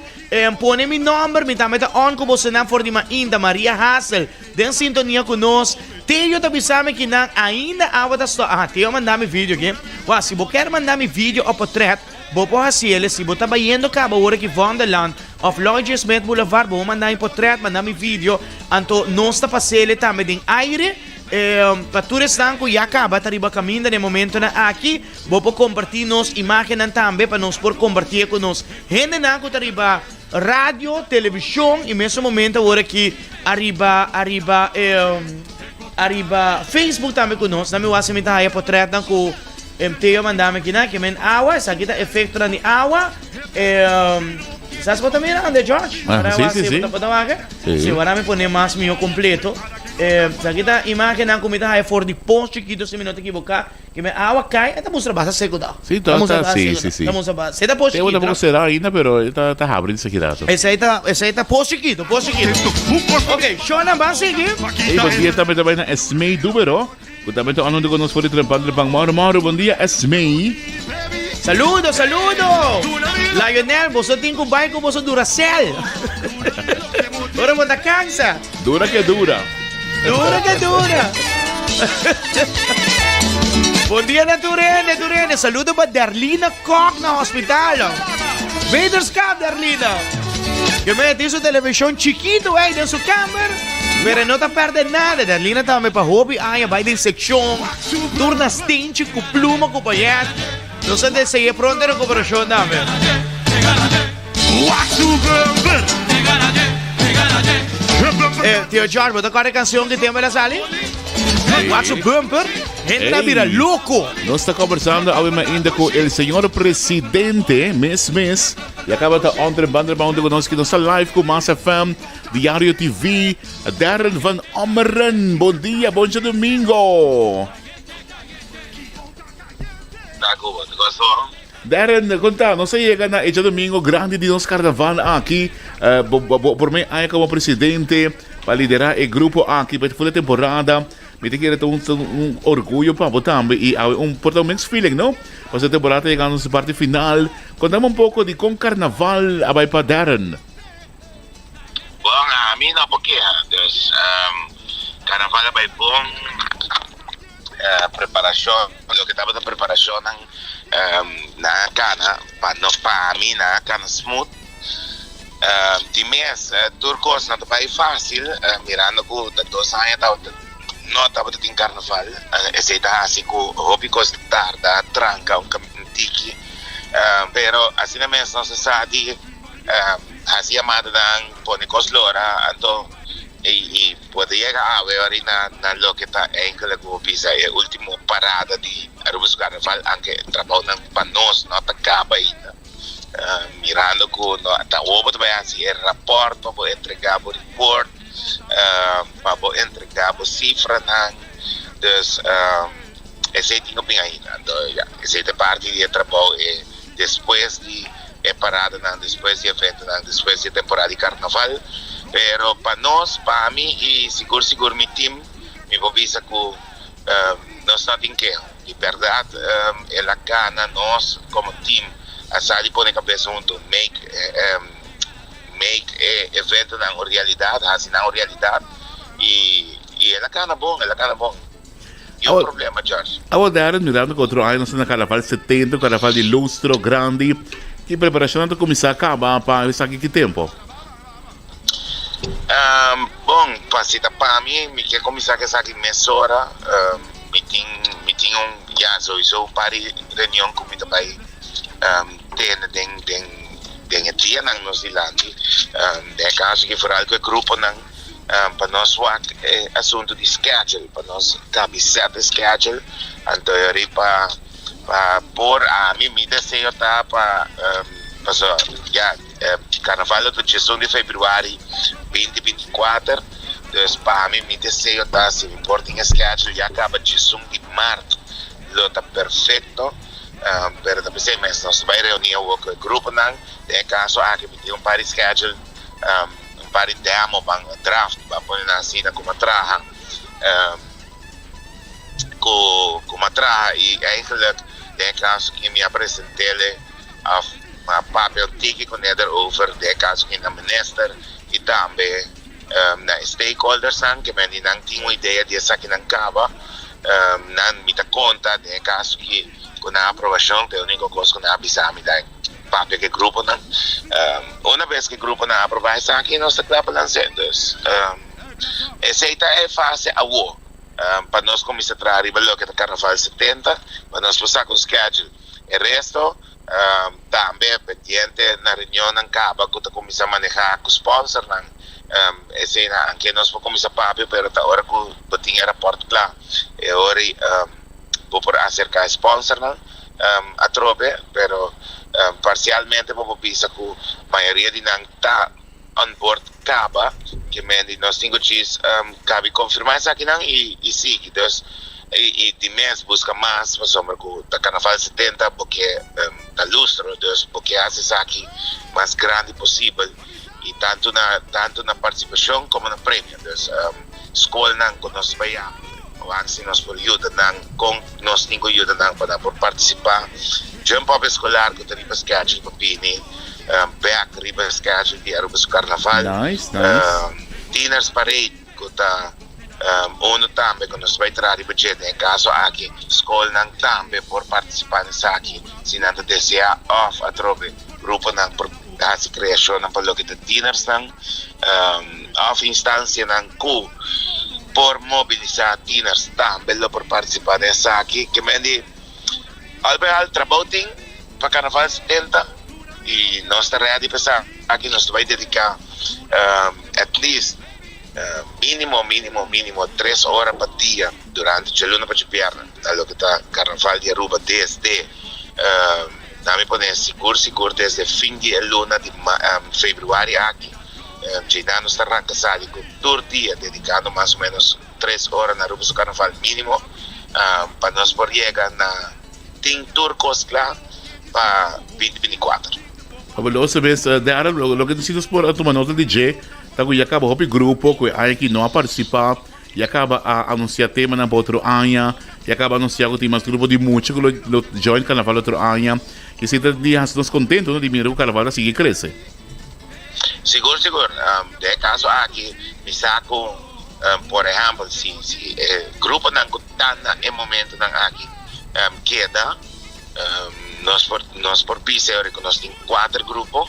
pone mi nomber, mi tambe ta on ku bosonan for di mainta, Maria Hassel. Den sintonia ku nos, Teo ta bisa mi ki nan ainda awa ta stop. Aha, Teo a manda mi video aki. Wak, si bo kier manda mi video o potret, bo por hasi el. Si bo ta bayendo kaba ora ki Vondelland of Lloyd J. Smith Boulevard, bo por manda mi potret, manda mi video. Anto nos ta pasa el tambe den aire. Pa tur esnan ku ya kaba ta riba kaminda den momentonan aki, bo por komparti nos imagennan tambe pa nos por kompartié ku nos hendenan ku ta riba. Radio, television y mesun momento awor aki ariba ariba ariba Facebook tambe cu nos. Na mi wak si mi ta haya potretnan cu Teo a manda mi akinan. Ke men awa, esaki ta efectonan di awa. Sa si bo ta mira ande George? Ah, si, si, si. Bo ta wak? Si. Si, wara mi pone mas miho completo. Esaki ta imagennan cu mi ta haya for di Pos Chikito si mi no ta ekiboca. Ke men awa kai e ta mustra basta seku ta. Si, ta, ta, si, si, si. Ta mustra basta. Esei ta pos Teo chikito. tampoco será ainda, pero e ta, ta habri di seki rato. Esei ta, esei ta pos chikito, pos chikito. Ok, Shona, ban sigui. Hey, bon dia tambe ta bai na Esmei Dubero, ku tambe ta on hunto ku nos for di Trempan Trempan. Mauro, Mauro, bon dia Esmei. Saludo, saludo! Lionel, boso tin ku bai ku boso Duracell. Ora bo ta kansa. Dura ke dura. Dura ke dura. Bon dia na tur hende, tur hende. Saludo pa Derlina Kok na hospital. Beterskap, Derlina. Que me tin su television chiquito ei den su kamer, pero no ta perde nada. Derlina tambe pa hopi aña bai den seccion, tur na stenchi cu pluma cu payet. Nos a desea pronto recuperacion tambe. Eh, Tio George, bo ta kòrda e kansion ki tempu el a sali? Wak su bumper, hende ta bira loko. Nos ta conversando awe mainda cu el señor presidente, mes mes, y acaba ta on trembando trembando cu nos, que nos ta live cu Mas FM, Diario TV, Darren van Ommeren. Bon dia, bon domingo. Darren, konta, nos a yega na e djadomingo grandi di nos karnaval aki. Eh, bo, bo, bo promé aña komo presidente pa liderá e grupo aki pa e full temporada. Mi ta kere ta un, un orguyo pa bo tambe i awe un por ta un mixed feeling, no? Pasobra e temporada ta yegando na su parti final. Kontame un poko di kon karnaval a bai pa Darren. Bon, ami no por keha. Dus, karnaval a bai bon. Preparashon, loke tabata preparashonnan nan a kana pa no pa mi nan a kana smooth. Di mes tur kos no ta bai fásil mirando ku ta dos aña tabata no tabata tin karnaval esei ta hasi ku hopi kos ta tarda tranka un tiki pero asina mes nos a sa di hasi yamadanan pone kos lora anto i Bo ta yega awe ori na na loke ta enkele ku bo bisa e ultimo parada di Aruba su Carnaval anke e trabounan pa nos no ta kaba ainda. Mirando ku no ta awor bo ta bai hasi e raport pa bo entrega bo report pa bo entrega bo sifranan dus esei tin ku bin ainda. Anto ya esei ta parti di e trabou e despues di e paradanan, despues di eventonan, despues di e temporada di carnaval. Pero pa nos, pa mi y sigur sigur mi team, mi por bisa cu nos no tin keho. Di berdad el a gana nos como team a sa di pone cabes hunto, make make e eventonan un realidad, haci nan un realidad y el a gana bon, el a gana bon. Ni un problema, George. Awor Darren, mirando ku otro aña nos ta na Carnaval 70, Carnaval di lustro grandi, ki preparashonnan ta kuminsá kaba pa esaki ki tempu? Bon, pa si ta pa mi, mi ke kuminsá ku esaki mesora. Mi tin, mi tin un, ya, souiso un par di reunion ku mi ta bai tene den, den, den e dianan nos dilanti. Den e kaso aki foral ku e gruponan. Pa nos wak e asuntu di schedule, pa nos kabi set e schedule, anto e ori pa pa por ami mi deseo ta pa paso ya carnaval lo ta diesun di februari binti 24, dus pa ami mi deseo ta si mi por tin e schedule ya kaba diesun di mart lo ta perfecto. Pero ta p'esei mes nos ta bai reuní awor ku e gruponan. Den e kaso aki mi tin un par di schedule, un par di demo ban draft ban pone nan asina ku mi a traha ku ku mi a traha i eigenlijk den e kaso aki mi a present'ele òf mi a papia un tiki kuné derover den e kaso aki na minister i tambe na e stakeholdersnan ke men di nan tin un idea di esakinan kaba nan mi ta konta den e kaso ki ku nan aprobashon ta e uniko kos ku nan a bisa mi ta papia ku e gruponan una bes ku e gruponan aproba esaki nos ta kla pa lans'é dus esei ta e fase awo pa nos kuminsá traha riba loke ta karnaval 70 pa nos por saka un schedule e resto Tambe pendiente na reunionnan caba cu ta cuminsa maneha cu sponsornan. Eseinan anke nos por cuminsa papia pero ta ora cu bo tin e rapport cla e ora bo por acerca e sponsornan atrobe pero parcialmente bo por bisa cu mayoria di nan ta on board caba ke men di nos tin cu djis cabi confirma esakinan y sigui dus y di mes busca mas pasobra cu ta carnaval 70 bo ke ta lustro dus bo ke haci esaki mas grandi posibel y tanto na tanto na participacion como na premio dus scolnan cu nos ta bay wak si nos por yuda nan con nos tin cu yuda nan pa nan por participa jump up escolar cu ta riba schedule pa bini bek riba e schedule di Aruba su Carnaval. Nice, nice. Tieners Parade cu ta uno tambe cu nos bay traha riba dje. Den e caso aki scolnan tambe por participa den esaki si nan ta desea of atrobe gruponan por haci creacionnan pa loke ta tienersnan of instancianan cu por mobilisa tieners tambe lo por participa den esaki. Ke men di al bij al trabou tin pa Carnaval 70 y nos ta ready pa esaki, nos ta bay dedica at least minimo minimo minimo tres ora pa dia durante djaluna pa djabièrnè na loke ta Carnaval di Aruba desde na mi pone sigur sigur desde fin di e luna di februari aki djeinan nos ta ranca sali cu tur dia dedicando mas o menos tres ora na Aruba su Carnaval minimo pa nos por yega na tin tur kos kla pa binti binti kuater. Fabuloso mes, Darren, loke si nos por a tuma nota di dje ta ku ya kaba hopi grupo ku e aña aki no a partisipa, ya kaba a anunsia temanan pa otro aña, ya kaba a anunsia ku tin mas grupo di mucha ku lo join karnaval otro aña. Esei ta di hasi nos kontento no di mira ku karnaval ta sigui krese. Sigur sigur, den e kaso aki mi sa ku por ehèmpel si si e gruponan ku ta na e momentonan aki keda nos por nos por bisa e ora ku nos tin kuater grupo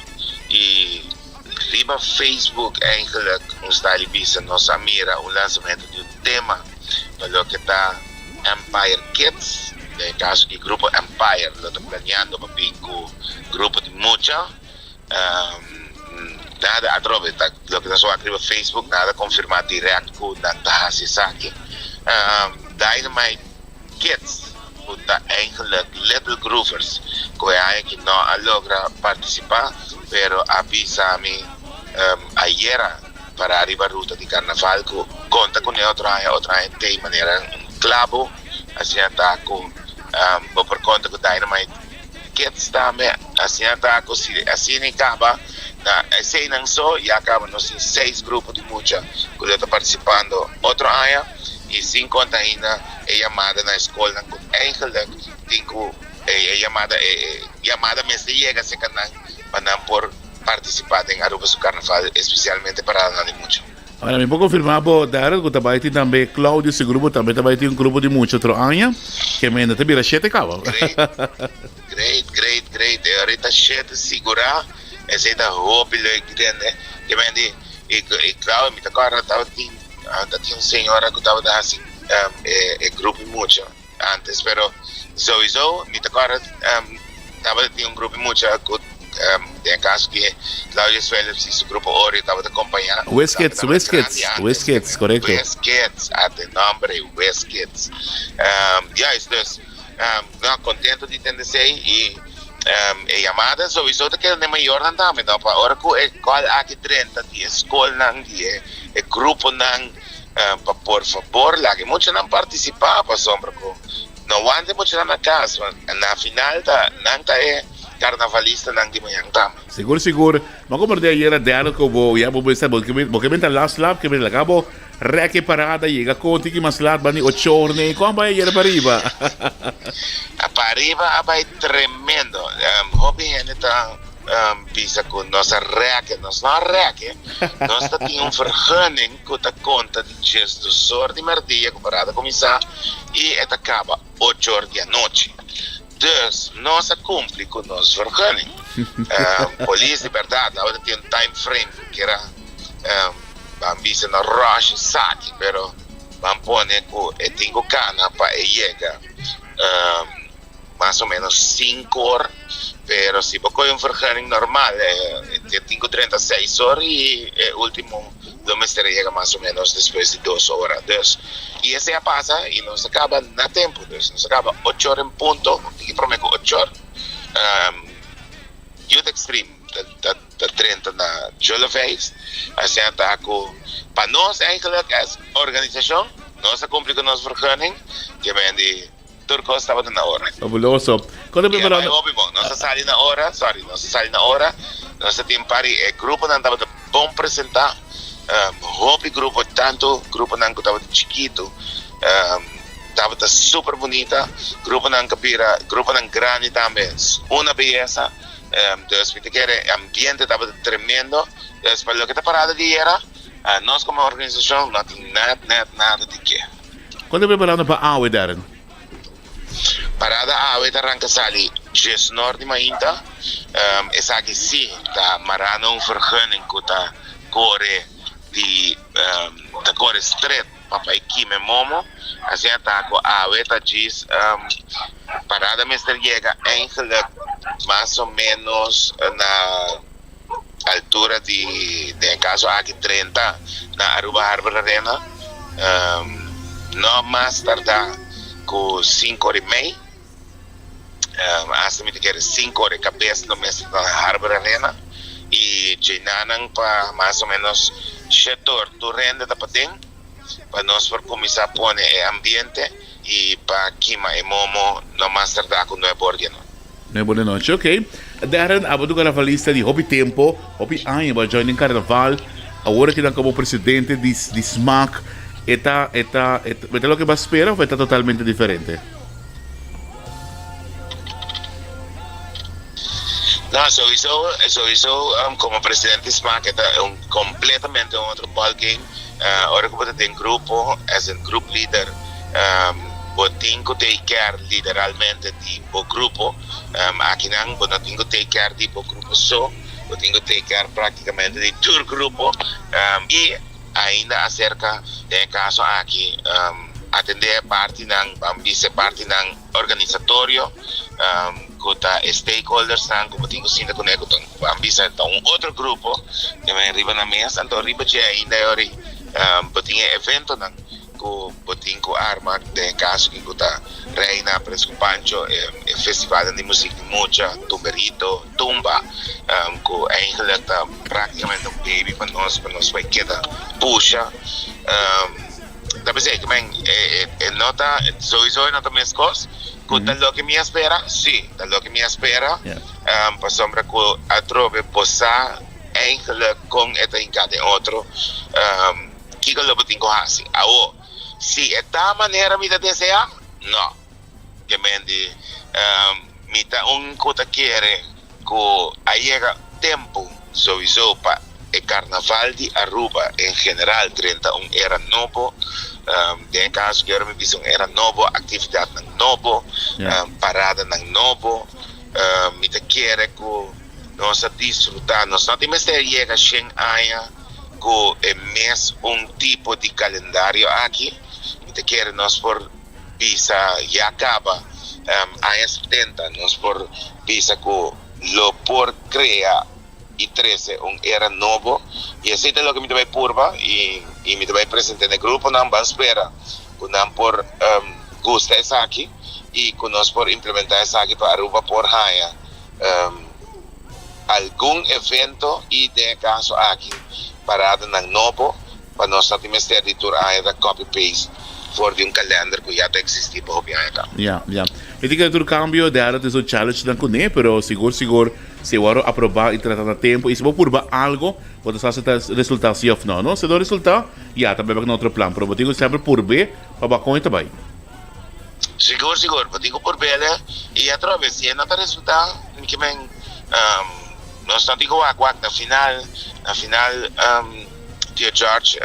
i riba Facebook eigenlijk un style bisa nos a mira un lansamento di un tema pa loke ta Empire Kids, den e kaso aki grupo Empire lo ta planeando pa bin ku grupo di mucha. Nada atrobe ta loke nos wak riba Facebook nada konfirmá dirèkt ku nan ta hasi esaki. Dynamite Kids ku ta eigenlik Little Groovers ku e aña aki no a logra partisipá pero a bisa mi ayera pará riba ruta di karnaval ku konta kuné otro aña, otro aña t'ei manera un klabo asina ta ku bo por konta ku Dynamite Kids tambe asina ta cu si asina y caba na eseynan so ya caba nos tin seis grupo di mucha cu lo ta participando otro aña y sin conta ainda e yamada na e scolnan cu eigenlijk tin cu e yamada e yamada mester yega cerca nan pa nan por participa den Aruba su carnaval especialmente paradanan di mucha. Ahora mi por confirma bo Darrel cu ta bay tin tambe Claudio su grupo tambe ta bay tin un grupo di mucha otro aña ke menda ta bira shete caba. Great, great, great, great. E ora ta shete sigura esey ta hopi leuk di tende. Ke mende y y Claudio mi ta corda tabatin tabatin un señora cu tabata haci e e grupo di mucha antes pero sowieso mi ta corda tabata tin un grupo di mucha cu den e caso di Claudio Philips y su grupo Oreo tabata acompaña. Whiz Kids, Whiz Kids, Whiz Kids, correcto. Whiz Kids, at e nombre Whiz Kids. Juist, dus no, contento di tende esey y e yamada sowieso ta keda den mayornan tambe, no, pa ora cu e call aki drenta di e scolnan, di e gruponan, pa por fabor laga e muchanan participa pasobra cu. No wanta e muchanan na cas, na final ta nan ta e carnavalistanan di mañan tambe. Sigur sigur. Ma como de ayera derde cu bo ya bo bisa bo bo ke benta last lap ke benta laga bo rek e parada yega con tiki mas laat bani ocho or ne con bai ayera pa riba. Pa riba a bai tremendo. Hopi hende ta bisa cu nos a rek, nos no a rek, nos ta tin un vergunning cu ta conta di djesdos or di merdia cu parada cuminsa y e ta caba ocho or di anochi. Dus nos a cumpli cu nos vergunning. Polis di berdad tabata tin un time frame cu kier a ban bisa no rush esaki pero ban pone cu e tin cu cana pa e yega mas o menos cinco or pero si bo coge un vergunning normal e tin cu drenta seis or y e ultimo lo mester a yega mas o menos despues di dos ora. Dus, y esey a pasa y nos a caba na tempo. Dus nos a caba ocho or en punto, un tiki prome cu ocho or. Youth Extreme ta ta drenta na Juleveis. Asina ta cu pa nos eigenlijk as organisacion, nos a cumpli cu nos vergunning, ke men di Tur cos tabata na ora. Fabuloso. Con ta Y a bai preparando? hopi bon. Nos a sali na ora, sorry, nos a sali na ora. Nos a tin par di e gruponan tabata bon presenta. Hopi grupo, tanto gruponan cu tabata chikito, tabata super bunita. Gruponan cu bira, gruponan grandi tambe, una beyesa. Dus mi ta kere e ambiente tabata tremendo. Dus pa loke ta parada di ayera, nos como organisacion no tin net, net nada di ke. Kon ta preparando pa awe, Darren? Parada awe ta ranka sali djesnor di mainta. Esaki si ta mará na un vergunning ku ta kore di ta kore stret pa bai kima e momo. Asina ta ku awe ta djis parada mester yega eigenlijk mas o menos na altura di den e caso aki 30 na Aruba Harbor Arena no mas tarda cu cinco ora y mei hasta mi ta kere cinco ora e cabes lo mester ta na Harbor Arena y djenanan pa mas o menos shete or tur hende ta paden pa nos por cuminsa pone e ambiente y pa kima e momo no mas tarda cu nuebe or di anochi. Muy buena noche, ok. Darren, abo tu carnavalista di hopi tempo, hopi aña bo a join den carnaval. Awor aki nan como presidente di, di SMAC, e ta, e ta, e ta, e ta loke bo a spera of e ta totalmente diferente? No, sowieso, sowieso um, como presidente di SMAC e ta un completamente un otro ballgame. Uh, ora cu bo ta den grupo, as een group leader, um, bo tin cu take care literalmente di bo grupo. Akinan bo no tin ku take care di bo grupo so, bo tin ku take care praktikamente di tur grupo i ainda aserka den e kaso aki atendé e partinan, ban bisa e partinan organisatorio ku ta e stakeholdersnan ku bo tin ku sinta kuné ku ta ban bisa ta un otro grupo ku men riba nan mes anto riba dje ainda e ora bo tin e eventonan. Ku bo tin ku arma den e kaso ki ku ta Reina, Fresco Pancho, e festivalnan di muzik di mucha, Tumberito, Tumba, ku eigenlijk ta praktikamente un baby pa nos, pa nos bai keda pusha. Ta p'esei ku men e no ta, souiso e no ta meskos ku ta loke mi a spera, si, ta loke mi a spera, pasobra ku atrobe bo sa eigenlijk kon e ta hinká den otro. Kiko lo bo tin ku hasi? Awo, si e ta manera mi ta deseá? No. Ke men di, Mi ta un ku ta kere ku a yega tempu souiso pa e karnaval di Aruba en general drenta un era nobo. Den e kaso ku mi bisa un era nobo, aktividatnan nobo, paradanan nobo. Mi ta kere ku nos a disfrutá. Nos no tin mester yega shen aña. Ku e mes un tipo di kalendario aki, mi ta kere nos por bisa ya kaba aña setenta, nos por bisa ku lo por krea i trese un era nobo i esei ta loke mi ta bai purba i mi ta bai presente na e gruponan. Ban spera ku nan por gusta esaki i ku nos por implementa esaki pa Aruba por haña algun evento y den e caso aki paradanan nobo pa nos no tin mester di tur aña ta copy paste. for di un kalender ku ya ta eksistí pa hopi aña kaba. Ya, ya. Mi tin kere tur kambio, dèrda tin su challengenan kuné, pero sigur sigur si e wòrdu aprobá i trata na tempu i si bo purba algu, bo ta sa si ta resultá si òf nò, no? Si no resultá, ya, ta bèbè ku otro plan, pero bo tin ku semper purb'é pa bo kon e ta bai. Sigur, sigur, bo tin ku purb'é i atrobe si e no ta resultá, mi ke men, nos no tin ku wak wak na final, na final, Tio George,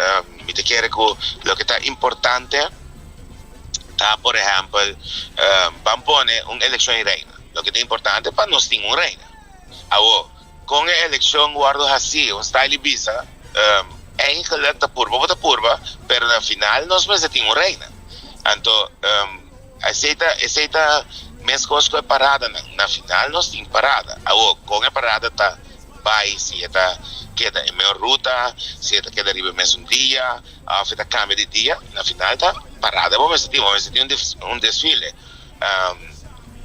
mi ta kere ku loke ta importante ta, por ehèmpel, ban pone un elekshon di reina. Loke ta importante pa nos tin un reina. Awor, kon e elekshon wòrdu hasí, un style di bisa, eigenlik ta purba bo ta purba, pero na final nos mester tin un reina. Anto, esei ta, esei ta meskos ku e paradanan. Na final nos tin parada. Awor, kon e parada ta bai, si e ta keda e mehor ruta, si e ta keda riba e mesun dia of e ta cambia di dia, na final ta parada bo mester tin, bo mester tin un desfile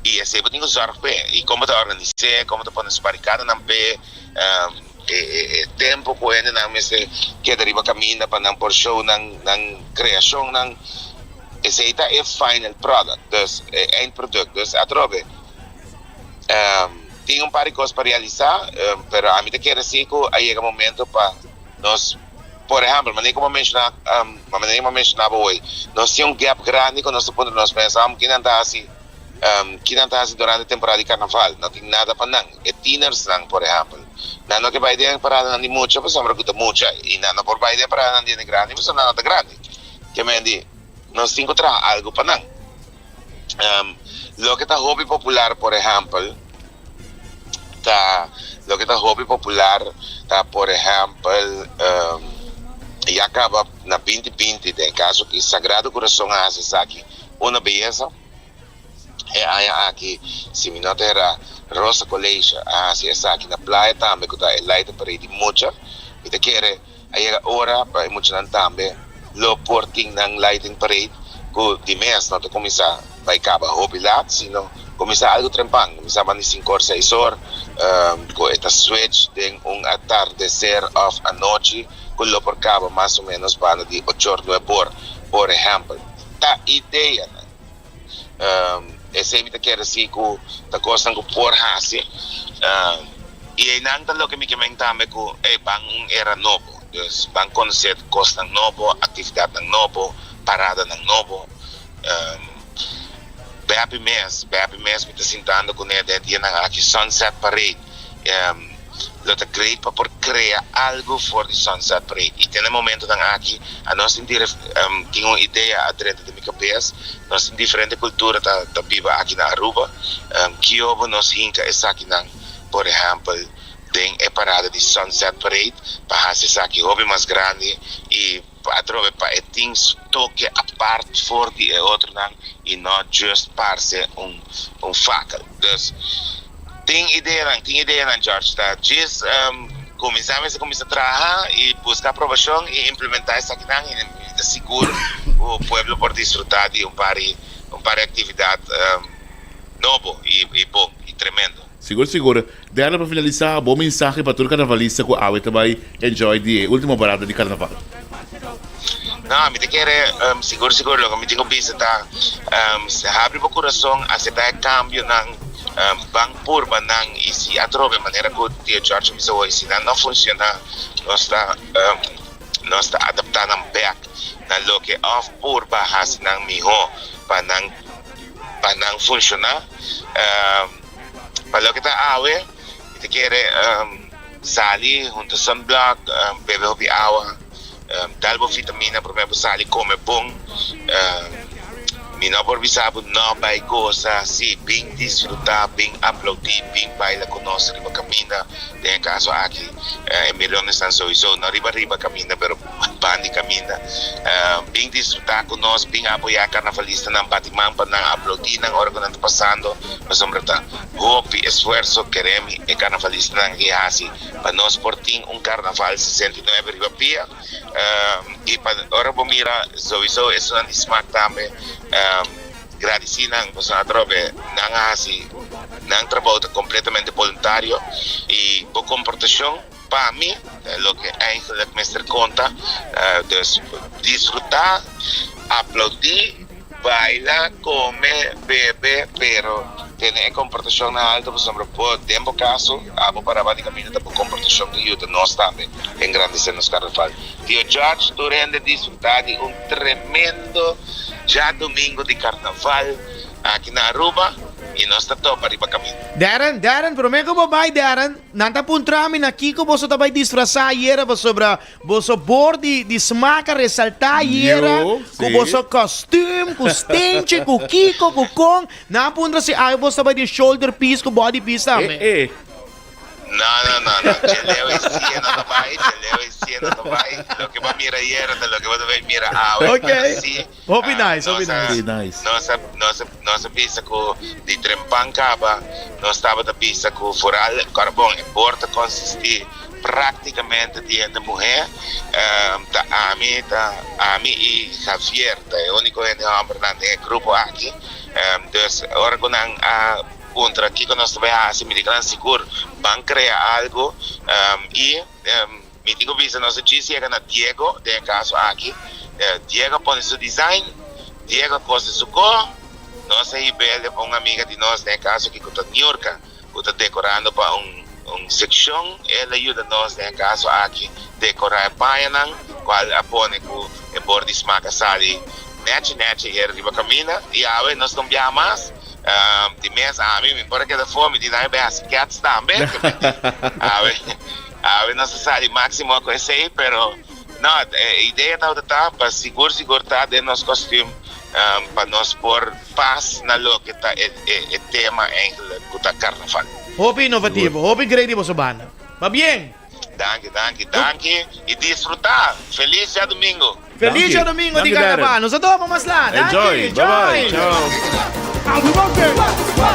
y esey bo tin cu zorg p'e y como ta organise, como ta pone su baricadanan p'e, e tempo cu hendenan mester keda riba caminda pa nan por show nan creacionnan, esey ta e final product, dus e eindproduct, dus atrobe. Tin un par di kos pa realisá, pero ami ta kere si ku a yega momento pa nos, por ehèmpel, manera ku bo a menshoná, manera ku bo a menshoná bo hoy, nos tin un gap grandi ku nos ta puntra nos mes, ki nan ta hasi, ki nan ta hasi durante temporada di karnaval? No tin nada pa nan. E tienersnan, por ehèmpel, nan no ke bai den e paradanan di mucha pasobra ku ta mucha, i nan no por bai den e paradanan di hende grandi pasobra nan no ta grandi. Ke men di, nos tin ku traha algu pa nan. Loke ta hopi popular por ehèmpel ta loke ta hopi popular ta por ehèmpel ya kaba na binti binti den e kaso ki Sagrado Kurason a hasi esaki una beyesa e aña aki si mi no ta hera Rosa College a hasi esaki na playa tambe ku ta e Light Parade di mucha mi ta kere A yega ora pa e muchanan tambe lo por tin nan lighting parade cu di mes no ta cuminsa bay caba hopi laat sino cuminsa algo trempan, cuminsa banda di cinco or seis or cu e ta switch den un atardecer of anochi cu lo por caba mas o menos banda di ocho or nuebe or, por ehempel. Ta ideanan. Esei mi ta kere si ku ta kosnan ku por hasi. I einan ta loke mi ke men tambe ku ey ban un era nobo. Dus ban konosé kosnan nobo, aktividatnan nobo, paradanan nobo. Bepi mes, bepi mes mi ta sintando kuné den e dianan aki Sunset Parade. Lo ta great pa por crea algo for di Sunset Parade. Y te na e momentonan aki a nos tin tin un idea a drenta den mi cabes. Nos tin diferente cultura ta ta biba aki na Aruba. Kiobo nos hinca esakinan, por ehempel, den e parada di Sunset Parade pa haci esaki hopi mas grandi y atrobe pa e tin su toke apart for di e otronan y no just parce un un fakel. Dus tin ideanan, tin ideanan George, ta djis cuminsa mester cuminsa traha y busca aprobacion y implementa esakinan y mi ta sigur cu pueblo por disfruta di un par di un par di actividad nobo y bon y tremendo. Sigur sigur. Dèlè pa finalisá, bo mensahe pa tur karnavalista ku awe ta bai enjoy di e último parada di karnaval. No, mi ta kere sigur sigur loke mi tin ku bisa ta habri bo kurason, aseptá e kambionan, ban purba nan i si atrobe manera ku Tio George a bisa hoy si nan no funshoná nos ta nos ta adaptá nan bèk na loke òf purba hasi nan mihó pa nan pa nan funshoná. Pa loke ta awe, mi ta kere sali hunta sunblock, bebe hopi awa, dal bo vitamina prome bo sali, kome bon. Mi no por bisa bo no bai gosa, si, bin disfruta, bin aplaudi, bin baila ku nos riba kaminda. Den e kaso aki e mirionesnan souiso no riba riba kaminda pero ban di kaminda. Bin disfruta ku nos, bin apoya e karnavalistanan, bati man pa nan, aplaudi nan ora ku nan ta pasando pasobra ta hopi esfuerso keremi e karnavalistanan aki hasi pa nos por tin un karnaval 69 riba pia i pa ora bo mira souiso esunnan di smak tambe. Gradisí nan pasobra atrobe nan a hasi nan trabou ta kompletamente boluntario i bo komportashon pa mi ta loke eigenlijk mester konta. Dus disfrutá. Aplaudí, baila, come, bebe, pero tene e comportacion na alto pasobra bo den bo caso abo para banda di caminda ta bo comportacion ta yuda nos tambe engrandece nos carnaval. Tio George, tur hende disfruta di un tremendo djadomingo di carnaval aki na Aruba y nos ta topa riba caminda. Darren, Darren, prome cu bo bay Darren, nan ta puntra mi na kico boso ta bay disfrasa ayera pasobra Boso bor di di smaak a resaltá ayera Yo, ku sí. boso kòstüm, ku stenchi, ku kiko, ku kon. Nan a puntra si awe boso ta bai den shoulder piece ku body piece tambe. Eh, eh. No, no, no, no. Dje leu e sie no ta bai, dje leu e sie no ta bai. Loke bo a mira ayera ta loke bo ta bai mira awe. Ok. Pero sí, Hopi ah, nice, hopi nos a, nice. Sí, nice. nos a, nos a, nos a bisa ku di trempan kaba nos tabata bisa ku vooral kòrbon e bor ta konsistí Práktikamente di hende muhé ta ami, ta ami i Javier ta e úniko hende hòmbernan den e grupo aki. Dus ora ku nan a puntra kiko nos ta bai hasi, mi di ku nan sigur ban krea algu i mi tin ku bisa nos a djis yega na Diego den e kaso aki. Diego a pone su design, Diego a kose su ko, nos a hib'el pa un amiga di nos den e kaso aki ku ta Niurka. ku ta dekorando pa un un sekshon. El a yuda nos den e kaso aki dekorá e pañanan, kual a pone ku e bor di smak a sali nechi nechi hera riba kaminda. I awe nos ta un biaha mas. Di mes ami mi por a keda afó, mi di nan e bai hasi kèts tambe. Awe awe nos a sali máksimo ku esei, pero no, e idea tabata ta pa sigur sigur ta den nos kòstüm pa nos por Pas na loke ta e e tema eigenlijk ku ta karnaval. Hopi inovativo, hopi great di boso banda. Pabien! Danki, danki, danki i disfruta! Felis djadumingu! Felis djadumingu di karnaval! Nos a topa mas la! Danki! Enjoy! Bye bye! Chao!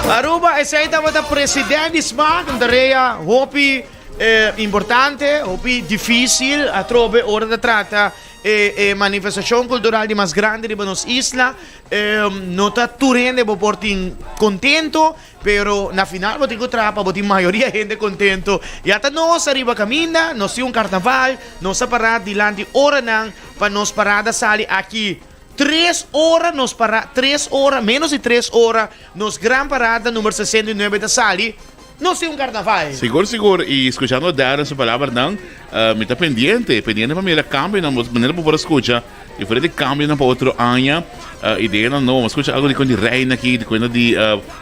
Aruba, esei tabata president di smaak, un tarea hopi importante, hopi dificil atrobe ora ta trata e e manifestacion cultural di mas grandi riba nos isla. No ta tur hende bo por tin contento, pero na final bo tin cu traha pa bo tin mayoria hende contento. Ya ta nos ariba caminda, nos tin un carnaval, nos a para dilanti oranan pa nos parada sali aki tres ora nos para tres ora, menos di tres ora nos gran parada number 69 ta sali. Nos tin un carnaval. Sigur sigur y scuchando Darren su palabranan mi ta pendiente pendiente pa mira cambionan manera bo por a scucha diferente cambionan pa otro aña ideanan nobo mi a scucha algo di con di reina aki di cuenta di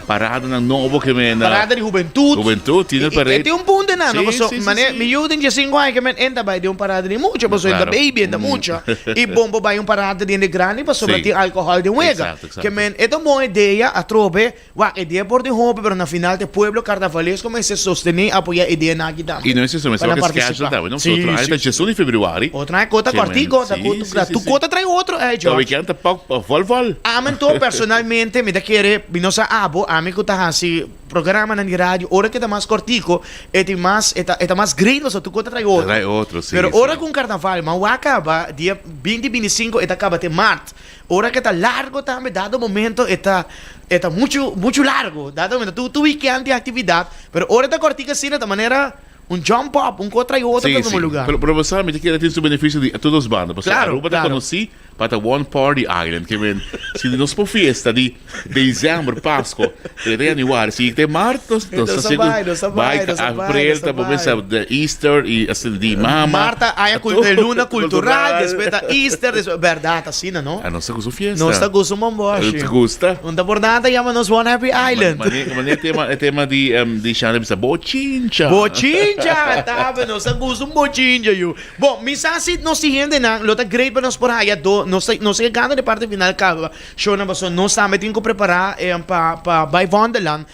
paradanan nobo ke men Parada di hubentud. Hubentud tiener parade. E tin un punto nan no paso mane mi yu den diesinco aña ke men enta bay den un parada di mucha paso enta baby enta mucha y bon por bay un parada di hende grandi pasobra tin alcohol den wega ke men e ta un bon idea atrobe. Wak, e dia por tin hopi, pero na final t'e pueblo carnavalesco mester sostené i apoyá e dianan aki tambe. I no es eso, mester Pa nan wak e schedule partisipá. tambe, no? Sí, Otro aña sí. ta djesun di februari. Otro aña kota Ke men, kòrtico, ta sí, ku, sí, ta sí, tu sí. kota trae otro, eh, Ta George. weekend ta pòk pa vòl vòl. Ami anto personalmente mi ta kere, mi no sa abo, ami ku ta hasi programanan di radio, ora ke ta mas kòrtico, e tin mas, e ta, e ta mas great pasobra tu kota trae otro. Trae otro, sí, Pero sí. ora ku un karnaval, ma wak kaba dia binti, bintisinko, e ta kaba te mart. Ora ke ta largo tambe dado momento e ta e ta muchu muchu largo dado momento tu tu weekend tin actividad pero ora e ta cortico asina ta manera un jump up un co trae otro Sí, pa e mismo sí. lugar. Pero, pero bo sa, mi ta kere tin su beneficio di tur dos banda. Pasobra Claro, Aruba ta claro. conoci pa ta one party island. Ke men, si nos por fiesta di december, Pasco, te januari, si te maart, nos, nos Nos ta a sigur bai, nos a bai, bai nos a bai, april, nos a ta bo bai. mesa de Easter y asina di mama. Marta haya cul- eh, luna cultural, despues ta Easter, despues, berdad, asina, no? Ah, nos ta gusta un fiesta. Nos ta gusta un bomboshi. Te gusta? Un ta por nada yama nos One Happy Island. Mane, mane tema, e tema di, um, di Shana bisa bochincha. Bochincha, tabe, nos ta gusta un bochincha, yu. Bon, mi sa si nos si hendenan lo ta great pa nos por haya do, nos ta, nos ta yegando na e parti final caba. Shownan pasobra nos tambe tin ku prepará pa pa bai Vondeland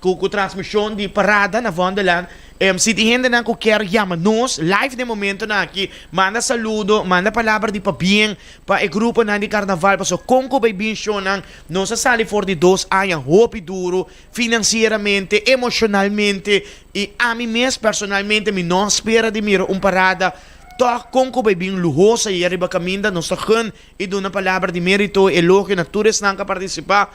ku ku transmishon di parada na Vondeland. Si tin hendenan ku kier yama nos live den momentonan aki, manda saludo, manda palabra di pabien pa e gruponan di karnaval pasobra kon ku bai bin shownan nos a sali for di dos aña hopi duru finansieramente, emoshonalmente i ami mes personalmente mi no a spera di mira un parada. Tòg kon ku bai bin luhosa i ariba kaminda nos ta gun i duna palabra di mérito i elogio na tur esnan ku a partisipá.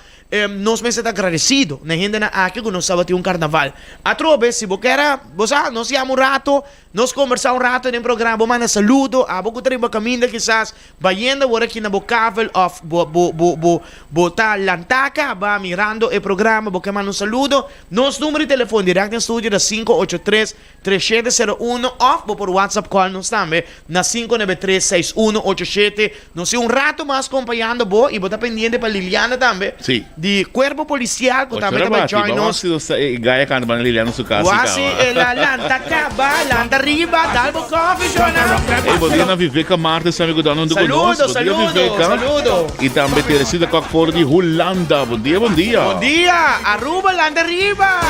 Nos mester ta agradesido na e hendenan aki ku nos tabatin un karnaval. Atrobe, si bo kier a, bo sa, nos yama un rato, nos kombersá un rato den programa, bo manda saludo, abo ku ta riba kaminda kisas bayendo awor aki na bo kavel òf bo bo bo bo bo ta lantá kaba mirando e programa, bo ke manda un saludo, nos numero di telefon dirèkt den studio ta 583 3701 of bo por WhatsApp call nos tambe na 593 6187. Nos tin un rato mas compañando bo y bo ta pendiente pa Liliana tambe. Sí. Di Cuerpo Policial cu tambe ta bay join nos. Wasi nos e gaya canta banda Liliana su casa y Wasi cama. el a lanta caba, lanta riba, dal bo coffee shona. Ey, bon dia na Viveka Martes tambe cu ta hunto cu nos. Saludo, Bon dia saludo, Viveka. saludo. Y tambe Teresita Kok for di Hulanda. Bon dia, bon dia. Bon dia, Aruba lanta riba.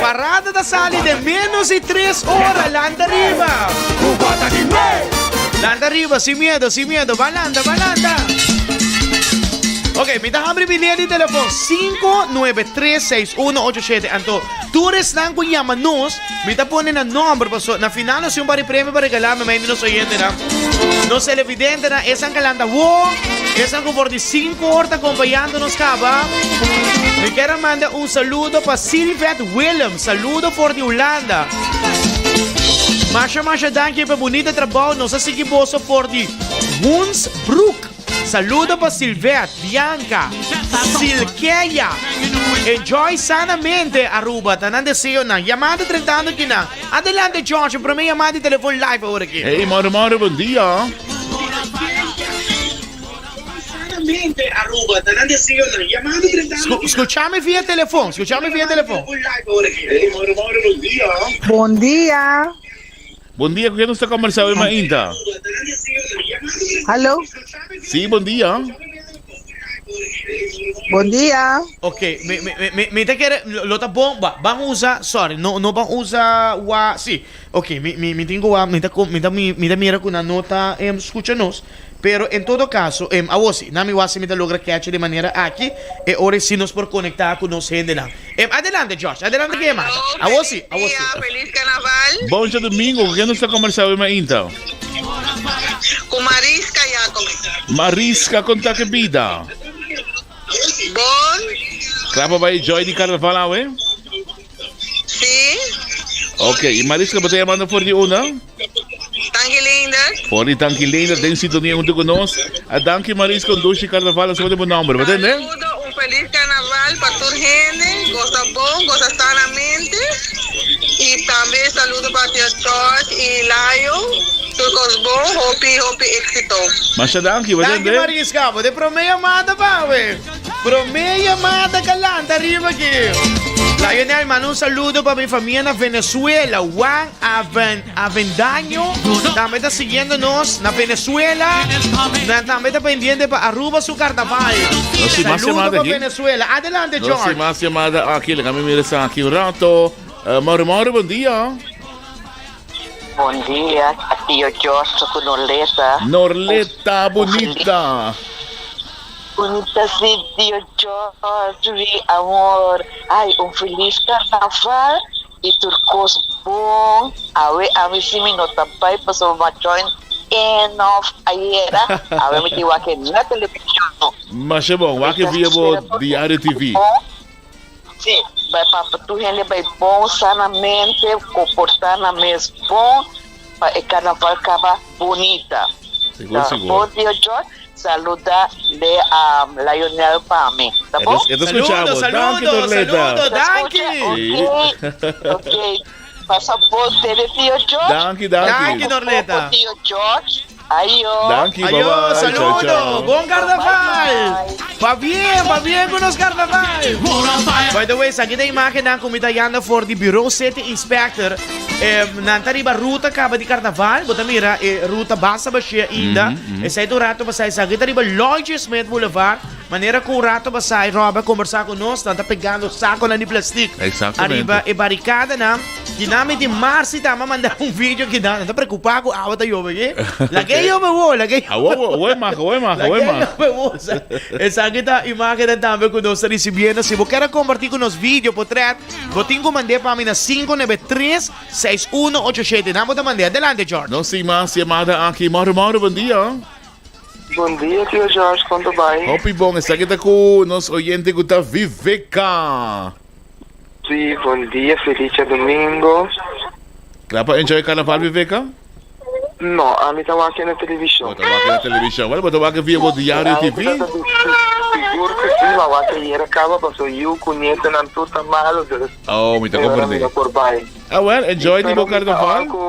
Parada ta sali den menos di tres ora, lanta riba. Lanta riba, sin miedo, sin miedo, ba lanta, ba lanta. Ok, mi ta habri mi línea di telefon 5936187. Anto, tur esnan ku yama nos, mi ta pone nan nomber, paso na final nos tin un par di premio pa regalá mi mei di nos oyentenan. Nos televidentenan, esnan ku a lanta wou, esnan ku for di sinku or ta kompañando nos kaba. Mi kier a manda un saludo pa Silvet Willems, saludo for di Hulanda. Masha masha danki pa e bunita trabou, nos a sigui boso for di Hoensbroek. Saludo pa Silvet, Bianca, Silkeya. Enjoy sanamente Aruba, ta nan deseonan. Yamada drentando kinan. Adelante George, prome yamada di telefon live awor aki. Hey, moro moro, bon dia. Scuchami via telefon, scuchami via telefon. Bon dia. Bon dia, ku ken nos ta kombersá hoy mainta? Hallo. Sí, bon dia. Bon dia. Ok, mi, mi, mi, mi ta kere, lo ta bon, ba, ban usa, sorry, no, no ban usa wa, sí, ok, mi, mi, mi tin ku wa, mi ta, mi ta, mi ta mira ku nan no ta em, skucha nos, pero en todo caso, em, awo sí, nan mi wa si mi ta logra catch di manera aki, e ora sí nos por konektá ku nos hendenan. Em, adelante George, adelante ku e yamada. Awo sí, awo sí. Feliz carnaval. Bon djadomingo, ku ken nos ta kombersá hoy mainta? Ku Mariska Jacobs. Mariska, kon ta ke bida? Bon. Kla pa bai joy di carnaval awe? Sí. Ok, y Mariska, bo ta yamando for di unda? Tanki Leendert. For di Tanki Leendert, den sintonia hunto cu nos. A danki Mariska, un dushi carnaval, nos ta bo nomber, bo tende? Saludo, un feliz carnaval pa tur hende, goza bon, goza sanamente. Y tambe saludo pa tio George y Layo, tur cos bon, hopi hopi exito. Masha danki, bo Danki tende? Mariska, bo ta e prome yamada pa awe. Prome yamada kalanta ariba aki. Lionel manda un saludo pa mi famia na Venezuela. Juan Aven, Avendaño tambe ta siguiendo nos na Venezuela. Nan tambe ta pendiente pa Aruba su carnaval. No sin mas Saludo llamada pa aki. Venezuela. Adelante No George. sin mas llamada aki. Laga mi mira esaki aki un rato. Uh, Mauro, Mauro, bon dia. Bon dia, tio George cu Norleta. Norleta, bonita. Bunita si tio George, mi amor. Ay, un feliz carnaval y tur cos bon. Awe ami si mi no ta bay pasobra mi a join enough ayera. Awe mi tin wak na television. Masha bon, wak via bo Diario TV. Si, bay pa tur hende bay bon sanamente, comporta nan mes bon pa e carnaval caba bunita. Sigur, sigur. Bon tio George, saluda le a Lionel pa mi, ta bon? E ta scucha bo. Danki Saludo, Dorleta. saludo, danki. Sí. Ok, pasa bon tene tio George. Danki, danki. Danki, Dorleta. Tio George. Ayo. Danki, bye Ayo, bye. Chao, saludo. chao. Bon carnaval. Pa bien, pa bien cu nos carnaval. By the way, esaki ta imagennan cu mi ta yanda for di Bureau City Inspector. Eh, nan ta riba ruta caba di carnaval. Bo ta mira e ruta basta bashia ainda. Esai ta un rato pasá. Esaki ta riba Lloyd G. Smith Boulevard. Manera ku un rato pasá e Robert a kombersá ku nos, nan ta pegando sakonan di plastik Exactamente. ariba e barikadanan. Kinan mi tin Marcy tambe a manda un video kinan, nan ta preokupá ku awa ta yobe aki. Lag'é yobe wo, lag'é yobe Awo, awo, awo e mag, awo e mag, awo e Lag'é mag. yobe wo. Esaki ta imágennan tambe ku nos ta risibiendo. Si bo kier a kompartí ku nos video, potret, bo tin ku mand'é pa mi na 593 6187. Nan bo ta mand'é. Adelante, George. Nos tin mas yamada aki. Mauro, Mauro, bon dia. Bon dia tio George, kon ta bai? Hopi bon, esaki ta ku nos oyente ku ta Viveka. Si, bon dia, feliz djadomingo. Kla pa enjoy karnaval Viveka? No, ami ta wak na televishon. Bo ta wak na televishon. Bueno, bo ta wak via bo Diario TV. Sigur ku si, ma wak ayera kaba paso yu ku nietonan tur ta malo dus. Oh, mi ta Ora mi komprende. no por bai. Ah wel, enjoy di bo Pero mi ta karnaval. on ku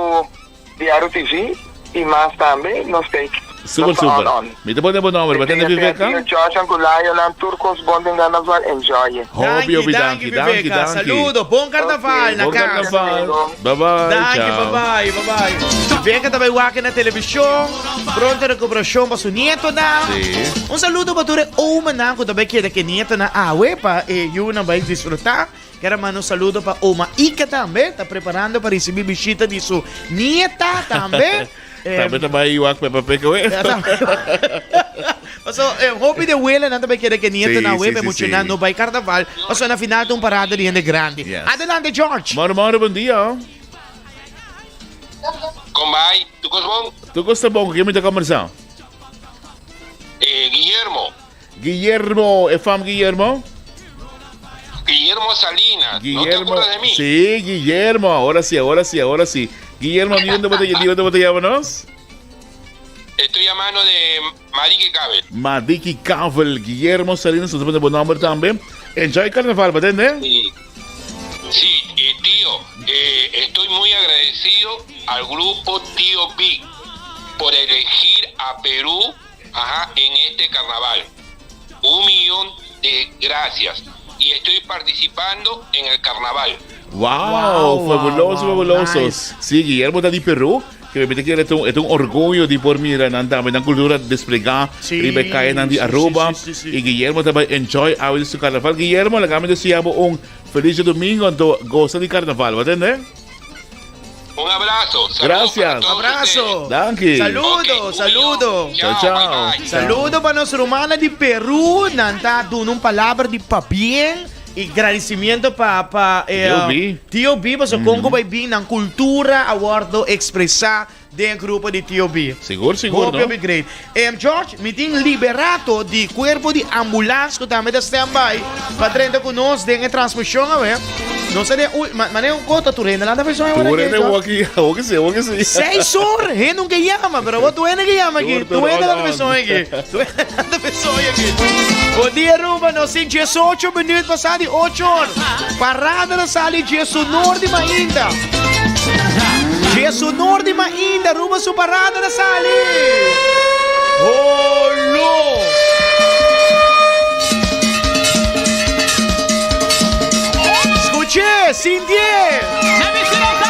Diario TV y mas tambe nos ta Super nos ta on super. on. Mi ta pone bo nomber, bo tende Viveka? Tio George and Gulayo nan tur cos bon den carnaval enjoy it. Hopi hopi danki, danki, Viveka. danki. Saludo, bon carnaval na Bon cas. carnaval. Bye bye, Danki, chao. bye bye, bye bye. Viveka ta bai wak na television. Pronto recuperacion pa su nietonan. Sí. Un saludo pa tur e omanan cu ta bai keda cu e nietonan awe pa e yunan bai disfruta. Kier a manda un saludo pa Oma Ika tambe, ta preparando pa ricibi bishita di su nieta tambe. Tambe ta bai wak Peppa Pig awe. Paso eh, hopi de welenan ta bai kere ke nieta Sí, na sí, we, sí, muchanan sí. no bai carnaval. Paso na final ta un parada di hende grandi. Yes. Adelante George. Mauro, Mauro, bon dia. Kon bai? Tu kos bon? Tu kos ta bon, ku ken mi ta kombersá? Eh, Guillermo. Guillermo, e fam Guillermo? Guillermo Salinas, Guillermo, ¿no te acuerdas de mí? Sí, Guillermo, ahora sí, ahora sí, ahora sí. Guillermo, ¿de dónde te, de dónde te llamas? Estoy llamando de Madiki Cabel. Madiki Cabel, Guillermo Salinas, nos pone buen nombre también. Enjoy Carnaval, ¿me entiendes? Sí, sí eh, tío, eh, estoy muy agradecido al grupo Tío Big por elegir a Perú ajá, en este carnaval. Un millón de gracias. Y estoy participando en el carnaval. Wow, fabuloso, fabuloso. nice. Sí, Guillermo ta di Perú, que me que es un, es un orgullo di por mira nan tambe nan cultura desplegá Sí, riba e calle nan di sí, Aruba. sí, sí, sí, sí. Y Guillermo tambe enjoy awe di su carnaval. Guillermo, laga mi deseabo un feliz domingo, anto goza di carnaval, bo tende? Un abrazo. Gracias. Abrazo. Danki. Saludo, saludo. Chao, chao. Saludo pa nos rumannan di Peru. Nan ta duna un palabra di pabien y gradicimiento pa pa eh, Tío B. Tío B, paso con cu bay bin nan cultura a wordo expresa den e grupo di Tío B. Sigur, sigur, Hopi, no? hopi great. Em, George, mi tin liberato di cuerpo di ambulans cu tambe ta stand by pa drenta cu nos den e transmision awe. Nos a den ul, ma, mane un cota tur hende lanta persona Tur awor aki, hende George. woki, woki si, woki si. Seis or, hende nunca yama, pero bo tu hende que yama aki. Tur, tur, Tu hende on, lanta on. persona aki. Tu hende lanta persona aki. Bon dia, Aruba. Nos tin 18 minuut pasa di 8 or. Parada na sali 19 di mainta. 19 di mainta, Aruba su parada na sali. Holo! Scuché, sintié.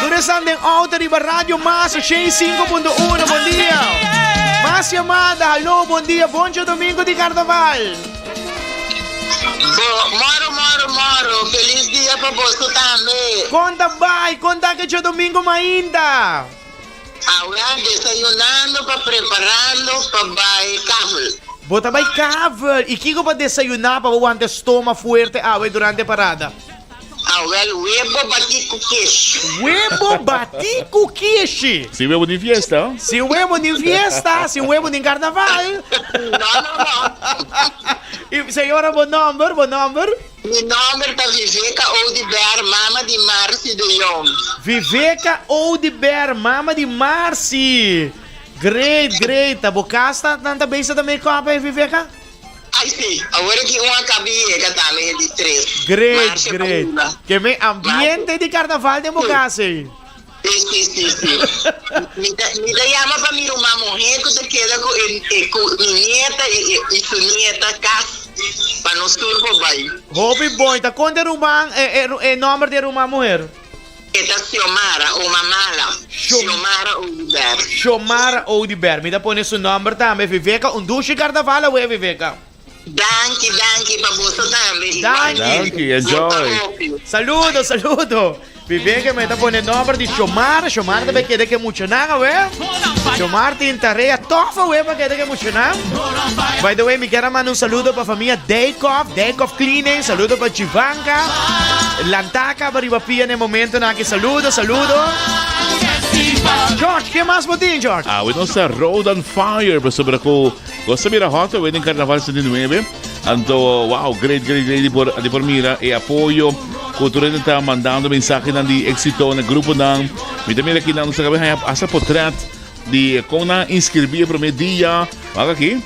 Tur esnan den auto riba Radio Mas 85.1, bon dia. Mas llamada, hallo, bon dia, bon domingo di carnaval. Bo, moro, moro, moro. Feliz dia pa boso tambe. Con ta bai? Con ta ke domingo mainta? Awor desayunando pa preparando pa bai kavel. Bo ta bai kavel. I kiko pa desayuná pa bo wanta stoma fuerte awe durante parada? Awel webo batí ku keshi. Webo batí ku keshi. Sin webo ni fiesta. Sin webo ni fiesta, sin webo ni carnaval. No, no, no. I señora bo nomber, bo nomber? Mi nomber ta Viveka Oduber, mama di Marcy de Jong. Viveka Oduber, mama di Marcy. Great, great. Ta bo cas ta nan ta bezig ta make up, eh, Viveka? Ay si, awor aki un a caba di yega tambe e di tres. Great, Marcia great. Paula. Ke men ambiente di carnaval den bo cas ey. Si, si, si, si. Mi ta, mi ta yama pa mi ruman muhé ku ta keda ku e, e ku mi nieta i, i, i su nieta kas pa nos tur por bai. Hopi bon. I ta konta e ruman, e, e, e nomber di e ruman muher? E ta Xiomara, oma mala. Xiomara Oduber. Xiomara Oduber. Mi ta pone su nomber tambe, Viveka. Un dushi carnaval awe, Viveka. Danki, danki pa boso tambe. Danki. Danki, enjoy. Saludo, saludo. Vivian me ta pone nomber di Shomar. Shomar tambe keda ke muchanan awe. Shomar tin tarea tof awe pa keda ke muchanan. By the way, mi kier a manda un saludo pa famia Dijkhoff, Dijkhoff Cleaning. Saludo pa Chivanka. Lantaka ba riba pia na e momentonan aki. Saludo, saludo. George, ke mas bo tin, George? Awe nos ta Road on Fire pasobra ku nos ta mira hot awe den Carnaval 79. Anto, wow, great, great, great di por, di por mira e apoyo ku tur hende ta mandando mensahenan di éxito na gruponan. Mi ta mira aki nan nos ta kabe haña hasta potret di kon nan inscribí e promé dia. Wak aki,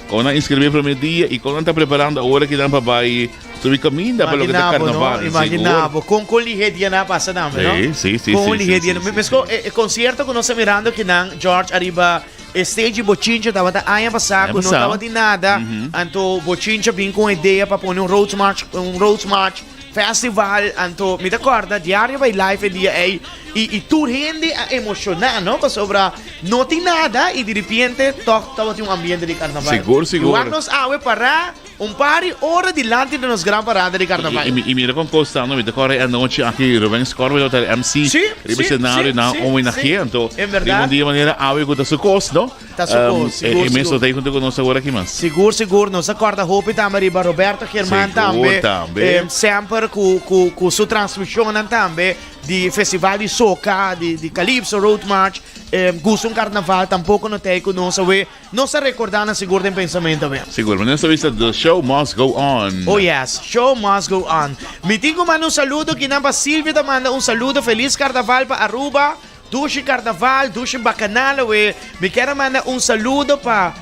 kon nan inscribí e promé dia i kon nan ta preparando awor aki nan pa bai subi kaminda pa loke ta Imagina bo, no? karnaval. Imagina Sigur. bo. Kon kon lihé dia nan a pasa tambe, no? Sí, sí, sí, Kon sí, lihé sí, dia sí, nan. sí, Mesko e e konsierto ku nos ta mirando akinan, George, ariba E stage Bochincha tabata aña pasá Aña ku no pasá. tabatin nada. Anto Bochincha bin ku un idea pa pone un Roads March, un Roads March Festival. Anto mi ta kòrda diario bai live e dia ei i i tur hende a emoshoná, no? Pasobra no tin nada i diripiente tòg tabatin un ambiente di karnaval. Sigur, I sigur. wak nos awe pará Un par di ora dilanti di nos gran parada di karnaval. I, i, i mira kon kos ta, no? Mi ta kòrda e anochi aki Ruben Scorpio tabata e MC Sí, riba sí, escenario sí, na sí, homenaje. sí. Anto, En riba berdad. un dia manera awe ku ta su kos, no? Ta su kos, sigur, E, e mes sigur. lo ta ahí hunto ku nos awor aki mas. Sigur, sigur. Nos a kòrda hopi tambe riba Roberto Germán Sigur tambe. tambe. Em, semper ku, ku, ku su transmisionnan tambe di Festival di Soca, di, di Calypso Road March. Em, gusta un karnaval tampoko no ta ahí ku nos awe. Nos a recorda nan sigur den pensamento be. Sigur, manera nos ta bisa the show must go on. Oh yes, show must go on. Mi tin cu manda un saludo kinan pa Silvio ta manda un saludo feliz carnaval pa Aruba, dushi carnaval, dushi bacanal awe. Mi kier a manda un saludo pa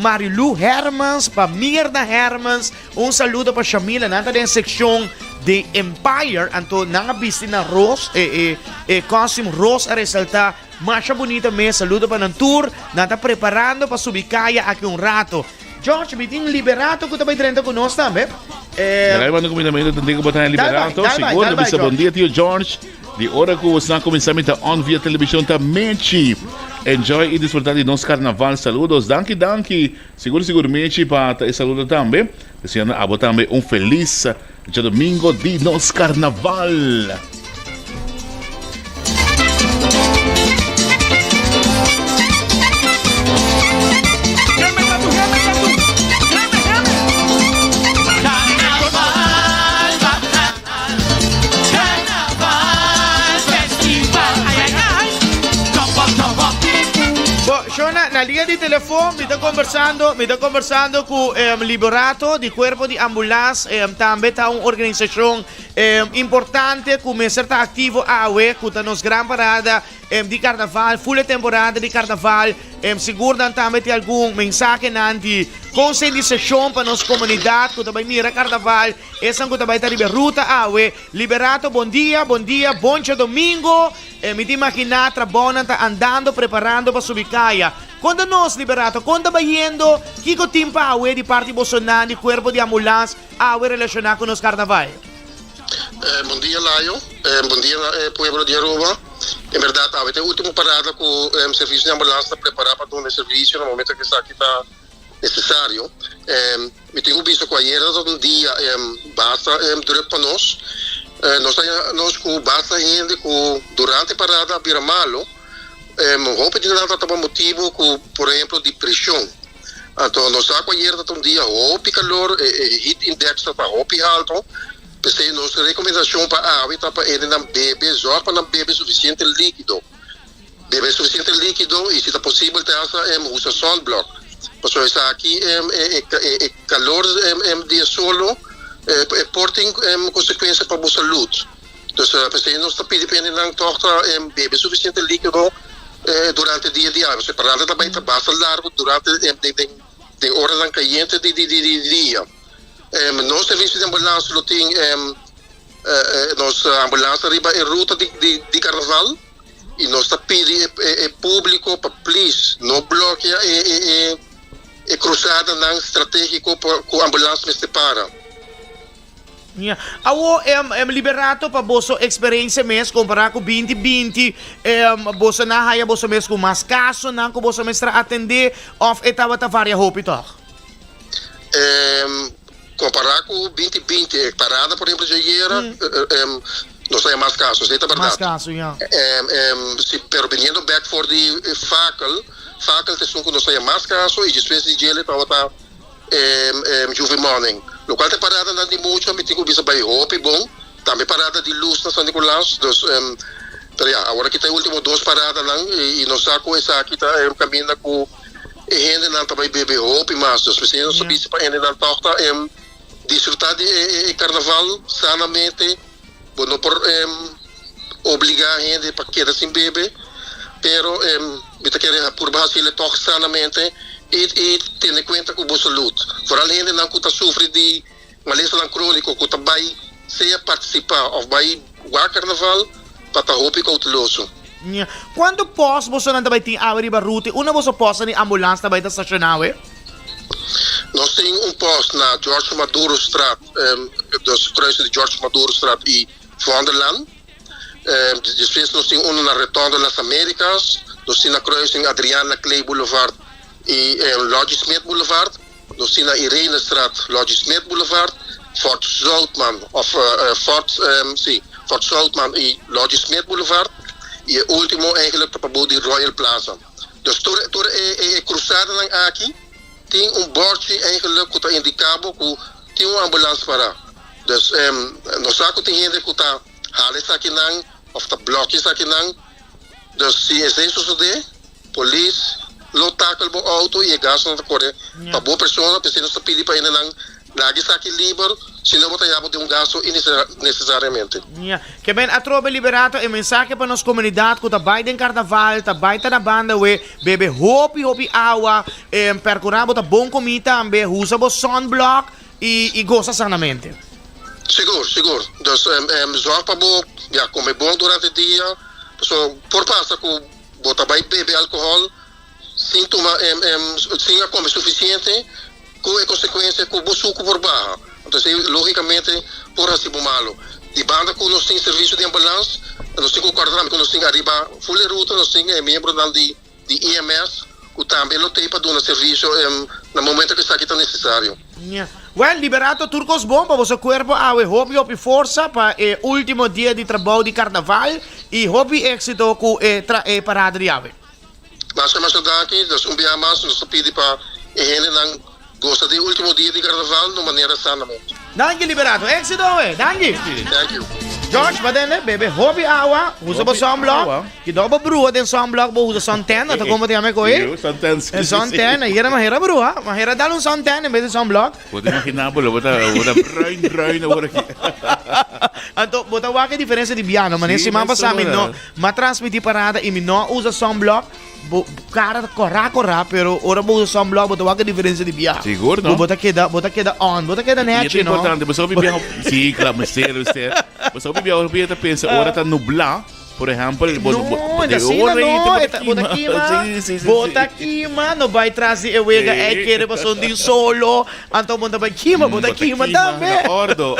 Marilu Hermans, pa Mirna Hermans, un saludo pa Shamila, nan ta den seccion di Empire, anto nan a bisti nan ros, e e e costume ros a resalta. Masha bunita mes, saludo pa nan tur, nan ta preparando pa subi kaya aki un rato. George, mi tin Liberato ku ta bai drenta ku nos tambe. Eh, Dai manda kumindamentu tanti ku bo ta Dal bai, Liberato. dal bai, Sigur dal ta bai, bisa bon George. dia tio George. Di ora ku bosnan kuminsá mi ta on via televishon ta Mechi. Enjoy i disfrutá di nos karnaval. Saludos. Danki danki. Sigur sigur Mechi pa ta e saludo tambe. Deseando abo tambe un felis djadomingo di nos karnaval. Bo, Shona, na liña di telefon mi ta conversando, mi ta conversando cu em, Liberato di Cuerpo di Ambulans, em, tambe ta un organisacion em, importante cu mester ta activo awe, cu ta nos gran parada em, di carnaval, full e temporada di carnaval. Em, sigur nan tambe tin algun mensahenan di concientisacion pa nos comunidad cu ta bay mira carnaval. Esnan ku ta bai ta riba e ruta awe. Liberato, bon dia, bon dia, bon djadomingo. E mi ta imaginá trabounan ta andando, preparando pa subi kaya. Konta nos, Liberato, kon ta bayendo? Kiko tin pa awe di parti bosonan di kuerpo di ambulans awe relashoná ku nos karnaval? Bon dia Layo, bon dia pueblo di Aruba. En berdad awe ta e ultimo parada ku servicio di ambulans ta prepara pa duna e servicio na momento ku esaki ta necesario. Mi tin cu bisa cu ayera tabata un dia basta druk pa nos. Nos ta haña nos cu basta hende cu durante parada a bira malo. Hopi di nan tabata pa motibo cu, por ehemplo, di presion. Anto nos sa cu ayera tabata un dia hopi calor, e heat index tabata hopi halto. P'esey nos recomendacion pa awe ta pa hendenan bebe, zorg pa nan bebe suficiente likido. Bebe suficiente likido y si ta posibel te hasta usa sunblock. Pasobra esaki e calor di e solo e por tin consecuencia pa bo salud. Dus p'esey nos ta pidi pa hendenan toch ta bebe suficiente likido durante dia di awe. Pasobra parada ta bay ta basta largo durante den oranan cayente di dia. Nos servicio di ambulance lo tin nos ambulance riba e ruta di carnaval. y nos ta pidi e publico pa please no blokea e cruzadanan strategico cu ambulance mester para. Ya. Awo em Liberato pa boso experiencia mes compara cu binti binti boso na haya boso mes cu mas casonan cu boso mester atende of e tabata varia hopi toch? Um, kompará ku 2020, e parada, por ehempel, djayera, um, nos ta haya mas kaso, esei ta Mas bèrdat. kaso, ya. Um, um, si, pero biniendo bèk for di fakel, fakel ta esun ku nos ta haya mas kaso i despues di djele tabata um, um, Juve Morning. Lokual ta e paradanan di mucha, mi tin ku bisa bai hopi bon. Tambe parada di lus na San Nicolas, dus, um, pero ya, awor aki ta e ultimo dos paradanan i, i nos sa ku esaki ta e kaminda ku E hendenan ta bai bebe hopi mas, dus p'esei nos ta bisa pa hendenan tòg ta disfrutá di e karnaval sanamente. Bo no por obligá hende pa keda sin bebe, pero mi ta kere purba hasiel tòg sanamente i tene kuenta ku bo salud. Foral hendenan ku ta sufri di malesanan króniko ku ta bai sea partisipá òf bai wak karnaval pa ta hopi kouteloso. Nya. Kuantu pòst bosonan ta bai tin awe riba ruta i unda boso pòstnan di ambulans ta bai ta stashoná awe? Nos tin un pòst na George Madurostraat, dus kruise di George Madurostraat i Vondellaan. Despues nos tin unu na Rotonde Las Americas, nos tin na kruising Adriana Clay Boulevard i Lodgy Smith Boulevard. Nos tin na Irenestraat, Lodgy Smith Boulevard, Fort Zoutman of Fort si, Fort Zoutman y Lodgy Smith Boulevard y e ultimo eigenlijk ta pabou di Royal Plaza. Dus tur tur e e cruzadanan aki tin un borchi eigenlijk cu ta indica bo cu tin un ambulans para. Dus nos sa cu tin hende cu ta hala esakinan of ta blokea esakinan. Dus si esei sosodé, polis lo takel bo outo i e gastunan ta kore pa bo persona. P'esei nos ta pidi pa hendenan laga esaki liber, si no bo ta yaba den un gastu innesesariamente. Ya. Ke men atrobe Liberato e mensahe pa nos komunidat ku ta bai den karnaval, ta bai ta na banda we, bebe hopi hopi awa, perkurá bo ta bon komí tambe, usa bo sunblock i gosa sanamente. Sigur, sigur. Dus zorg pa bo ya kome bon durante dia. Pasobra por pasa ku bo ta bai bebe alkohòl sin tuma sin a kome sufisiente ku e konsekuensia ku bo suku por baha. Anto esei lógikamente por hasi bo malu. Di banda ku nos tin servisio di ambulans, nos tin ku kòrda tambe ku nos tin ariba ful e ruta nos tin e miembronan di di EMS ku tambe lo tei pa duna servisio na momento ku esaki ta nesesario. Nya. Wèl, Liberato tur kos bon pa boso kuerpo awe. Hopi hopi forsa pa e ultimo dia di trabou di karnaval i hopi éksito ku e tra e parada di awe. Masha masha danki. Dus un bia mas nos ta pidi pa e hendenan gosa di e ultimo dia di karnaval na un manera sanamente. Danki Liberato. Éksito awe. Danki. Thank you. George, bo tende? Bebe hopi awa, usa bo Hopi sunblock. awa. Ki do bo bruha den sunblock bo usa suntan, no ta como te yama e koe? Yo, suntan, sí, sí, sí. Suntan, ayera mahera bruha, mahera dal un suntan en vez di sunblock. Bo ta imagina bo lo bo ta bo ta bruin bruin awor aki. Anto bo ta wak e diferencia di biaha no, mane Sí, siman mes pasa mi no ora. m'a transmiti parada y mi no a usa sunblock, bo cara ta cora cora, pero ora bo usa sunblock bo ta wak e diferencia di biaha. Sigur no. Bo ta keda bo ta keda on, bo ta keda Y e ta nechi no. importante, bo sa hopi biaha, sí, claro, mester, mester. Bo sa hopi biaha hopi ta pensa ora ta nubla. Por ehempel, bo, bo, No, de ta asina ora no, bo e ta- bo ta kima, Sí, sí, sí, bo sí. ta kima, no bai tras di e wega, Sí. ei kere pasobra tin solo, anto bo ta bai kima, bo ta Bo ta kima kima, tambe. na ordo.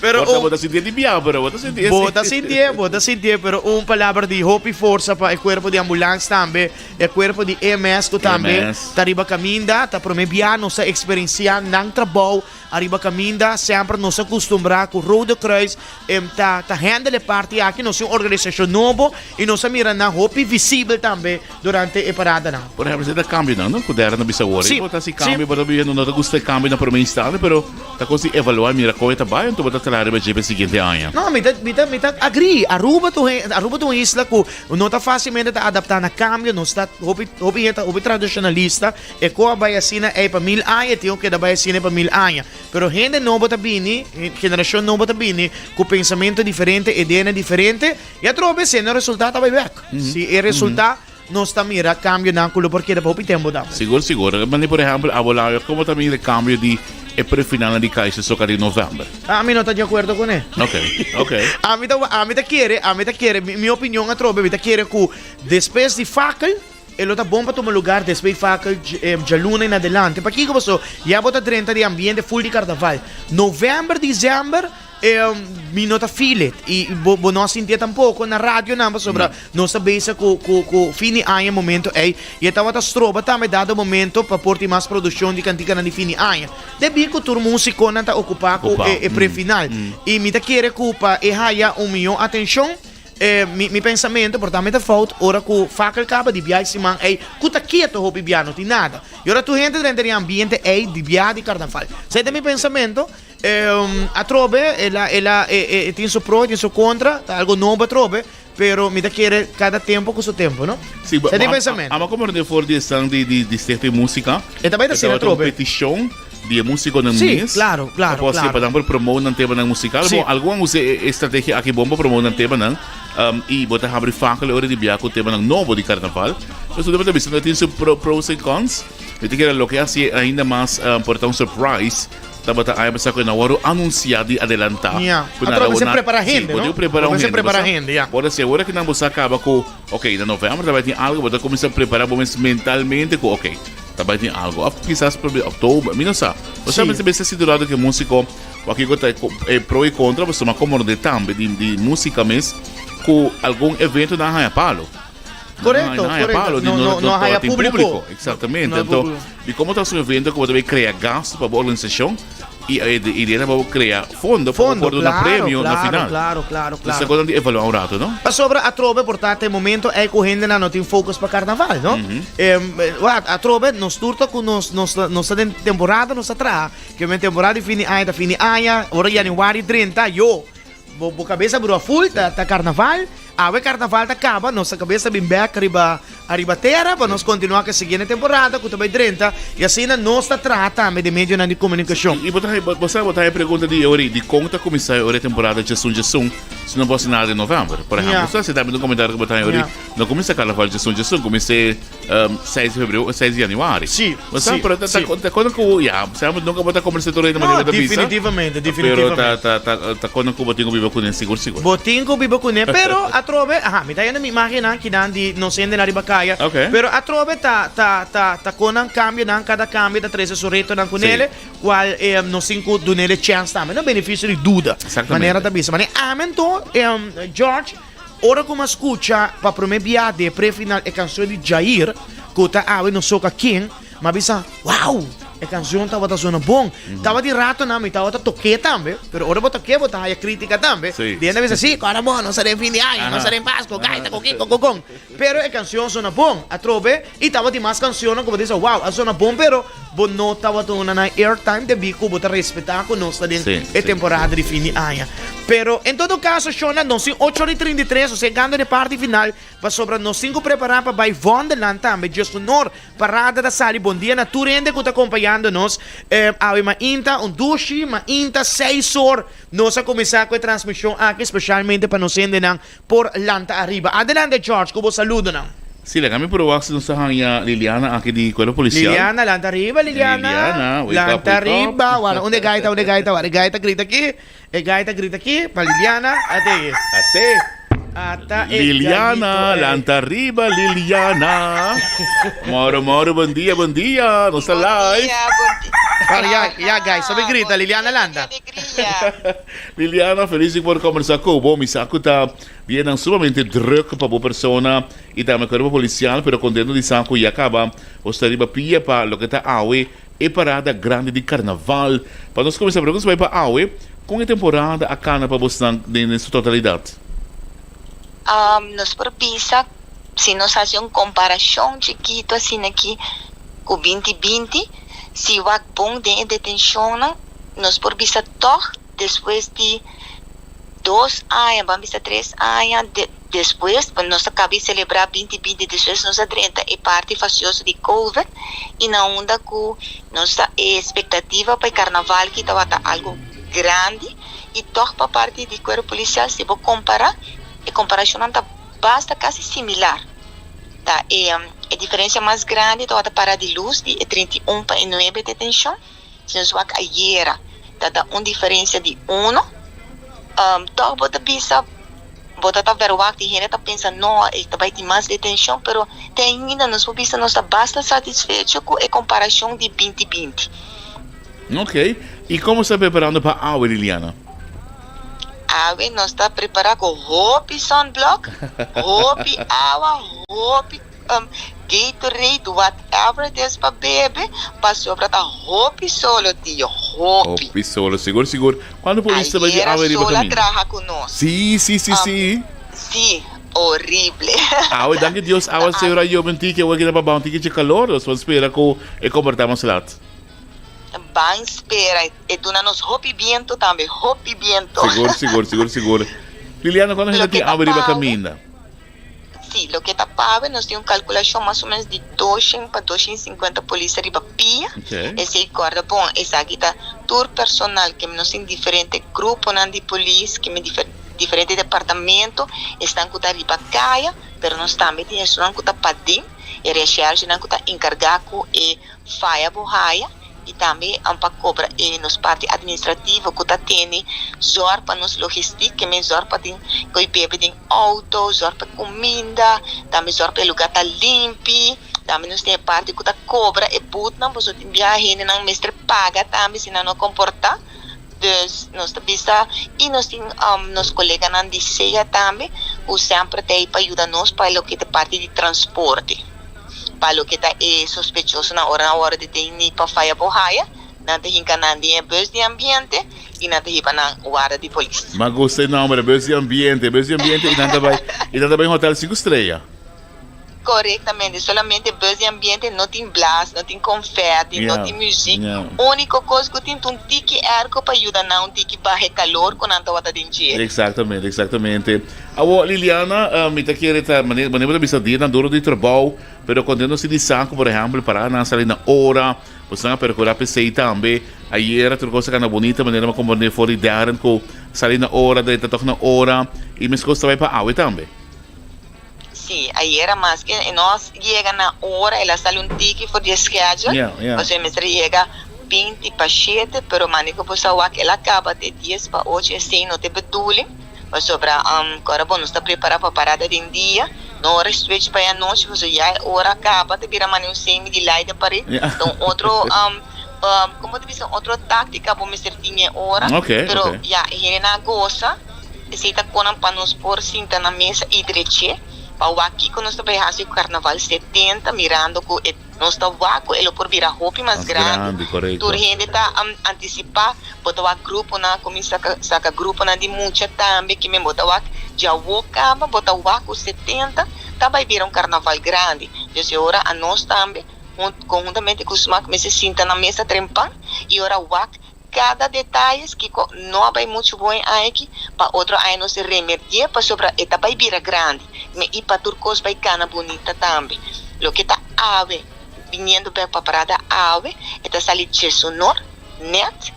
Pero Por ta un- bo ta sintié di bia, pero bo ta sintié Bo sí. ta sintié, bo ta sintié, pero un palabra di hopi forsa pa e cuerpo di ambulans tambe, e cuerpo di EMS cu tambe EMS. ta riba caminda, ta prome bia nos ta experiencia nan trabou ariba caminda, semper nos a custumbrá cu Rode Kruis Em ta ta handle e parti aki, nos tin un organisashon nobo i nos a mira nan hopi visibel tambe durante e paradanan. Por ehempel, si ta kambionan, no? Ku dera no bisa awor. Sí, Bo ta hasi sí. kambio, bo ta biba no ta gusta e kambio na prome instante, pero ta kos di evaluá i mira kon e ta bai, anto bo ta traha riba dje pa e siguiente aña. No, mi ta mi ta mi ta agree. Aruba ta un Aruba ta un isla ku no ta fásilmente ta adaptá na kambio, nos ta hopi hopi hende ta hopi tradishonalista, e ko a bai asina ei pa mil aña, e tin ku keda bai asina ei pa mil aña. Pero hende nobo ta bini, generashon nobo ta bini ku pensamentu diferente, ideanan diferente, i atrobe si e no resultá ta bai bèk. Si e resultá, nos ta mira kambionan ku lo por keda pa hopi tempu tambe. Sigur, sigur. Mane por ehèmpel, abo Laura, komo ta mira e kambio di e prefinalnan di Kaiser Soka di novèmber? Ami no ta di akuerdo kuné. Ok, ok. Ami ta, ami ta kere, ami ta kere, mi opinion atrobe, mi ta kere ku despues di fakel, E lo ta bon pa tuma lugar despues fakel djaluna en adelante. Pakiko paso ya bo ta drenta di ambiente full di carnaval. November, december. Mi no ta feel it y bo bo no a sintié tampoco na radionan pasobra nos ta bezig cu cu cu fin di aña momento ey y e tabata stroba tambe dado momento pa por tin mas produccion di canticanan di fin di aña debí cu tur musiconan ta ocupa cu Ocupa, e e prefinal y mi ta kere cu pa e haya un miyon atencion mi mi pensamento por tambe ta fout ora cu fakkel caba di biaha e siman ey cu ta keto hopi biaha no tin nada y ora tur hende drenta den e ambiente ey di biaha di carnaval esey ta mi pensamento. Atrobe el a el a e tin su pro e tin su contra, ta algo nobo atrobe, pero mi ta kere cada tempo cu su tempo, no? Sí, Esei ta mi pensamento. Amo como rende for di esnan di di di Stichting Musica. E ta bai ta asina atrobe. E tabata un peticion di e musiconan Sí, mes. claro, claro, Pa claro. pa nan por promote nan temanan musical. Sí. Bon, algun a usa e estrategia aki bon pa promote nan temanan. Y bo ta habri fakel ora di bia cu temanan nobo di carnaval. Pues tur ta bisa no tin su pros en cons. Mi ta kere loke haci ainda mas por ta un surprise. Tabata aña pasá ku e no a wòrdu anunsiá di adelantá. Ya. Ku nan Atrobe a mester na- prepará Sí, hende, bo no? tin ku prepará Bo un mester hende, prepará bo sa. hende, ya. Por así, ora ku nan bo sa kaba ku, ok, na novèmber ta bai tin algu, bo ta kuminsá prepará bo mes mentalmente ku, ok, ta bai tin algu. Òf kisas por be òktober, mi no sa. Bo sa Sí. mester mester siturado ku e músiko, wak kiko ta e ko- e pro i kontra, pasobra mi a komprondé tambe di di músika mes ku algun evento nan a haña palo. Correcto, no, no, correcto. Palo, No, no, no haya público. Exactamente. No hay Entonces, público. di como ta un evento como debe crea gasto para organización y eh, de idea para crea fondo, Fondo, para dar claro, premio na claro, final. claro, claro, Entonces, claro. cosa de evaluar un rato, ¿no? Pasobra atrobe por ta te momento ei ku hendenan no tin focus pa carnaval, no? Em, eh, wat, atrobe nos tur ta ku nos nos ta nos ta den temporada nos ta traha, ke men temporada di fin di aña ta fin di aña, ora januari drenta, yo, Bo bo cabeza brua full ta ta carnaval. Awe carnaval ta caba, nos cabeza bin bek riba ariba tera pa nos continua cu e siguiente temporada cu ta bay drenta y asina nos ta traha tambe den medionan di comunicacion. Y bo ta bo sa bo ta e pregunta di ori di con ta cuminsa e ori temporada djesun djesun si no bo haci nada den november. Por ehempel, Ja. sa si tambe un comentario cu bo ta ori Ja. no cuminsa carnaval djesun djesun, cuminsa 6 di febrero, 6 di januari. Sí, Bo sa, sí, pero ta, ta, sí. ta kono ku, ya, sa, nunca bo ta conversa tur hende No, manera ta bisa. definitivamente, Pero definitivamente. ta, ta, ta, ta kono ku bo tin ku biba kuné sigur, sigur. Bo tin ku biba kuné, pero atrobe, aha, mi ta yendo mi imagennan kinan di nos hendenan riba kaya. Ok. Pero atrobe ta, ta, ta, ta kon nan kambionan, kada kambio ta trese su retonan ku Sí. nele, kual eh, nos tin ku dunele chèns tambe, no benefisio di duda. Exactamente. Manera ta bisa. Mane amen to, em, George, Ora ku mi a skucha pa promé bia den e prefinal e kanshon di Jair, ku ta awe no soka ken, mi a bisa, Wow! E kanshon tabata sona bon. Tabatin ratonan mi tabata tok'é tambe, pero ora bo tok'é bo ta haya krítika tambe. Sí. Di hende a bisa, Sí, ku ora bo, no sa den fin di aña, no sa den Pasku, gaita ku kiko ku kon. Pero e kanshon sona bon atrobe i tabatin mas kanshonnan ku bo ta bisa, Wow, a sona bon, pero bo no tabata duna nan airtime debí ku bo ta respetá ku nos ta den Sí, e sí, temporada sí. di fin di aña. Pero en todo caso Shona nos tin ocho ora y trinta y tres nos yegando na e parti final pasobra nos tin cu prepara pa bay Wonderland tambe Dios honor parada ta sali bon dia na tur hende cu ta acompañando nos awe mainta un dushi mainta seis or nos a cuminsa cu e transmision aki specialmente pa nos hendenan por lanta ariba adelante George cu bo saludonan. Si laga mi proba si nos ta haña Liliana aki di Cuerpo Policial. Liliana lanta ariba Liliana Liliana wake up lanta wake up. ariba wara unda e gaita unda e gaita wara e gaita grita aki. E gai ta grita aki pa Liliana. Ate. Ate. Ata e Liliana, gaito, eh. lanta riba Liliana. Moro, moro, bon dia, bon dia. Nos ta live. Para ya, ya guys, sabi grita, Liliana lanta. Liliana, feliz di por conversa cu bo. Mi sa cu ta dianan sumamente druk pa bo persona y tambe cuerpo policial, pero contento di sa cu ya caba bo sta riba pia pa loke ta awe E parada grandi di karnaval. Pa nos kuminsá pregunta bai pa awe, kon e temporada a kana pa bosnan den su totalidat? Nos por bisa, si nos hasi un komparashon chikitu asina aki ku binti binti, si wak bon den e detenshonnan, nos por bisa tòg despues di dos aña, ban bisa tres aña, Despues, nos a caba di celebra binti binti, despues nos a drenta e parti facioso di Covid y na unda cu nos ta e expectativa pa e carnaval ki tabata algo grandi y toch pa parti di Cuerpo Policial si bo compara, e comparacionnan ta basta casi similar. Ta e e diferencia mas grandi tabata para di luz di e 31 pa e nuebe detencion, si nos wak ayera ta ta un diferencia di uno, toch bo ta bisa. Bo ta ta verwagt y hende ta pensa no e ta bay tin mas detencion pero te ainda nos por bisa nos ta basta satisfecho cu e comparacion di binti binti. Ok, y como sta preparando pa awe Liliana? Awe nos ta prepara cu hopi sunblock, hopi awa, hopi um, Gatorade, whatever it is pa bebe, pasobra ta hopi solo tio, hopi. Hopi solo, sigur sigur. Cuando polis ta bai di Ayera awe riba sol a caminda? traha cu nos. Si, si, si, Um, si. si, horrible. Awe, danki Dios, awa Ta sero a yobe un tiki, awe kita pa baha un tiki dje calor, nos por spera cu e comporta mas lat. Ban spera, e duna nos hopi biento tambe, hopi biento. Sigur, sigur, sigur, sigur. Liliana, cuando hende Loke tin ta awe riba pawe. caminda? Sí, loke ta pawe, nos tin un kalkulashon mas o menos di doshen pa doshen i sinkuenta polis riba pia. Esei kòrda bon, esaki ta tur personal ke nos tin diferente gruponan di polis, ke diferente departamento, esnan ku ta riba kaya, pero nos tambe tin esunnan ku ta paden, e reshèrshenan ku ta enkargá ku e faya bo haya. y tambe pa cobra e nos parti administrativo cu ta tene zorg pa nos logistiek, ke men zorg pa tin koe bebe den auto, zorg pa cuminda, tambe zorg pa e lugar ta limpi, tambe nos tin e parti cu ta cobra e boetnan pasobra tin biaha hendenan mester paga tambe si nan no comporta, dus nos ta bisa y nos tin nos coleganan di SEA tambe cu semper ta ey pa yuda nos pa loke ta parti di transporte. Pa loke ta e sospechosonan ora nan wòrdu detení pa faya bo haya, nan ta hinka nan den e bus di ambiente i nan ta hiba nan warda di polis. M'a gusta e nomber, bus di ambiente, bus di ambiente i nan ta bai, i nan ta bai hotel sinku strea. Korektamente, solamente bus di ambiente no tin blas, no tin konfèti, no tin muzik, úniko kos ku tin ta un tiki airco pa yuda nan un tiki baha e kalor ku nan tabata den dje. Eksaktamente, eksaktamente. Awor, Liliana, mi ta kere ta, manera bo ta bisa dianan duro di trabou, pero contento si di sa cu, por ehempel, para nan sali na ora, boso nan a percura p'esey tambe. Ayera tur cos a cana bunita, manera mi a comprende for di Darren cu sali na ora, drenta tog na ora, y mescos ta bay pa awe tambe. Si, ayera maske e no a yega na ora, el a sali un tiki for di e schedule, pasobra e mester yega binti pa shete, pero mane cu bo sa wak el a caba te dies pa ocho, esey no ta e bedoeling. Pasobra ora bo no sta prepara pa parada den dia, no ora switch pa e anochi pasobra ya e ora caba ta bira mane un semi di lay den pared. Ta un otro, como ta bisa, un otro tactica bo mester tin e ora. Pero ya e hendenan a gosa, esey ta conan pa nos por sinta na mesa y dreche pa wak kico nos ta bay haci cu Carnaval 70 mirando cu e. Nos ta wak ku e lo por bira hopi mas Mas grandi. grandi, korekto. Tur hende ta antisipá. Bo ta wak gruponan a kuminsá saka gruponan di mucha tambe ki men bo ta wak djawo kaba bo ta wak ku 70 ta bai bira un karnaval grandi. Dus e ora anos tambe konhuntamente ku smak mester sinta na mesa trempan i ora wak kada detayes kiko no a bai muchu bon e aña aki pa otro aña nos remerdié pasobra e ta bai bira grandi me i pa tur kos bai kana bunita tambe. Loke ta awe biniendo bek pa parada awe e ta sali djesonor net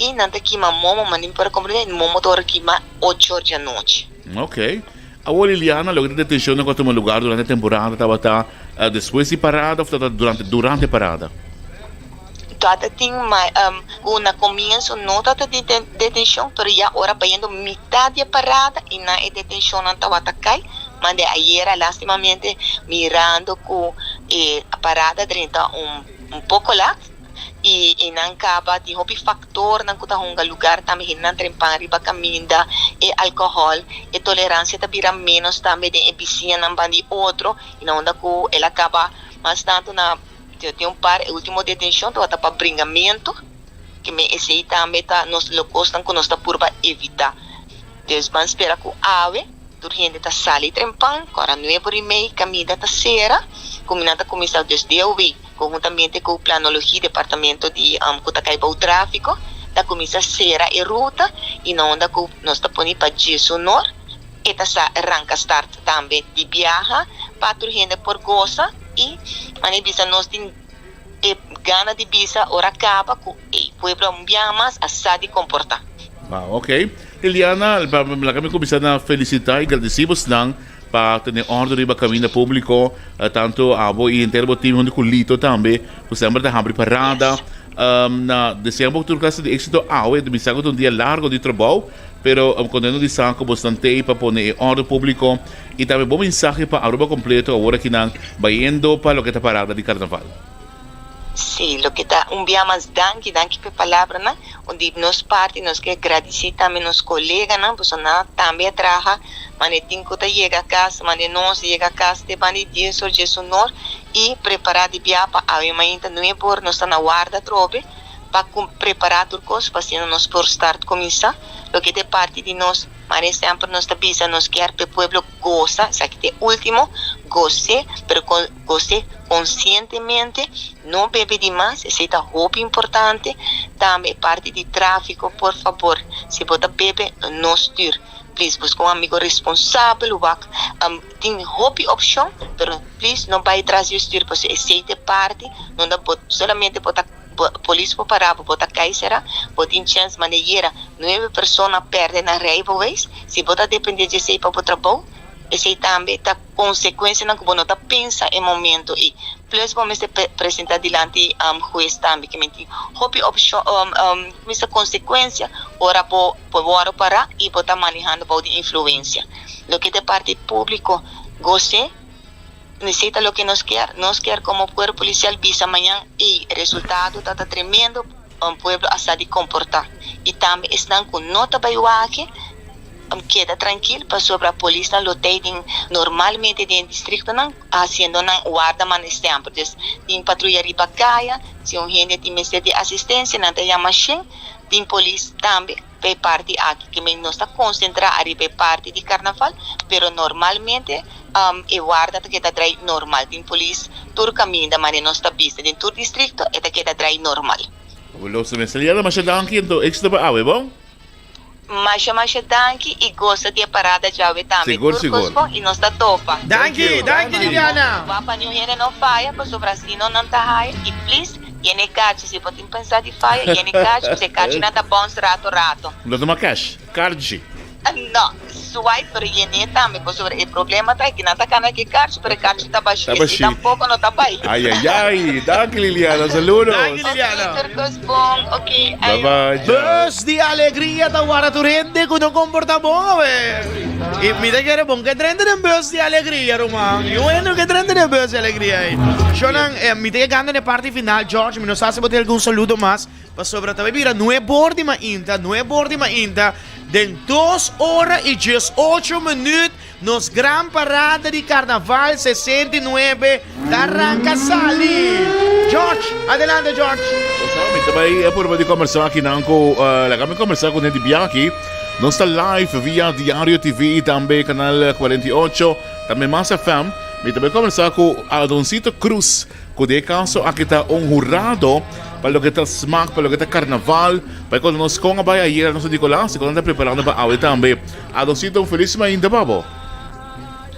i nan ta kima momo ma ni mi por a komprende momo ta ora kima ocho or djanochi. Ok. Awor Liliana, loke ta detencionnan cu a tuma lugar durante e temporada tabata despues di parada of tabata durante durante parada? Tabata tin cu na comienzo no tabata tin detencion, pero ya ora bayendo mitad di e parada y nan e detencionnan tabata cay, ma de ayera lastimamente mirando cu e parada drenta un poco lat, y eynan caba tin hopi factornan cu ta hunga lugar tambe hendenan trempan riba caminda, e alcohol, e tolerancia ta bira menos tambe den e bisiñanan ban di otro y na unda cu el a caba mas tanto na tin un par e ultimo detencion tabata pa bringamento ke men esey tambe ta nos lo cosnan cu nos ta purba evita dus ban spera cu awe. Tur hende ta sali trempan, ku ora nuebe ora i mei kaminda ta sera, ku mi nan ta kuminsá dus DOW, konhuntamente ku Planologie, departamento di ku ta kai bou tráfiko, ta kuminsá sera e ruta i na unda ku nos ta pone pa djesunor e ta sa ranka start tambe di biaha pa tur hende por gosa i manera bisa nos tin e gana di bisa ora kaba ku e pueblo un biaha mas a sa di komportá. Wow, ok. Liliana, laga mi kuminsá na felisitá i gradisí bosnan pa tene òrdu riba kaminda públiko, tantu abo i henter bo tim huntu ku Lito tambe, ku semper ta habri parada. Na desea bo tur klase di éksito awe, mi sa ku ta un dia largu di trabou, pero kontento di sa ku bosnan t'ei pa pone e òrdu públiko i tambe bo mensahe pa Aruba kompleto awor akinan bayendo pa loke ta parada di karnaval. Sí, loke ta un bia mas danki, danki p'e palabranan. Un di nos parti nos ke gradisí tambe nos koleganan pasobra nan tambe a traha mane tin ku ta yega kas, mane nos yega kas te banda di dies or djes unor i prepará di bia pa awe mainta nuebe or nos ta na warda atrobe pa prepará tur kos pa asina nos por start kuminsá. Loke ta e parti di nos mane semper nos ta bisa nos kier p'e pueblo gosa, esaki ta e ultimo, gos'é pero gos'é konsientemente, no bebe di mas, esei ta hopi importante. Tambe e parti di tráfiko, por fabor, si bo ta bebe, no stür. Please buska un amigo responsabel, wak tin hopi opshon, pero please no bai tras di e stür pasobra esei ta e parti unda bo solamente bo ta polis por para bo, bo ta kai sera, bo tin chèns manera nuebe persona pèrdè nan rijbewijs. Si bo ta dependé di esei pa bo trabou, esei tambe ta. Konsekuensianan ku bo no ta pensa e momento ei. Plus bo mester presenta dilanti hues tambe ke men tin hopi opshon mester konsekuensia ora bo por wòrdu pará i bo ta manehando bou di influensia. Loke ta e parti públiko gos'é nesei ta loke nos kier. Nos kier komo kuerpo polisial bisa mañan ei resultado ta ta tremendo un pueblo a sa di komportá i tambe esnan ku no ta bai wak Keda trankil pasobra polisnan lo tei den normalmente den e distriktonan hasiendo nan warda manda stèmpel. Dus tin patruya riba kaya, si un hende tin mester di asistensia nan ta yama shen, tin polis tambe pa e parti aki. Ke men nos ta konsentrá ariba e parti di karnaval, pero normalmente e warda ta keda drai normal. Tin polis tur kaminda manera nos ta bisa den tur distrikto e ta keda drai normal. Fabuloso mester Liana, masha danki anto éxito pa awe bon. Masha masha danki y gosa di e parada djawe tambe. Sigur Tur sigur. cos bon y nos ta topa. Danki, danki Liliana. Wak pa niun hende no faya pasobra asino nan ta haya y please yena e kachi si bo tin pensa di faya yena e kachi pasobra e kachinan ta bounce rato rato. No tuma cash, karchi. No, swipe pero yen'é tambe pasobra e problema ta ki nan ta kana ki karchi pero e karchi ta bashí Ta esei bashí. tampoko no ta bai. Ay ay ay, danki Liliana, saludos. Danki Liliana. Ok, tur kos bon, ok, Bye ayo. bye, chao. Bus di alegria ta warda tur hende ku no komportá bon awe. I mi ta kere bon ke drenta den bus di alegria ruman. Niun hende no ke drenta den bus di alegria ei. Shownan, mi ta yegando na e parti final, George, mi no sa si bo tin algun saludo mas. Pasobra ta bai bira nuebor di mainta, nuebor di mainta, den dos ora i diesocho minuut nos gran parada di Carnaval 69 ta ranka sali. George, adelante George. Mi ta bai purba di kombersá akinan ku, laga mi kombersá ku Nedy Bianchi. Nos ta live via Diario TV i tambe Canal 48, tambe Mas FM. Mi ta bai kombersá ku Aldoncito Cruz. Ku den e kaso aki ta un hurado pa loke ta smak, pa loke ta karnaval, pa e konta nos kon a bai ayera na San Nicolas i kon nan ta preparando pa awe tambe. Adoncito un felis mainta pa bo.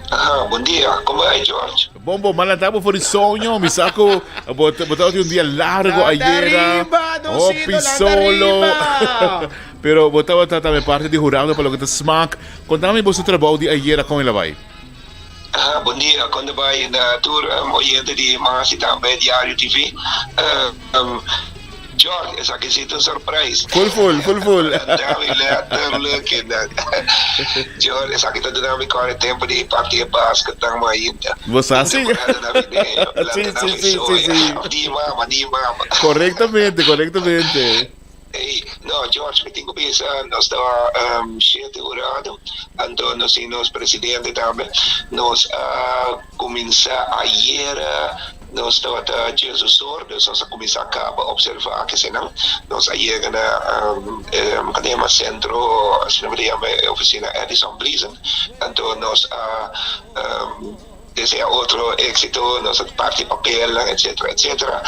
Aha, bon dia. Kon bai, George? Bon, bon. M'a lanta bo for di soño. Mi sa ku bo bo tabatin un dia largo Lanta ayera. riba, Adoncito, Hopi lanta solo. riba. Pero bo tabata tambe parti di hurado pa loke ta smak. Konta mi boso trabou di ayera kon el a bai. Aha, bon dia, kon ta bai na tur oyente di Mas y tambe Diario TV. George, esaki si ta un surprise. Full full, full full. Dami letterlijk en dan George, esaki ta duna mi kòrda tempu di parti e basketnan mo ainda. Bo sa si. Sí, sí, sí, sí, sí. Di mama, di mama. Correctamente, correctamente. Ey, no, George, mi tin cu bisa, nos ta shete hurado, anto nos tin nos presidente tambe. Nos a cuminsa ayera, nos tabata djesosor, dus nos a cuminsa caba observa kesenan. Nos a yega na, con ta yama, centro, asina bo ta yama e oficina Edison Briesen, anto nos a desea otro exito, nos a parti papelnan, etcetera, etcetera,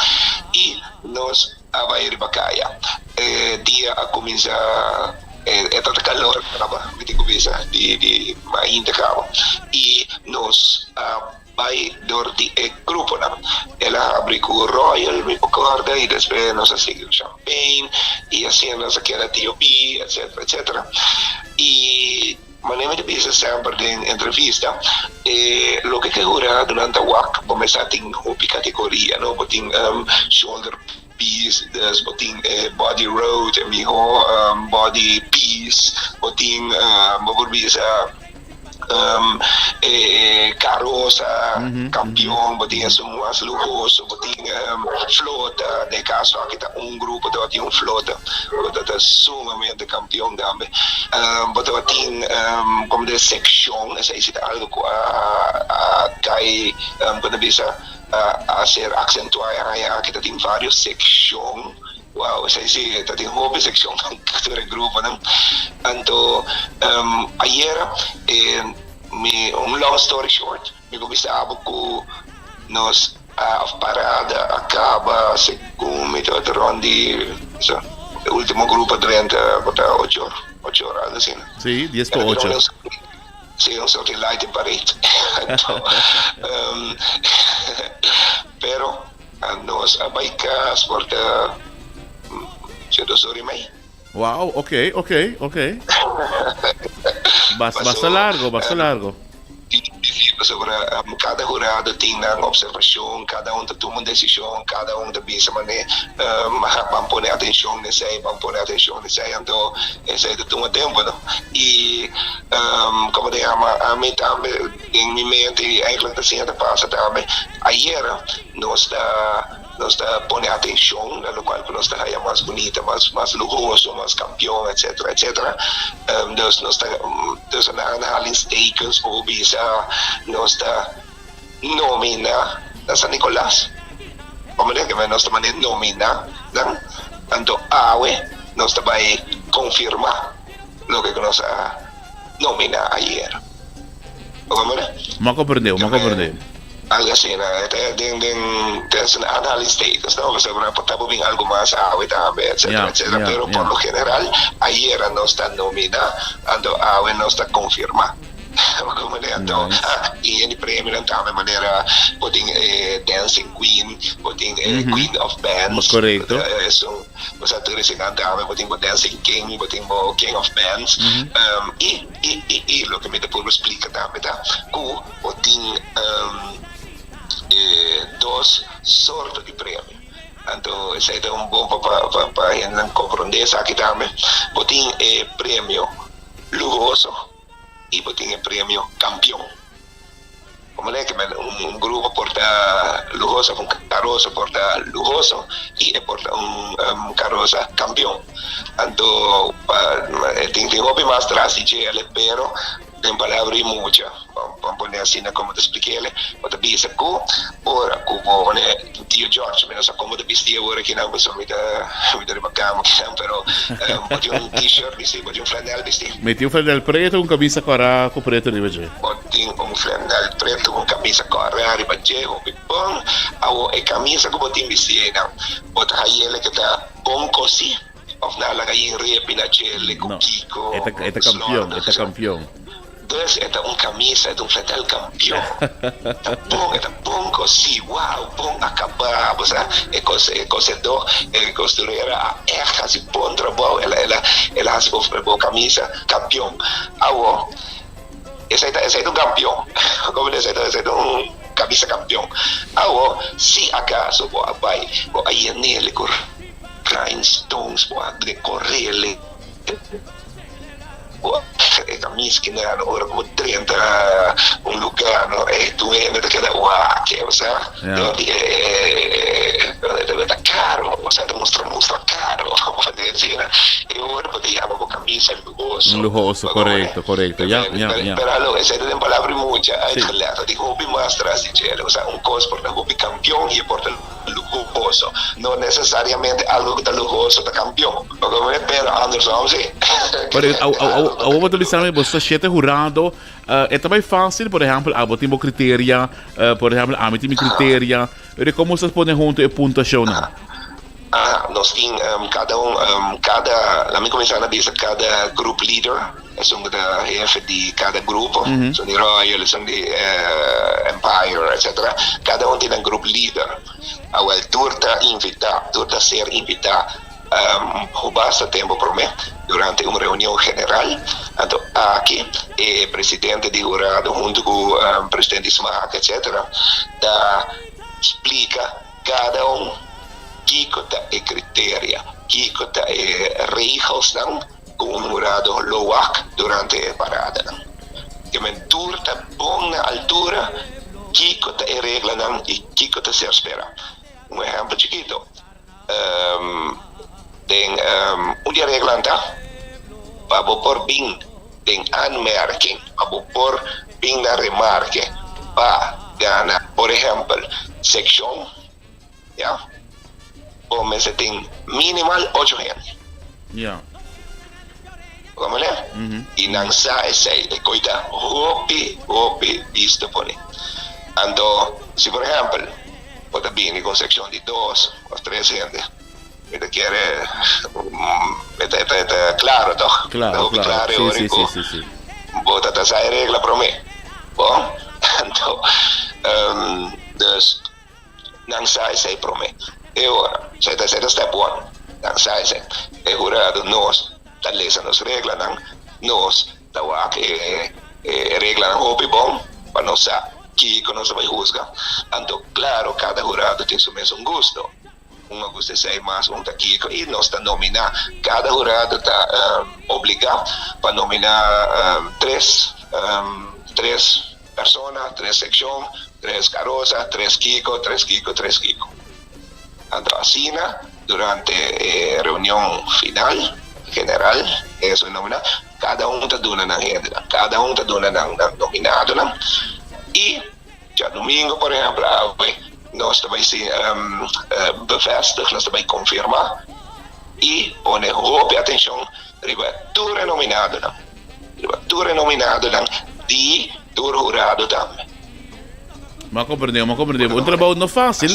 y nos. A bai riba kaya. E dia a kuminsá, e tabata kalor kaba, mi tin ku bisa, di di mainta kaba. I nos a bai dor di e gruponan. El a habri ku Royal, mi por kòrda, i despues nos a sigui ku Champagne, i asina nos a keda TOB, etcetera, etcetera. I manera mi ta bisa semper den entrevista, e loke ke huradonan ta wak, bo mester tin hopi kategoria, no? Bo tin shoulder piece, dus bo tin e body road, e miho body piece, bo tin, bo por bisa. um, e karosa kampion, bo tin esun mas luhoso, bo tin um, flota, den kaso aki ta un grupo tabatin un flota ku ta sumamente kampion tambe. Um, bo tabatin um, komo de sekshon, esei si ta algu ku a a kai um, ku ta bisa a a ser aksentuá e aña aki, ta tin vários sekshon. Wow, esei si, ta tin hopi sekshon tur e gruponan. Anto ayera e mi un long story short, mi ku bisa abo ku nos a parada a kaba segun mi tabata rond di sa e ultimo grupo a drenta por ta ocho or, ocho or algo asina. Si, dies pa ocho. Si, un soort di lighting parade. Anto pero. Nos a bai cas por ta dos ora y mei. Wow, ok, ok, ok. Bas, basta largo, basta largo. Pasobra cada hurado tin nan observacion, cada un ta tuma un decision, cada un ta bisa mane ban pone atencion n'esey, ban pone atencion n'esey, anto esey ta tuma tempo no. Y como ta yama, ami tambe Den mi mente y eigenlijk ta asina ta pasa tambe. Ayer nos ta nos ta pone atencion na locual cu nos ta haya mas bunita, mas mas luhoso, mas campeon, etcetera, etcetera. Dus nos ta dus na aanhalingstekens por bisa nos ta nomina na San Nicolas. Bo manera ke nos ta mane nomina nan, anto awe nos ta bay confirma loke cu nos a nomina ayer. M'a comprende, m'a comprende. Algo asina, den den tussen aanhalingstekens, no, pasobra por ta bo bin algo mas awe tambe, etcetera, etcetera, pero por lo general ayera nos ta nomina, anto awe nos ta confirma. Anto, ah, y e premionan tambe manera bo tin e Dancing Queen, bo tin e Queen of Bands, Correcto. esun. Bo sa tur eseinan tambe, bo tin bo Dancing King, bo tin bo King of Bands. I, i, i, i loke mi ta purba splika tambe ta ku bo tin e dos sorto di premio. Anto esei ta un bon pa pa pa hendenan komprondé esaki tambe. Bo tin e premio luhoso i bo tin e premio kampion. Como ley que un grupo por ta luhoso of un carosa por ta luhoso y e por ta un carosa campeon. Anto pa tin tin hopi mas tras di djele pero den palabra y mucha pa pone asina como ta splikele bo ta bisa cu ora cu bo pone tio George mi no sa como ta bisti awor akinan pasobra mi ta mi ta riba cama akinan pero bo tin un t-shirt bisti bo tin un flanel bisti. Mi tin un flanel preto cu un camisa cora cu preto riba dje. Bo tin un flanel preto ku un kamisa kòrè riba dje, hopi bon. Awor e kamisa ku bo tin bistí einan, bo ta hayele ku ta bon kosí òf nan a laga yin repi na djele ku No, kiko, e ta, e ta kampion, slòrda e ta kampion. Dus e ta un kamisa, e ta un flanel kampion. Ta bon, e ta bon kosí, wou, bon akabá. Bo sa, e kos, e kosedó, e kosturera a ègt hasi bon trabou, el a, el a, el a hasi bo, bo kamisa kampion. Awor. Esei ta esei ta un kampion. Como esei ta esei ta un camisa kampion. Awo si acaso bo a bai bo a yenele cu rhinestones bo a decorele bo a e camisa ki nan ora cu bo drenta un lugar no e tur hende ta keda wak e osea dor di e e ta caro osea ta mustra mustra caro e ora bo ta yama bo camisa. Luhoso. Luhoso, correcto, correcto. Ja, ja, ja. Pero hallo, esei ta den palabra di mucha uitgelegd. Tin hopi mas tras di djele. Osea, un cos por ta hopi campeon y e por ta luhoso. No necesariamente algo cu ta luhoso ta campeon. Pero andersom si. Pero awor bo ta bisa mi bo sta shete hurado. E ta bai facil, por ehempel, abo tin bo criteria, por ehempel, ami tin mi criteria. Pero como bo ta pone hunto e puntuacionnan? Aha, nos tin cada un, cada, laat mi cuminsa na bisa cada group leader, esun cu ta hefe di cada grupo, esun di Royal, esun di Empire, etcetera, cada un tin nan group leader. Awel tur ta invita, tur ta ser invita cu basta tempo prome durante un reunion general, anto aki e presidente di hurado hunto cu presidente di smaak, etcetera, ta splica Kada un, kiko ta e kriteria, kiko ta e regelsnan ku un hurado lo wak durante e paradanan. Ke men tur ta bon na altura kiko ta e reglanan i kiko ta ser spera. Un ehèmpel chikito, den un di e reglanan ta pa bo por bin den aanmerking, pa bo por bin na remarke pa gana, por ehèmpel, sekshon, ya, bo mester tin minimal ocho hende. Ya. Bo mane? I nan sa esei, e koi ta hopi, hopi bisto pone. Anto, si por ehèmpel, bo ta bini ku un sekshon di dos òf tres hende, mi ta kere, e ta, e ta klaro tòg? Klaro, Ta hopi klaro. klaro e Sí, ora sí, ku sí, sí, sí. bo ta ta sa e regla promé. Bon? Anto, dus. Nan sa esei promé. E ora, esei ta esei ta step one. Nan sa esei. E hurado, nos ta lesa nos reglanan, nos ta wak e e reglanan hopi bon pa nos sa kiko nos ta bai husga. Anto, klaro, kada hurado tin su mesun gusto. Un a gusta esei mas, un ta kiko, i nos ta nominá. Kada hurado ta obligá pa nominá tres, tres. Persona, tres sekshon, tres karosa, tres kiko, tres kiko, tres kiko. Anto asina durante e reunion final, general, esun e nomina, kada un ta duna nan hendenan, kada un ta duna nan nan nominadonan. I djadumingo, por ehempel, awe nos ta bai bevestig, nos ta bai konfirma i pone hopi atenshon riba tur e nominadonan. Riba tur e nominadonan di tur hurado tambe. M'a comprende, m'a comprende. Un trabou no fácil.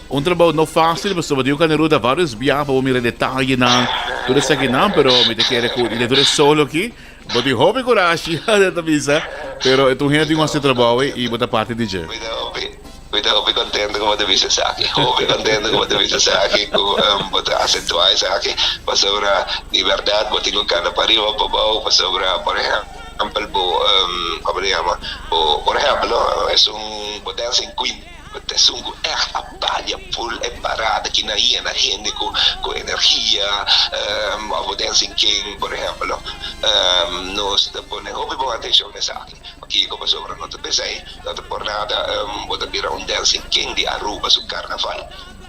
Un trabou no fácil, pasobra tin un kende ruta varios biaha pa bo mira detayenan, tur esakinan, pero mi ta kere ku den tur e solo aki, bo tin hopi kurashi, ta bisa, pero e tur hende tin ku hasi e trabou ei i bo ta parti di dje. Mi ta hopi contento cu bo ta bisa esaki, hopi contento cu bo ta bisa esaki, cu bo ta acentua esaki, pasobra di berdad bo tin cu cana pa riba pa bou, pasobra por ehempel bo, como ta yama, bo, por ehempel no, esun bo dancing queen, esun cu echt a balia full e parada ki nan yena hende cu cu energia, of bo dancing king, por ehempel no, nos ta pone hopi bon atencion na esaki. Pakico? Pasobra no ta pesey, no ta por nada bo ta bira un dancing king di Aruba su carnaval.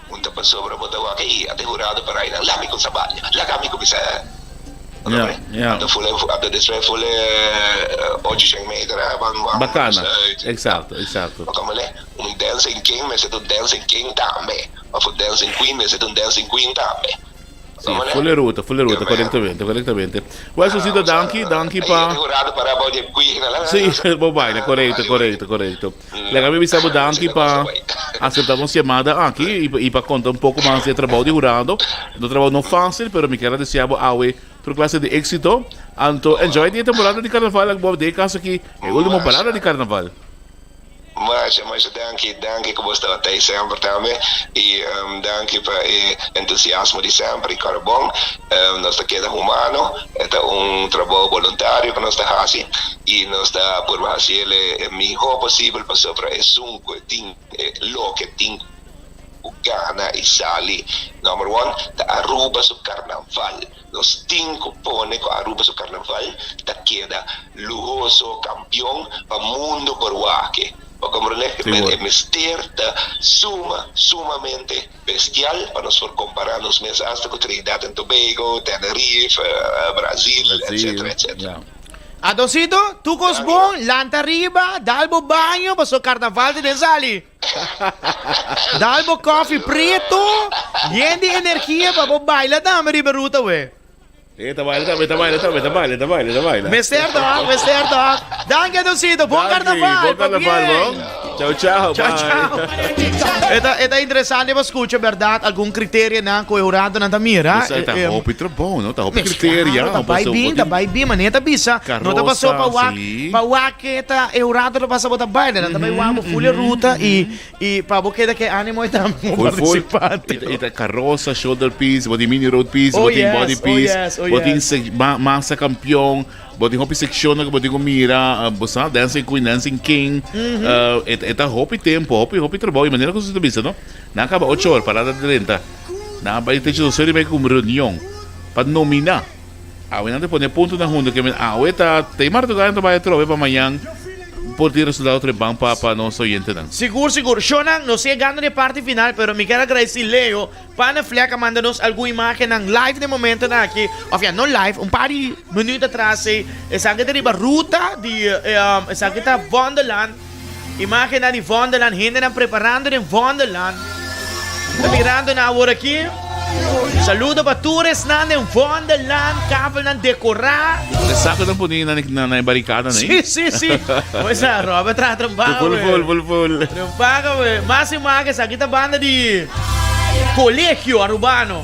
Un ta pasobra bo ta wak ey ate hurado pa rainan lami con sabalia, laga mi cuminsa Anto fule anto despues fule ocho shen meter a ban ban Bacana, exacto, exacto. Un dancing king mester ta un dancing king tambe, of un dancing queen mester ta un dancing queen tambe. Sí, full ruta, full ruta, correctamente, correctamente. Well, Susito, danki, danki pa... Sí, bo baila, correcto, correcto, correcto. Laga mi bisa bo danki pa acepta nos llamada aki y, y pa conta un poco mas di e trabou di jurado. No trabou no fácil, pero mi kier a desea bo awe tur clase di éxito. Anto, enjoy di e temporada di carnaval, bo den e caso aki, e ultimo parada di carnaval. Masha masha danki, danki ku bo sta tei semper tambe i danki pa e entusiasmo di semper i kòrda bon nos ta keda humano, e ta un trabou boluntario ku nos ta hasi i nos ta purba hasi el e mihó posibel pasobra esun ku tin loke tin ku gana i sali number one ta Aruba su karnaval. Nos tin cu pone cu Aruba su carnaval ta keda luhoso, campeon pa mundo por wak. Bo comprende? Sigur. E mester ta suma, sumamente bestial pa nos por compara nos mes hasta cu Trinidad and Tobago, Tenerife, Brazil, Brazil, etcetera, etcetera. ya. Adosito, tur cos bon, lanta riba, dal bo baño paso carnaval ta den sali. Dal bo koffie preto, yen di energia pa bo baila tambe riba ruta we. E ta baila tambe, ta baila tambe, ta baila, ta baila, ta baila. Mester toch, mester toch. Danki Adoncito, bon Danki, carnaval. bon carnaval, pabien. bon. Chao, chao, Chao, bye. chao. E ta, e ta interesante pa scucha berdad algun criterianan cu e huradonan ta mira. Pues, ta Eh, eh, hopi trabou, no? Ta hopi Mes criteria. claro, ta bai bin, ta bai bin, manera ta bisa. No ta pasó pa Carroza, wak, sí. pa wak Ke ta e urato ta pasa bo ta baila, nan ta bai wak bo full e ruta i i pa bo keda ke animo e tambe como Full, full. participante. I ta, i ta carroza, shoulder piece, bo tin mini road piece, Oh bo tin yes, body oh piece, yes, oh bo tin yes. sec, ma, masa campeon, bo tin hopi seccionnan ku bo tin ku mira, eh, bo sa, dancing queen, dancing king, Mhm. eh, e, e ta hopi tempo, hopi, hopi trabou, i manera ku su ta bisa, no? Nan a kaba ocho or, parada drenta. Nan a bai techo dos or i mei ku un reunion pa nomina. Awe nan ta pone puntonan hunto ke men awe ta te marduga nan ta bai atrobe pa mañan por tin resultado treban pa pa nos oyentenan. Sigur sigur. Shownan nos yegando na e parti final pero mi kier agradeci Leo Panafleck a manda nos algun imagennan live den momentonan aki of ya no live un par di minuut atras ey esaki ta riba ruta di esaki ta Vondelland imagennan di Vondelland hendenan preparando den Vondelland ta mirando nan awor aki saludo pa tur esnan den Vondelland kavelnan dekora. E saconan poni na na e baricada Si si si pues Robert traha trabao Full full full full. Paga we. Mas imagen esaki ta banda di Colegio Arubano.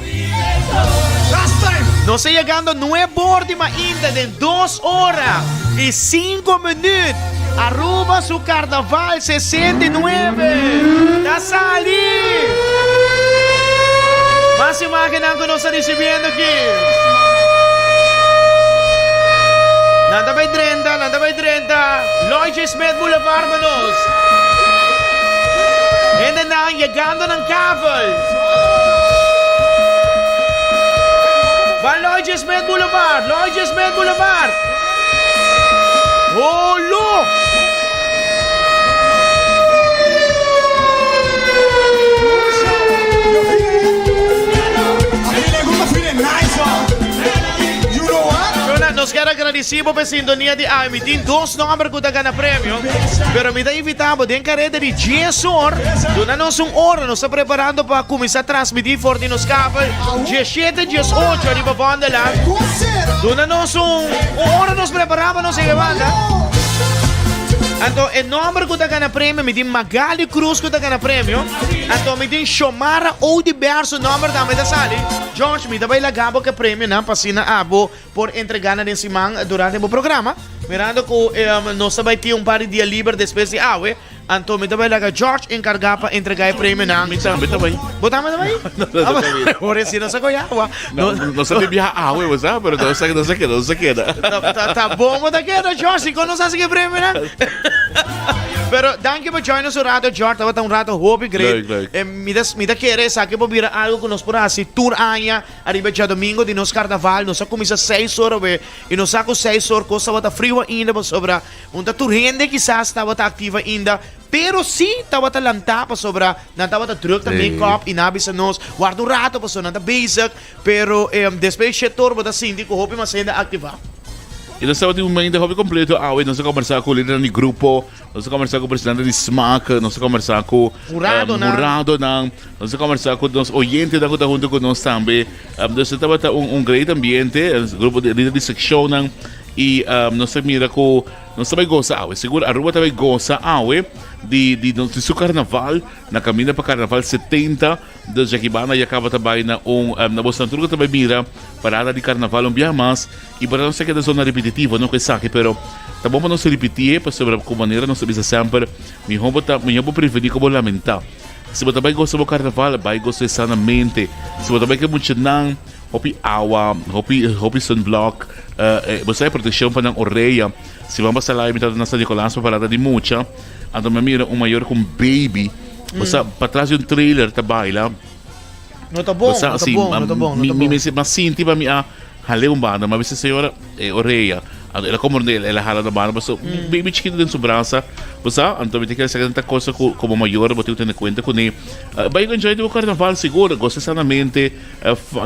Nos ta yegando nuebor di mainta den dos ora y cinco minuut. Aruba su Carnaval 69 ta sali! Mas imagennan cu nos ta ricibiendo aki. Nan ta bay drenta, nan ta bay drenta. Lloyd J. Smith Boulevard pa nos. Hendenan yegando nan kavel. Ban Lloyd J. Smith Boulevard, Lloyd J. Smith Boulevard. Holo! Nos kier agradeci bo pa e sintonia di awe. Mi tin dos nomber cu ta gana premio, pero mi ta invita bo den careda di dies or. Duna nos un ora, nos ta preparando pa cuminsa transmiti for di nos kabel diesshete, diesocho ariba Vondeland. Duna nos un ora nos prepara pa nos yega banda. Anto e nomber cu ta gana premio, mi tin Magali Cruz cu ta gana premio. Anto mi tin Shomara Oduber su nomber tambe ta sali. George, mi ta bay laga bo ke premionan pa asina abo por entrega nan den siman durante bo programa. Mirando cu nos ta bay tin un par di dia liber despues di awe, anto mi ta bay laga George encarga pa entrega e premionan. Mi tambe ta bay. Bo tambe ta bay? No, no ta bay. Ora si nos a coge awa. No, nos a biaha awe, bo sa, pero nos a nos a keda, nos a keda. Ta ta bon bo ta keda, George, si con nos haci e premionan? Pero danki pa join nos un rato, George, tabata un rato hopi great. Leuk, leuk. Mi ta mi ta kere esaki por bira algo cu nos por haci tur aña. Ariba djadomingo di nos karnaval nos a kuminsá seis or awe i nos sa ku seis or kos tabata friu ainda pasobra un ta tur hende kisas tabata aktiv ainda pero si tabata lantá pasobra nan tabata druk ta make up i nan a bisa nos warda un rato pasobra nan ta bezig pero despues di shete or bo ta sinti ku hopi mas hende a aktivá. I nos tabatin un mente hopi kompleto awe nos a kombersá ku lidernan di grupo. Nos a conversa cu presidente di Smaak, nos a conversa cu Huradonan. huradonan, nos a conversa cu nos oyentenan cu ta hunto cu nos tambe. Um, dus e tabata un, un great ambiente, e grupo di lider di seccionnan y um, nos a mira cu nos ta bay goza awe. Sigur Aruba ta bay goza awe di, di, di su carnaval, na caminda pa carnaval 70. Dus Jackie Banda ya caba ta bay na un, um, na boso tur cu ta bay mira parada di carnaval un biaha mas. I por nos ta keda zona ripititivo no ku esaki, pero ta bon pa nos ripitié pasobra ku manera nos ta bisa semper, mihó bo ta mihó bo prevení ku bo lamentá. Si bo ta bai gosa bo karnaval, bai gos'é sanamente. Si bo ta bai ku e muchanan, hopi awa, hopi hopi sunblock, bo sa e protekshon pa nan orea. Si bo a pasa lai mi tabata na San Nicolas pa parada di mucha, anto mi a mira un mayor ku un baby, bo sa patras di un trailer ta baila. No ta bon, no ta bon, no ta bon, no ta bon. Mi mi sinti pa mi a Hal'é un banda, ma bisa señora e orea. Anto el a komprendé, el a hala na banda, pasobra un baby chikitu den su brasa, bo sa? Anto mi ta kere sa tanta cosa ku komo mayor bo tin ku tene kuenta kuné. Bai enjoy bo karnaval sigur, gosa sanamente,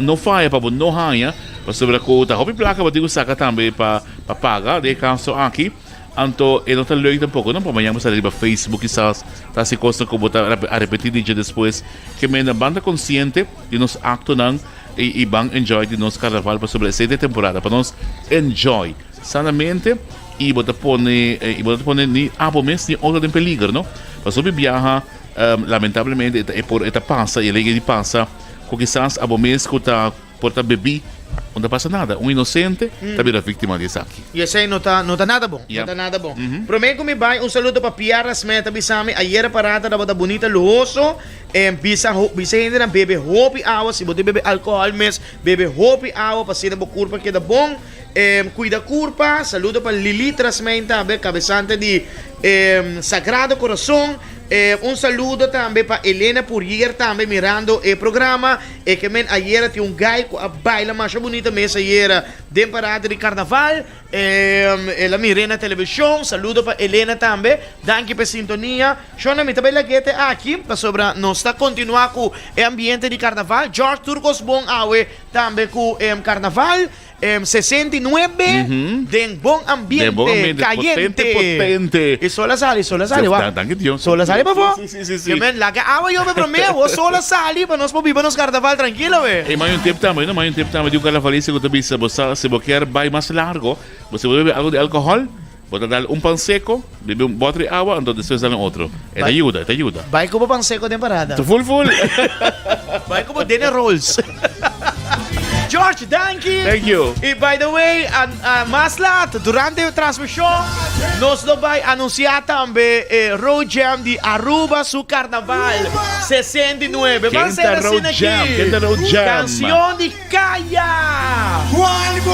no faya pa bo no haña, pasobra ku ta hopi plaka bo tin ku saka tambe pa pa paga den e kaso aki. Anto e no ta leuk tampoko, no? Pa mañana bo sali riba Facebook kisas ta hasi kosnan ku bo ta arepentí di dje despues. Ke menda ban ta konsiente di nos aktonan. I ban enjoy di nos carnaval pasobra esey ta e temporada pa nos enjoy sanamente y bo ta pone y bo no ta pone ni abo mes ni otro den peliger no pasobra hopi biaha lamentablemente e ta e por e ta pasa y e ley di pasa cu kisas abo mes cu ta por ta bebi no ta pasa nada un inocente ta bira victima di esaki. Y esey no ta no ta nada bon no ta nada bon prome cu mi bay un saludo pa Pierre Rasmet ta bisami ayer parada tabata bunita luhoso. E bisa bisa hendenan bebe hopi awa, si bo tin bebe alcohol mes, bebe hopi awa pa asina bo curpa keda bon. E cuida curpa, saludo pa Lili Trasmijn tambe, cabesante di e Sagrado Corazon. Un saludo tambe pa Elena Purier tambe mirando e programa. E ke men ayera tin un guy ku a baila masha bunita mes ayera den parada di karnaval. El a mir'é na televishon. Saludo pa Elena tambe. Danki pa e sintonia. Shona mi ta bai lag'é te aki pasobra nos ta kontinuá ku e ambiente di karnaval. George tur kos bon awe tambe ku karnaval. 69 den bon ambiente, Den bon ambiente, cayente. potente, potente. Y sol a sali, sol a sali, wak. Danki Dios. Sol a sali pafó. Sí, sí, sí, sí. Ke men laga awa yobe promé, wo sol a sali pa nos por biba nos carnaval tranquilo, we. Ey, mai un tip tambe, no? Mai un tip tambe di un carnavalista cu ta bisa, bo sa, si bo kier bai mas largo, bo si bo bebe algo di alcohol, bo ta dal un pan seco, bebe un boter di awa, anto despues dal un otro. E ta yuda, e ta yuda. Bai cu bo pan seco den parada. Ta full full. Bai cu bo dinner rolls. George, danki. Thank you. Y by the way, mas laat durante e transmision nos lo bai anuncia tambe e Road Jam di Aruba su Carnaval 69. Ken Ban ta ser Road asina Jam? aki. Ken ta Road Jam? Cancion di Caya.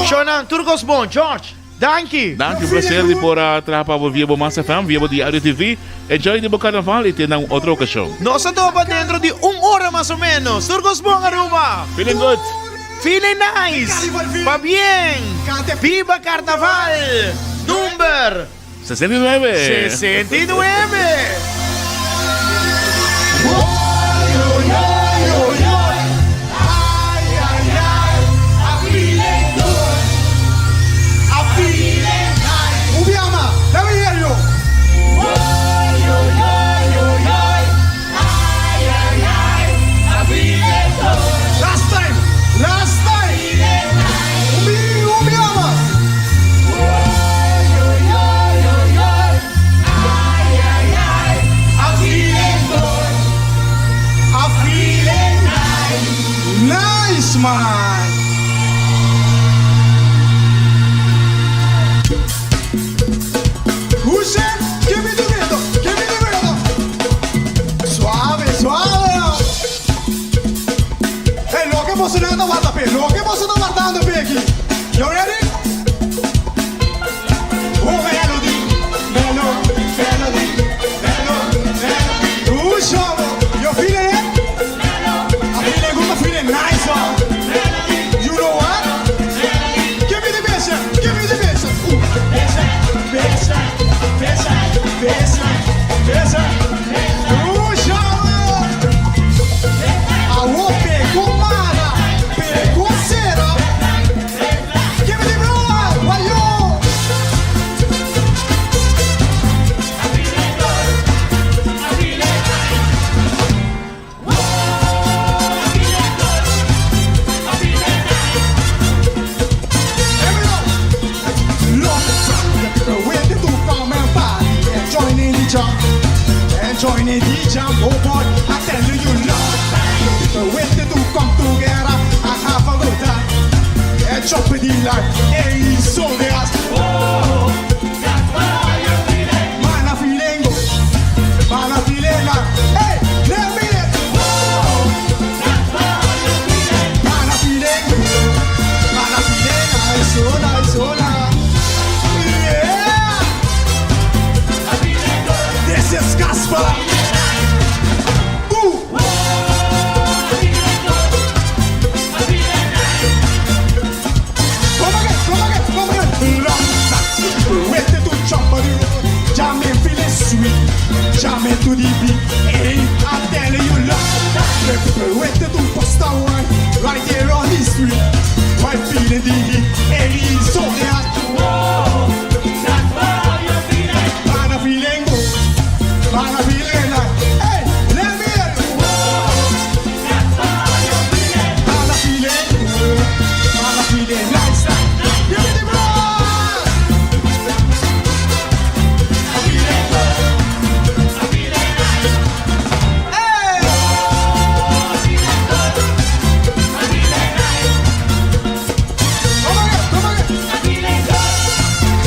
Shonan, tur cos bon. George. Danki! Danki, un placer di por a traha pa bo via bo Mas FM, via bo Diario TV. Enjoy di bo carnaval y te na un otro ocasion. Nos a topa dentro di un ora mas o menos. Tur cos bon Aruba! Feeling good! Feeling nice! Pabien! Biba Carnaval! Number. 69! 69! Nice man! Who said? Give me the rhythm, give me the rhythm. Suave, suave. Hey, loke boso nan ta warda pe, loke boso ta wardando pe aki. You ready? Oh, melody, melo, melody, melo, melo. Ooh, show, you feeling it? I feeling good, I feeling nice, oh. You know what? Give me the bass, yeah. Give me the bass. Ooh. Bass, bass, bass, bass, bass. Ooh, show. Awo pegó mara, pegó cera. Give me the roll, wayo. Waiting to come and party and join in the jump and join in the jump. Oh boy, I tell you you love people waiting to come together and have a good time and jump in the life. Hey, so they ask, oh, that's what I am feeling. Man, I'm feeling good. Man, I'm feeling nice. Hey, let me hear. Oh, that's what I am feeling. Man, I'm feeling good. Man, I'm feeling nice, so nice, so nice. Yeah! This is Casper. Ooh. Come again, come again, come again. Long time. Waiting to jump on the road. Jamming, feeling sweet. Jamming to the beat. Hey, I'm telling you, love. The people waiting to bust a wine right here on the street. Right feeling the heat. Hey, so they are. Whoa, that's what you're feeling. Man, I'm feeling good. Man, I'm feeling like. Hey, let me hear you. Whoa, that's what you're feeling. Man, I'm feeling good. Man, I'm feeling nice. Give me the rock. I'm feeling good. I'm feeling nice. Hey! I'm feeling good. I'm feeling nice. Come again, come again. I'm feeling good.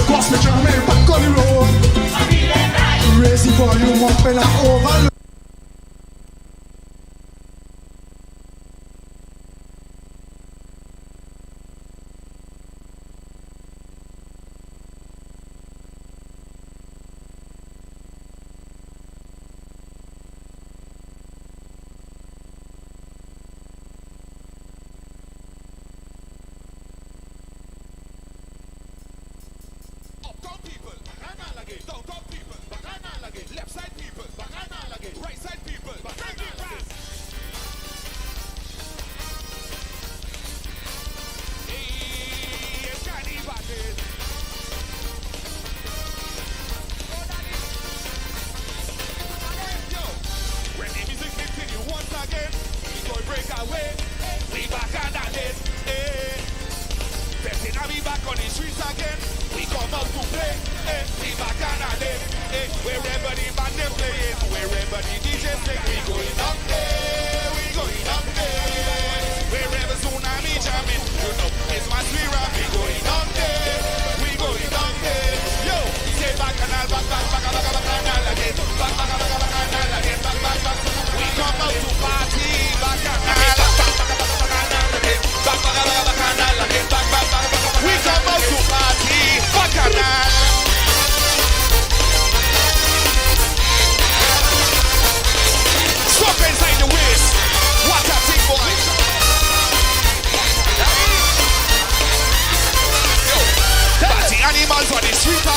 Gospel jamming back on the road. I'm feeling nice. Raise the volume up and I overload. Animals on the street.